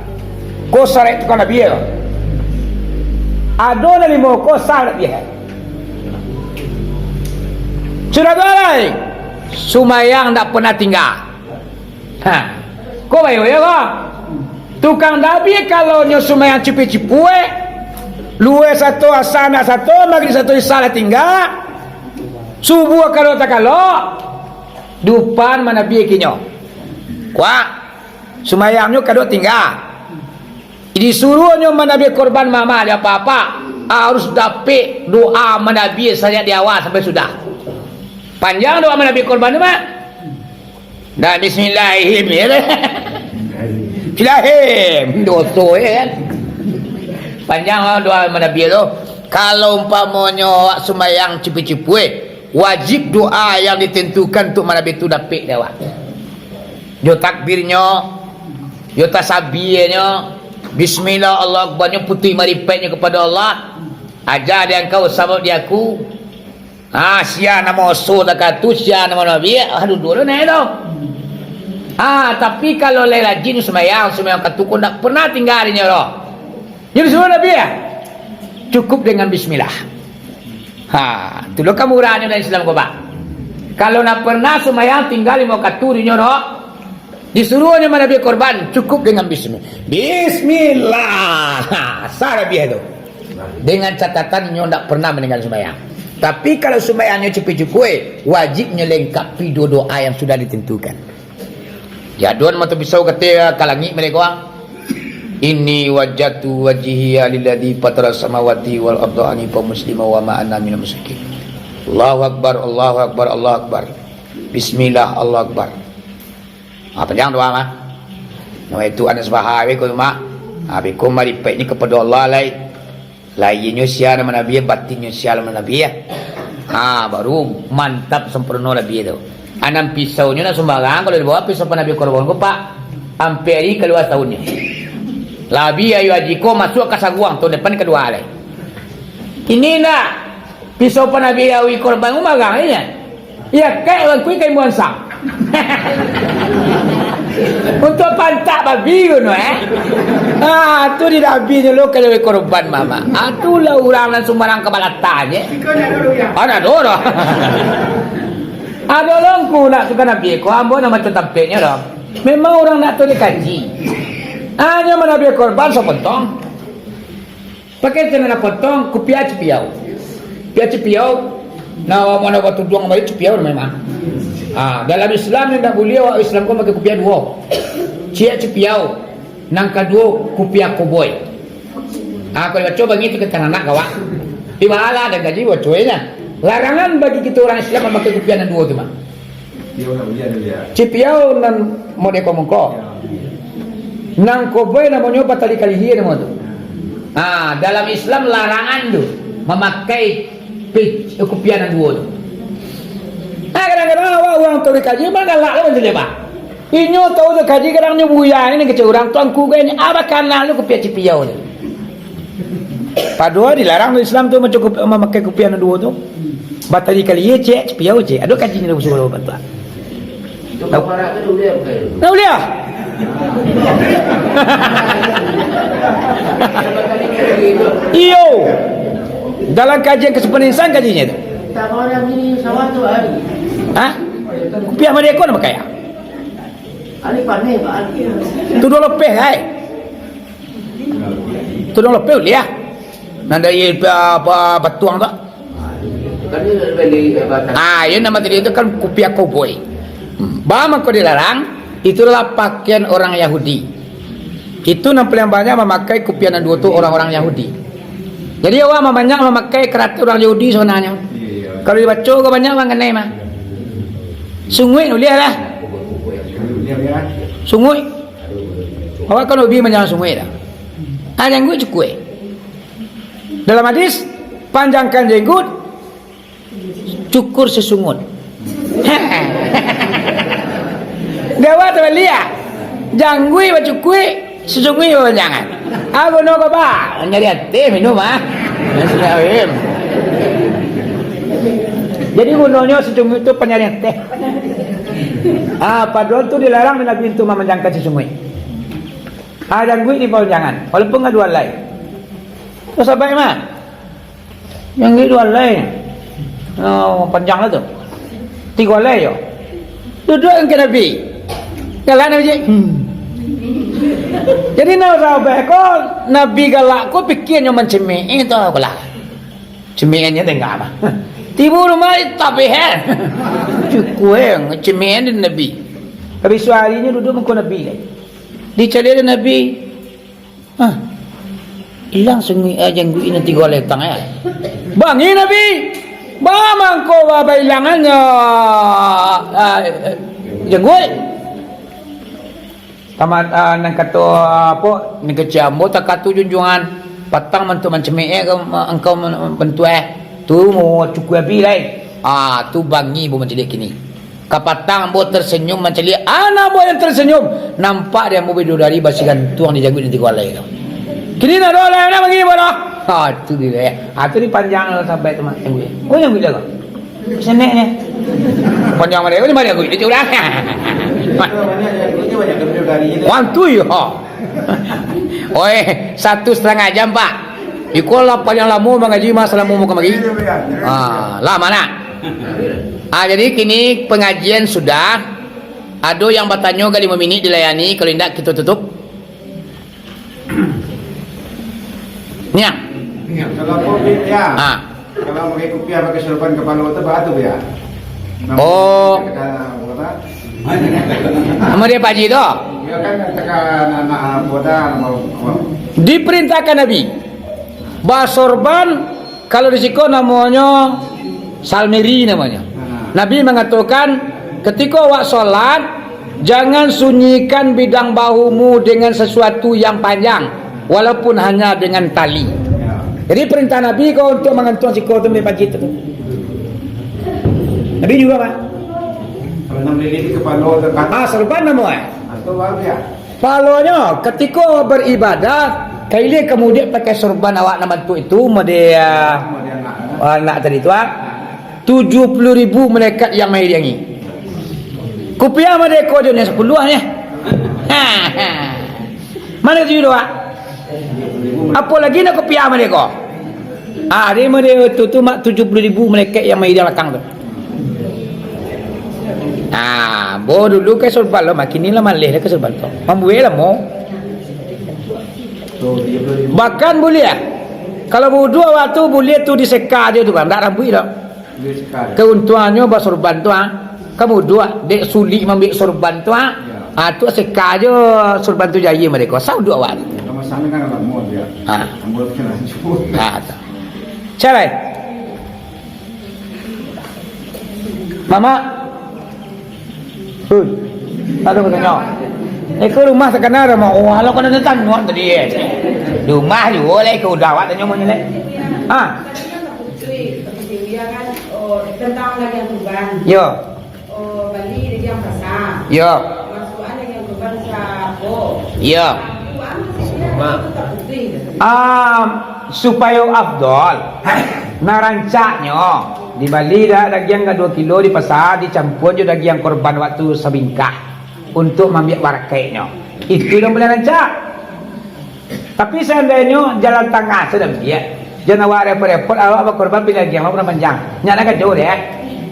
Ko sarik tukang nabiah. Ado nan limo ko sarik nabiah. Sudah tu lai. Sumayang ndak pernah tingga. Ha. Ko bayo yo ko. Tukang nabiah kalau nyo sumayang cipuik-cipuik, luwe sato, asa ndak sato, magrib sato, isya lah tingga, subuah kalau takalok, dupan manabiah kinyo. Kuak, sumayangnyo kado tingga. Disuruahnyo manabiah korban mamak jo apak-apak, harus dapek doa manabiah sajak di awal sampai sudah. Panjang doa manabiah korban tu, Mak. Dah bismillahim, ya kan? Bismillahim, doso, ya kan? Panjang lah doa manabiah tu. Kalau umpamonyo awak sumbayang cipuik-cipuik, wajib doa yang ditentukan untuk manabiah tu dapek dek awak. Jo takbirnyo, jo tasbihnyo, bismillah, Allahu Akbarnyo, putuih maripeknyo kepada Allah. Aja di angkau, sabab di aku. Ah, sia namo oso takatu, sia namo nabiah, ah, duduak lo naik tu. Ah, tapi kalau lai rajin sumbayang, sumbayang katuko ndak pernah tingga dinyo doh. Jadi suruah nabiah, cukup dengan bismillah. Ha, tu lo kamurahnyo dalam Islam ko, Pak. Kalau ndak pernah sumbayang tingga limo wakatu dinyo doh, disuruahnyo manabiah korban, cukup dengan bismillah. Bismillah. Ha, sah nabiah tu. Dengan catatan nyo ndak pernah maninggalan sumbayang. Tapi kalau sumbayangnyo cipuik-cipuik, wajibnyo lengkapi duo doa yang sudah ditentukan. Jaduan mato pisau kato ka langik mereka, "Inni wajjahtu wajhiya lilladzi fataras samawati wal arda hanifan muslima wa ma ana minal musyrikin." Allahu Akbar, Allahu Akbar, Allahu Akbar. Bismillah, Allahu Akbar. Ha, panjang doa mah. Nama itu Anas Bahawi ko mah. Ha, beko maripeknyo kepada Allah lai. Lahianyo sia namo nabiah, batinnyo sia namo nabiah. Ha, baru mantap sampurno nabiah tu. Anan pisaunyo nak sumbarang, kalau dibawa pisau panabiah korban ko, Pak, ampek ari kalua saunnyo. Labiah ayo aji ko masuak ka saguang, tahun depan kaduo lai. Kini ndak, pisau panabiah awi korban ko marang inyo. Iyo, kek urang kuik ka imbuang sang. Untuak pantak babi ko no, eh. Ah, tu di nabi nyo lo kalau korban mama. Ah, tu lah urang nan sumbarang ka balatan je. Ada doh. Ado lo ngku nak tukang nabi ko, ambo nak macam tampeknyo doh. Memang urang nak tu dikaji. Hanyo manabiah korban sapontong. Pakai tanah potong, kupiah cipiau. Kupiah cipiau, nah, mana batuduang baik cipiau memang. Ah, dalam Islam yang tak boleh awak Islam ko pakai kupiah duo. Ciek cipiau, nang kaduo kupiah koboi. Ah, kalau baco bagi tu tentang anak kawak. Di bala dan gaji baco nya. Larangan bagi kita orang Islam memakai kupiah nan duo tu, Mak. Cipiau nan modeko mungko. Nan koboi namonyo batali kalihi namo tu. Ha, dalam Islam larangan tu mamakai pi-, kupiah nan duo tu. Nah, kadang-kadang awak urang tahu dikaji, mah galak lah macam dia, Pak. Inyo tahu tu kaji, kadang nyo buya ni, ni kecil urang tuanku gaya ni, apa kanal tu kupiah cipiau tu. Padahal dilarang dalam Islam tu maco kup-, mamakai kupiah nan duo tu. Batali kalihi ciek, cipiau ciek. Ado kaji ni dalam surah Al-Fatihah. Itu kafarat tu dah boleh pakai tu? Dah boleh ah? Iyo. Dalam kajian kesupanan insan kajinyo tu. Tak orang ni sawah tu hari. Hah? Kupiah madeko nak pakai ah? Hari panen, Pak, hari. Tu dua lapeh ai. Tudung lapeh ulih ah. Nan dari apa, apa, batuang tu. Ah, iyo, namo tadi tu kan kupiah koboi. Hmm. Ba mangko dilarang, itulah pakaian orang Yahudi. Itu nan paliang banyak mamakai kupiah nan duo tu orang-orang Yahudi. Jadi, awak banyak mamakai karatu orang Yahudi sabananyo. Kalau dibaco ko banyak mangganai mah. Sunguik ulih lah. Sunguik. Awak kan hobi manjang sunguik dah. Ah, jangguik cukuik. Dalam hadis, panjangkan jenggot, cukur sesungut. Di awak tabaliak ah. Jangguik bacukuik, sesunguik bapanjangan. Ah, guno ko ba? Nyari ateh minum ah. Jadi gunonyo sesunguik tu panyaring ateh. Ah, padahal tu dilarang Nabi tu mamanjangkan sesunguik. Ah, jangguik dipanjangan, walaupun nggak dua alai. Terus sahabat mah. Jangguik dua alai. Oh, panjang lah tu. Tigo alai yo. Duduak ka Nabi. Galak Nabi cek. Hmm. Jadi, nan sahabat ko, Nabi galak ko pikianyo mancemeh, eh, tu ko lah. Cemeh-cemeh tengah mah. Tibo rumah, eh, tabeh, eh. Cukuik, eh, cemeh di Nabi. Habis suarinyo duduak muko Nabi lai. Dicaliak dek Nabi. Ah, ilang sunguik, ah, jangguik nan tigo alai tang, eh. Bangih Nabi. Ba mangko ba-, bailangannyo, ah, jangguik. Tamat, ah, nan kato, ah, apo, nan kecek ambo takatu junjuangan. Patang bantuak mancemeh, eh, ka, angkau man-, bantuak, eh. Tu mau cukuik abih lai. Ah, tu bangih bo mancaliak kini. Kapatang ambo tersenyum mancaliak, anak ambo yang tersenyum, nampak dek ambo bidodari basigantuang di jangguik nan tigo alai tu. Kini nak doh alai, nak bagi ambo doh. Ha, tu dia, eh. Ha, tu dipanjang lah sampai tu, mak, jangguik. Oh, jangguik dah kau. Seneknya. Panjang mana? Oh, ni mana jangguik? Dia curang. Wan tu yo. Oi, satu setengah jam, Pak. Iko lah paling lamo mangaji mah salamo kamari. Ah, lah mana? Ah, jadi kini pangajian sudah. Ado yang batanyo ka limo minik dilayani, kalau indak kito tutup. Niang. Kalau kopi, ya. Ah. Kalau pakai kupiah, pakai sorban kapalo tu, baa tu, ya? Oh. Kata, apa kata? Sama dia Pak Haji tu? Ya kan, kata anak-anak boda, mau, mau. Diperintahkan Nabi basorban, kalau di siko namonyo Salmiri namonyo. Nabi mangatokan, "Katiko awak sholat, jangan sunyikan bidang bahumu dengan sesuatu yang panjang, walaupun hanya dengan tali." Jadi, perintah Nabi ko untuk mangantuang siko tu, ambiak paji tu. Nabi juo, Pak. Kalau nak meliliti kepala tu, kan? Ah, sorban namo, eh? Atau apa ya? Palonyo, katiko baribadah, kailia ka mudiak pakai sorban awak nan bantuak itu, mode, ah, anak tadi tu, ah. Tujuah puluah ribu malaikat yang mairingi. Kupiah mode ko jo ni sapuluah ni. Mana tujuah doa? Apo lagi nak kupiah mode ko? Ah, dia mode tu, tu mak tujuah puluah ribu malaikat yang mairingi balakang tu. Ah, bo dulu ka sorban lo, makin ni lah maleh lah ka sorban tu. Mambuek lah mo. Bahkan buliah. Kalau buduak awak tu, buliah tu diseka aja tu kan, ndak rambuik dah. Diseka. Keuntungannya basorban tu, ah. Kamu duak, dek sulik mambuek sorban tu, ah. Ya. Ah, tu seka aja sorban tu jaya mereka. Sah duak awak. Sama-sama kan lama dia. Ah. Ambil kena cuba. Ah, tu. Cari. Mamak. Hei. Aduh, katanya. Eh, ke rumah sakana rumah. Oh, halo kena datang nuan tadi, eh. Rumah juga leh, ke udah awak tanya mana leh. Ha. Tentang dagiang kurban. Yo. Oh, bali dagiang pasa. Yo. Masukan dagiang kurban sapo? Yo. Mak. Ah, supayo afdol, nah, rancaknyo dibali dak dagiang ka duo kilo di pasa, dicampua jo dagiang korban waktu sabingkah, untuak maambiak barakaiknyo. Itu nan paling rancak. Tapi, saandainyo jalan tangah tu dak biak, jan awak repot-repot, awak bakorban pilihan dagiang, awak pernah panjang. Nyak nak kacau deh.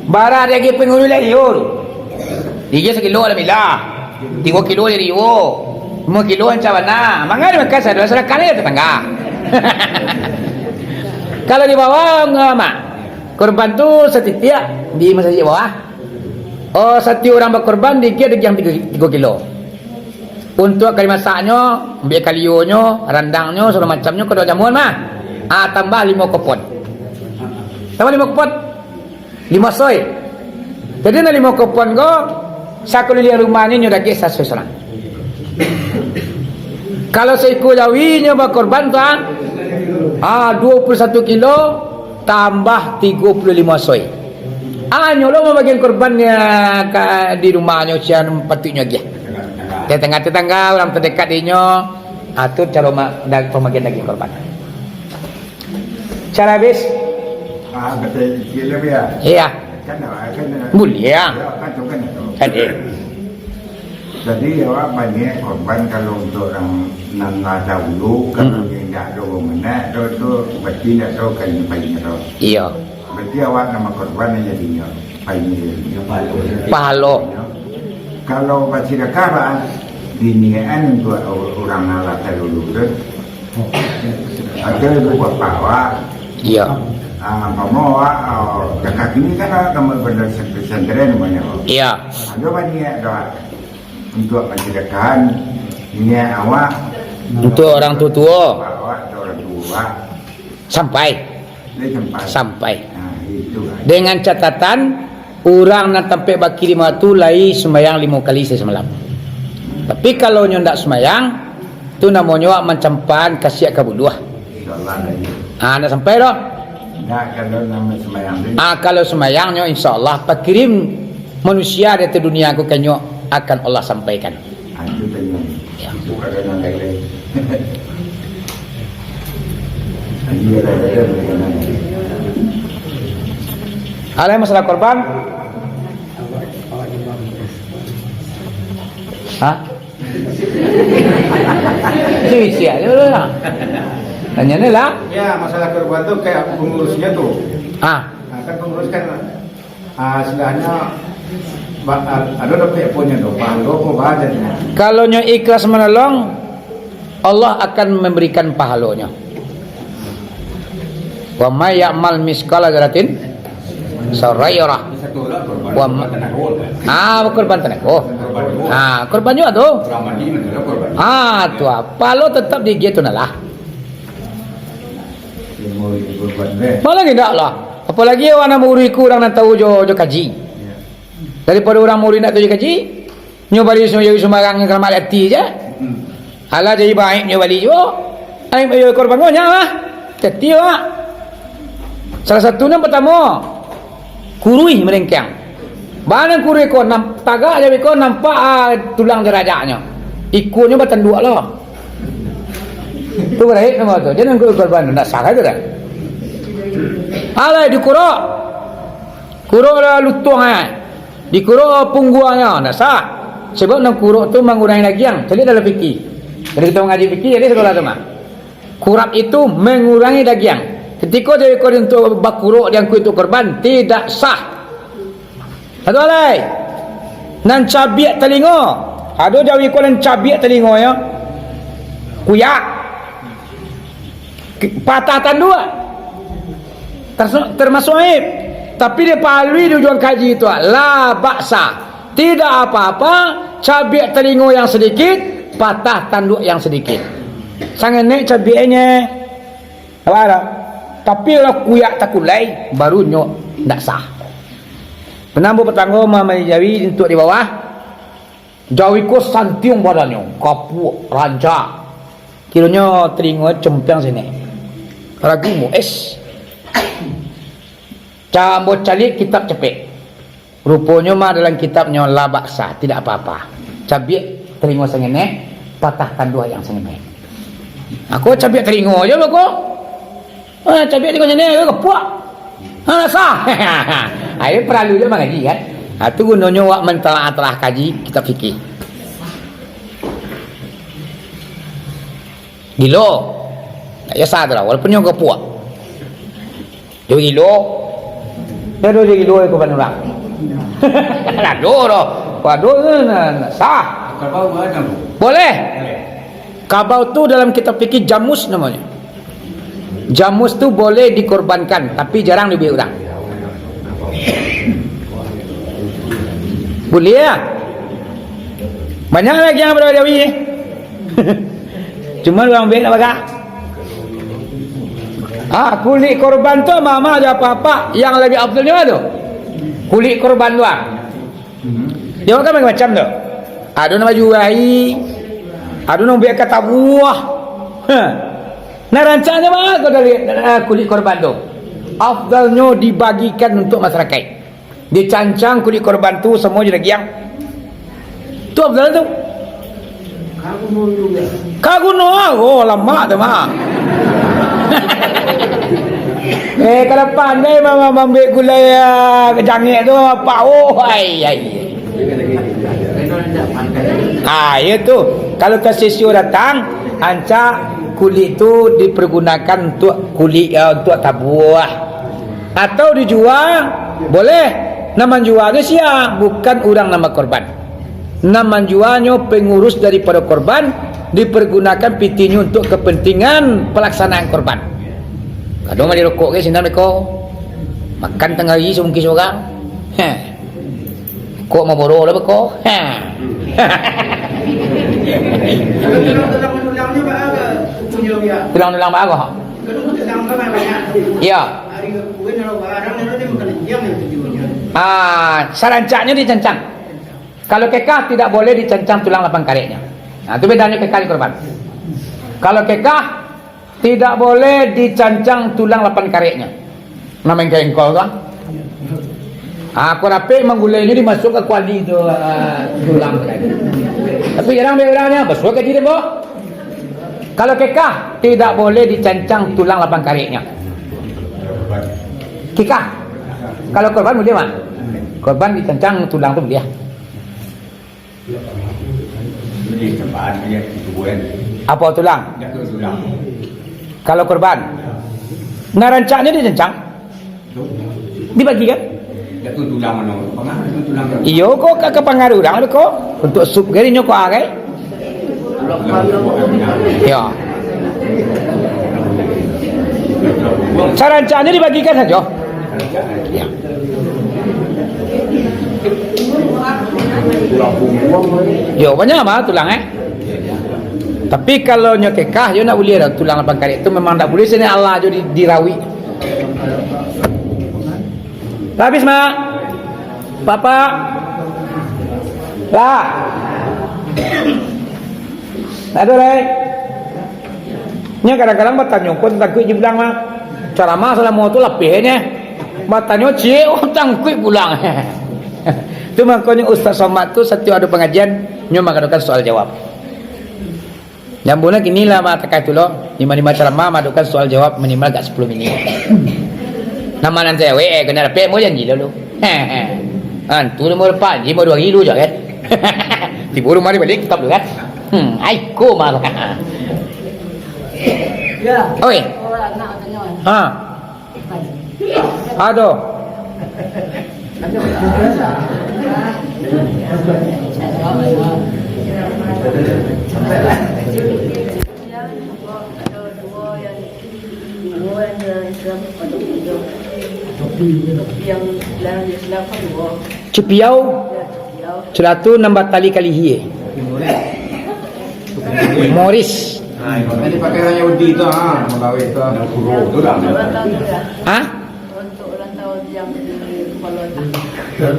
Bara dagiang pangulu lai yo tu. Ijo sakilo alhamdulillah. Tigo kilo jadi duo. Limo kilo ancak bana. Manga dimakan sadonyo, sadakah jo tatangga. Kalau di bawah, enggak, Mak. Korban tu satitiak di masajik bawah. Oh, satiok urang bakorban diagiah dagiang tigo, tigo kilo. Untuak kali masaknyo, ambiak kalionyo, randangnyo, sagalo macamnyo, kodok jamuan mah. Ah, tambah limo kopon. Tambah limo kopon. Limo soi. Jadi, nan limo kopon ko, sakuliliang rumahnyo nyo dagiah sasoi surang. Kalau saikua jawi nyo bakorban tu, ah, ah, duo puluah satu kilo tambah tigo puluah limo soi. Ah, nyo lo mambagian korban, ah, ka, di rumahnyo, sia nan patuiknyo agiah. Tetangga-tetangga, urang tadekaik dinyo, ah, tu caro ma-, da-, pambagian dagiang korban. Cara habis? Ah, betul. Iya. Kan, ah, kan, ah, Buliah. Ya, kan tu kan tu. Kan, eh. Jadi, awak baniaik korban kalau untuak urang nan lah dahulu, kalau Hmm. indak ado bamanak, tu, tu, berarti indak ado kain painyo tu. Iya. Berarti awak nan bakorban nan jadinyo painyo. Pahalo. Kalau basidakah, Pak, diniakan untuak urang nan lah dahulu tu. Atau ibu bapa awak. Iya. Ah, umpamo awak, ah, dakek kini kan awak gambar bandar pesantren namonyo. Iya. Ado baniaik doh untuak mansadakahan niaik awak. Untuak urang tuo-tuo. Awak atau urang tuo awak. Sampai. Dia sampai. Sampai. Nah, itu kan. Dengan catatan, urang nan tampek bakiri mah tu lai sumbayang limo kali sahari samalam. Tapi, kalau nyo ndak sumbayang, tu namonyo awak mancampakan kasiak ka buluah. InsyaAllah, dah, iya. Ah, ndak sampai doh. Ndak, kalau namo sumbayang tu. Ah, kalau sumbayangnyo, insya Allah, pakirim manusia di ateh dunia ko ka inyo akan Allah sampaikan. Ah, itu tadi. Ya. Itu kada nan lain-lain. Iya, ada, ada, ada. Ada masalah korban? Hah? Itu isi aja lah. Tanya ni lah. Ya, masalah korban tu kayak pengurusnya tu. Ah. Nah, kan pengurus kan, ah, istilahnya, ba-, a-, ada dapat punyo tu, pahalo apa bahasanya. Kalau nyo ikhlas manolong, Allah akan memberikan pahalonyo. Wa may ya'mal mitsqala dzarratin syarran yarah. Wa ma-, ah, korban tanago. Ah, korban juga tu. Ah, tu apa? Lo tetap di gitu nah lah. Malah indak lah. Apalagi awak nak maurui ku urang nan tahu jo, jo kaji. Daripada urang maurui indak tahu jo kaji, nyo bali sum-, sumbarang kalamak ati je. Alah jadi baik nyo bali juo. Ai, yo korban banyak lah. Teti awak. Salah satu nan pertamo, kuruih merengkeng. Bana kuruih ko, nam-, tagak jawi ko nampak, ah, tulang jo rajaknyo. Ikonyo batanduak lo. Tu baraik namo tu. Jangan kuruih korban, ndak sah itu dah. Alai dikurok. Kurok lah lutuang ai. Dikurok pungguangnyo, ndak sah. Sebab nan kurok tu mangurangi dagiang. Caliak dalam fikih. Jadi kita mangaji fikih, jadi sekolah tu mah. Kurok itu mangurangi dagiang. Ketiko jadi kau untuk bakurok, diangkut untuk korban, tidak sah. Satu alai. Nan cabiak talingo. Ado jawi ko nan cabiak talingonyo. Kuyak. Patah tanduak. Tersu-, termasuk aib. Tapi dia palui di ujuang kaji tu, la baksa. Tidak apa-apa, cabiak talingo yang sedikit, patah tanduak yang sedikit. Sangenek cabiaknyo. Apa ada? Tapi kalau kuyak takulai, baru nyo ndak sah. Penambuh petanggo mamai jawi untuk di bawah. Jawi ko santiang badannyo, kapuak, rancak. Kironyo talingo compiang sinek. Ragu mo, es. Ca-, ambo caliak kitab capek. Ruponyo mah dalam kitabnyo la baksa, tidak apa-apa. Cabiak talingo sangenek, patah tanduak yang sangenek. Aku cabiak talingo je bako. Ah, cabiak talingo sangenek, aku kepuak. Ah, sah. Ayo perlu je mangaji kan. Ah, tu gunonyo awak mantalaah-talaah kaji kitab fikih. Gilo. Tak kisah tu lah, walaupun nyo kepuak. Dia gilo. Dia ada dia gilo ikut urang. Ado doh. Ado tu nah, nah, sah. Kabau mana tu? Boleh. Boleh. Kabau tu dalam kitab fikih jamus namanya. Jamus tu boleh dikorbankan, tapi jarang dibuek urang. Buliah. Banyak lagi yang badawi-dawi ni. Cuma urang bek nak bagak. Ah, kulik korban tu, mama, jo apak-apak, yang labiah afdalnyo tu. Kulik korban tu, ah. Dia kan macam-macam tu. Ado nan bajuahi, ado nan buek ka tabuah. Ha. Nah, rancaknyo baa ko dari, ah, kulik korban tu? Afdalnyo dibagikan untuk masyarakat. Dicancang kulik korban tu samo jo dagiang. Tu afdal tu. Ka guno, oh, lamak tu mah. Eh, kalau pandai ma-, ma-, maambiak gulai, ah, jangek tu, apak, oh, ai, ai. Ah, iyo tu. Kalau ka sisio datang, rancak kulik tu dipergunakan untuk kulik, ah, untuk tabuah. Atau dijua, boleh. Nan manjuanyo sia? Bukan urang nan bakorban. Nan manjuanyo pengurus daripado korban, dipergunakan pitihnyo untuk kepentingan pelaksanaan korban. Kadang bali rokok ke sinan beko. Makan tangah hari sabungkih surang. Heh. Kok maboro lah beko. Heh. Tulang-tulang baa ko? Iyo. Ah, sarancaknyo dicancang. Kalau kekah, tidak boleh dicancang tulang lapan kareknyo. Nah, tu bedanyo kekah jo korban. Kalau kekah, tidak boleh dicancang tulang lapan kareknyo. Nah, main ka engkol tu, ah. Ah, kok dapek manggulainyo dimasuak ka kuali tu, ah, tulang tu tadi. Tapi jarang dek urang nyo, basuo ka diri, Bo. Kalau kekah, tidak boleh dicancang tulang lapan kareknyo. Kekah. Kalau korban buliah, Mak. Korban dicancang tulang tu buliah. Apo tulang? Kalau korban. Nah, rancaknyo dicancang. Dibagikan. Iyo, ko ka, ka pangaruah urang ko. Untuk sup gari nyo ko agai. Iyo. Sarancaknyo dibagikan sajo. Iyo. Iyo, banyak mah tulang, eh. Tapi kalau nyo kekah, yo ndak buliah doh. Tulang lapan karek tu memang ndak buliah, sini alah jo di, dirawik. Lah habis, Mak. Bapak. Lah. Aduh, lai. Nyo kadang-kadang batanyo ko tantang kuik ji pulang, Mak. Caramah salamo tu lapehnyo. Batanyo ciek, oh, tantang kuik pulang. Tu makonyo Ustaz Somad tu satiok ado pangajian, nyo manggadokan soal jawab. Jambu nan kini lah matakai tu lo, lima-lima caramah madokan soal jawab minimal agak sapuluah minit. Nama nan cewek, eh, kena dapek mau janji lo lu. Antu nomor panji mau dua ribu jo kan. Tibo rumah ni balik tetap tu kan. Hmm, aiko mah. Ya. Oi. Ha. Ado. Cupiau. Sudah tu nambah tali kalihi. Moris. Nah, ini pakai orang Yahudi tu, ha, mengawet tu. Ha? Untuk ulang tahun yang di Kolon.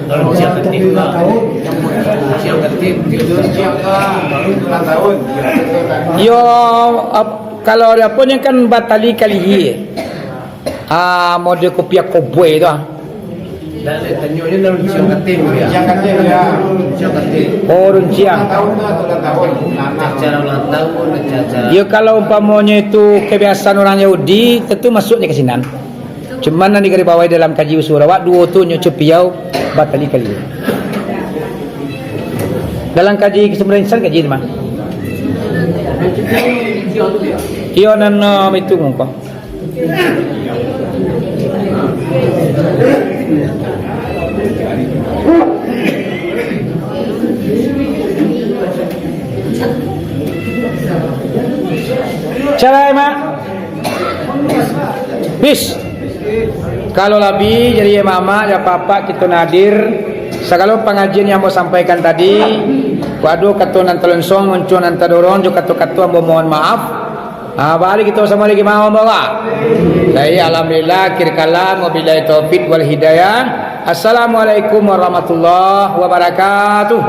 Dalam siang ketik pula. Siang ketik, tidur siang ke, ulang tahun. Yo, ap-, kalau ada apa ni kan batali kalihi. Ah, model kopi koboi tu, ah. Dah, dah, tanyonyo dalam siang kating, ya. Siang kating, ya. Siang kating. Oh, runciang. Ulang tahun tu atau ulang tahun? Acara ulang tahun, acara-acara. Ya, kalau umpamonyo itu kebiasaan orang Yahudi, tentu masuknyo ka sinan. Cuman nan digarisbawahi dalam kaji usul awak, duo tu nyo cupiau batali kali. Dalam kaji kesembilan insan kaji tu mah. Iyo, nan, uh, itu mungko. Carai, Mak. Bis. Kalau labi, jadi, ya, Mamak, ya, Papak, kito nadir. Sagalo pangajian yang ambo sampaikan tadi, kok ado kato nan talonsong, uncuang nan tadorong, jo kato-kato ambo mohon maaf. Ah, bari kito samo lagi maaf, ambo lah. Jadi, alhamdulillah, akhir kalam, wabillahi taufik wal hidayah. Assalamualaikum warahmatullahi wabarakatuh.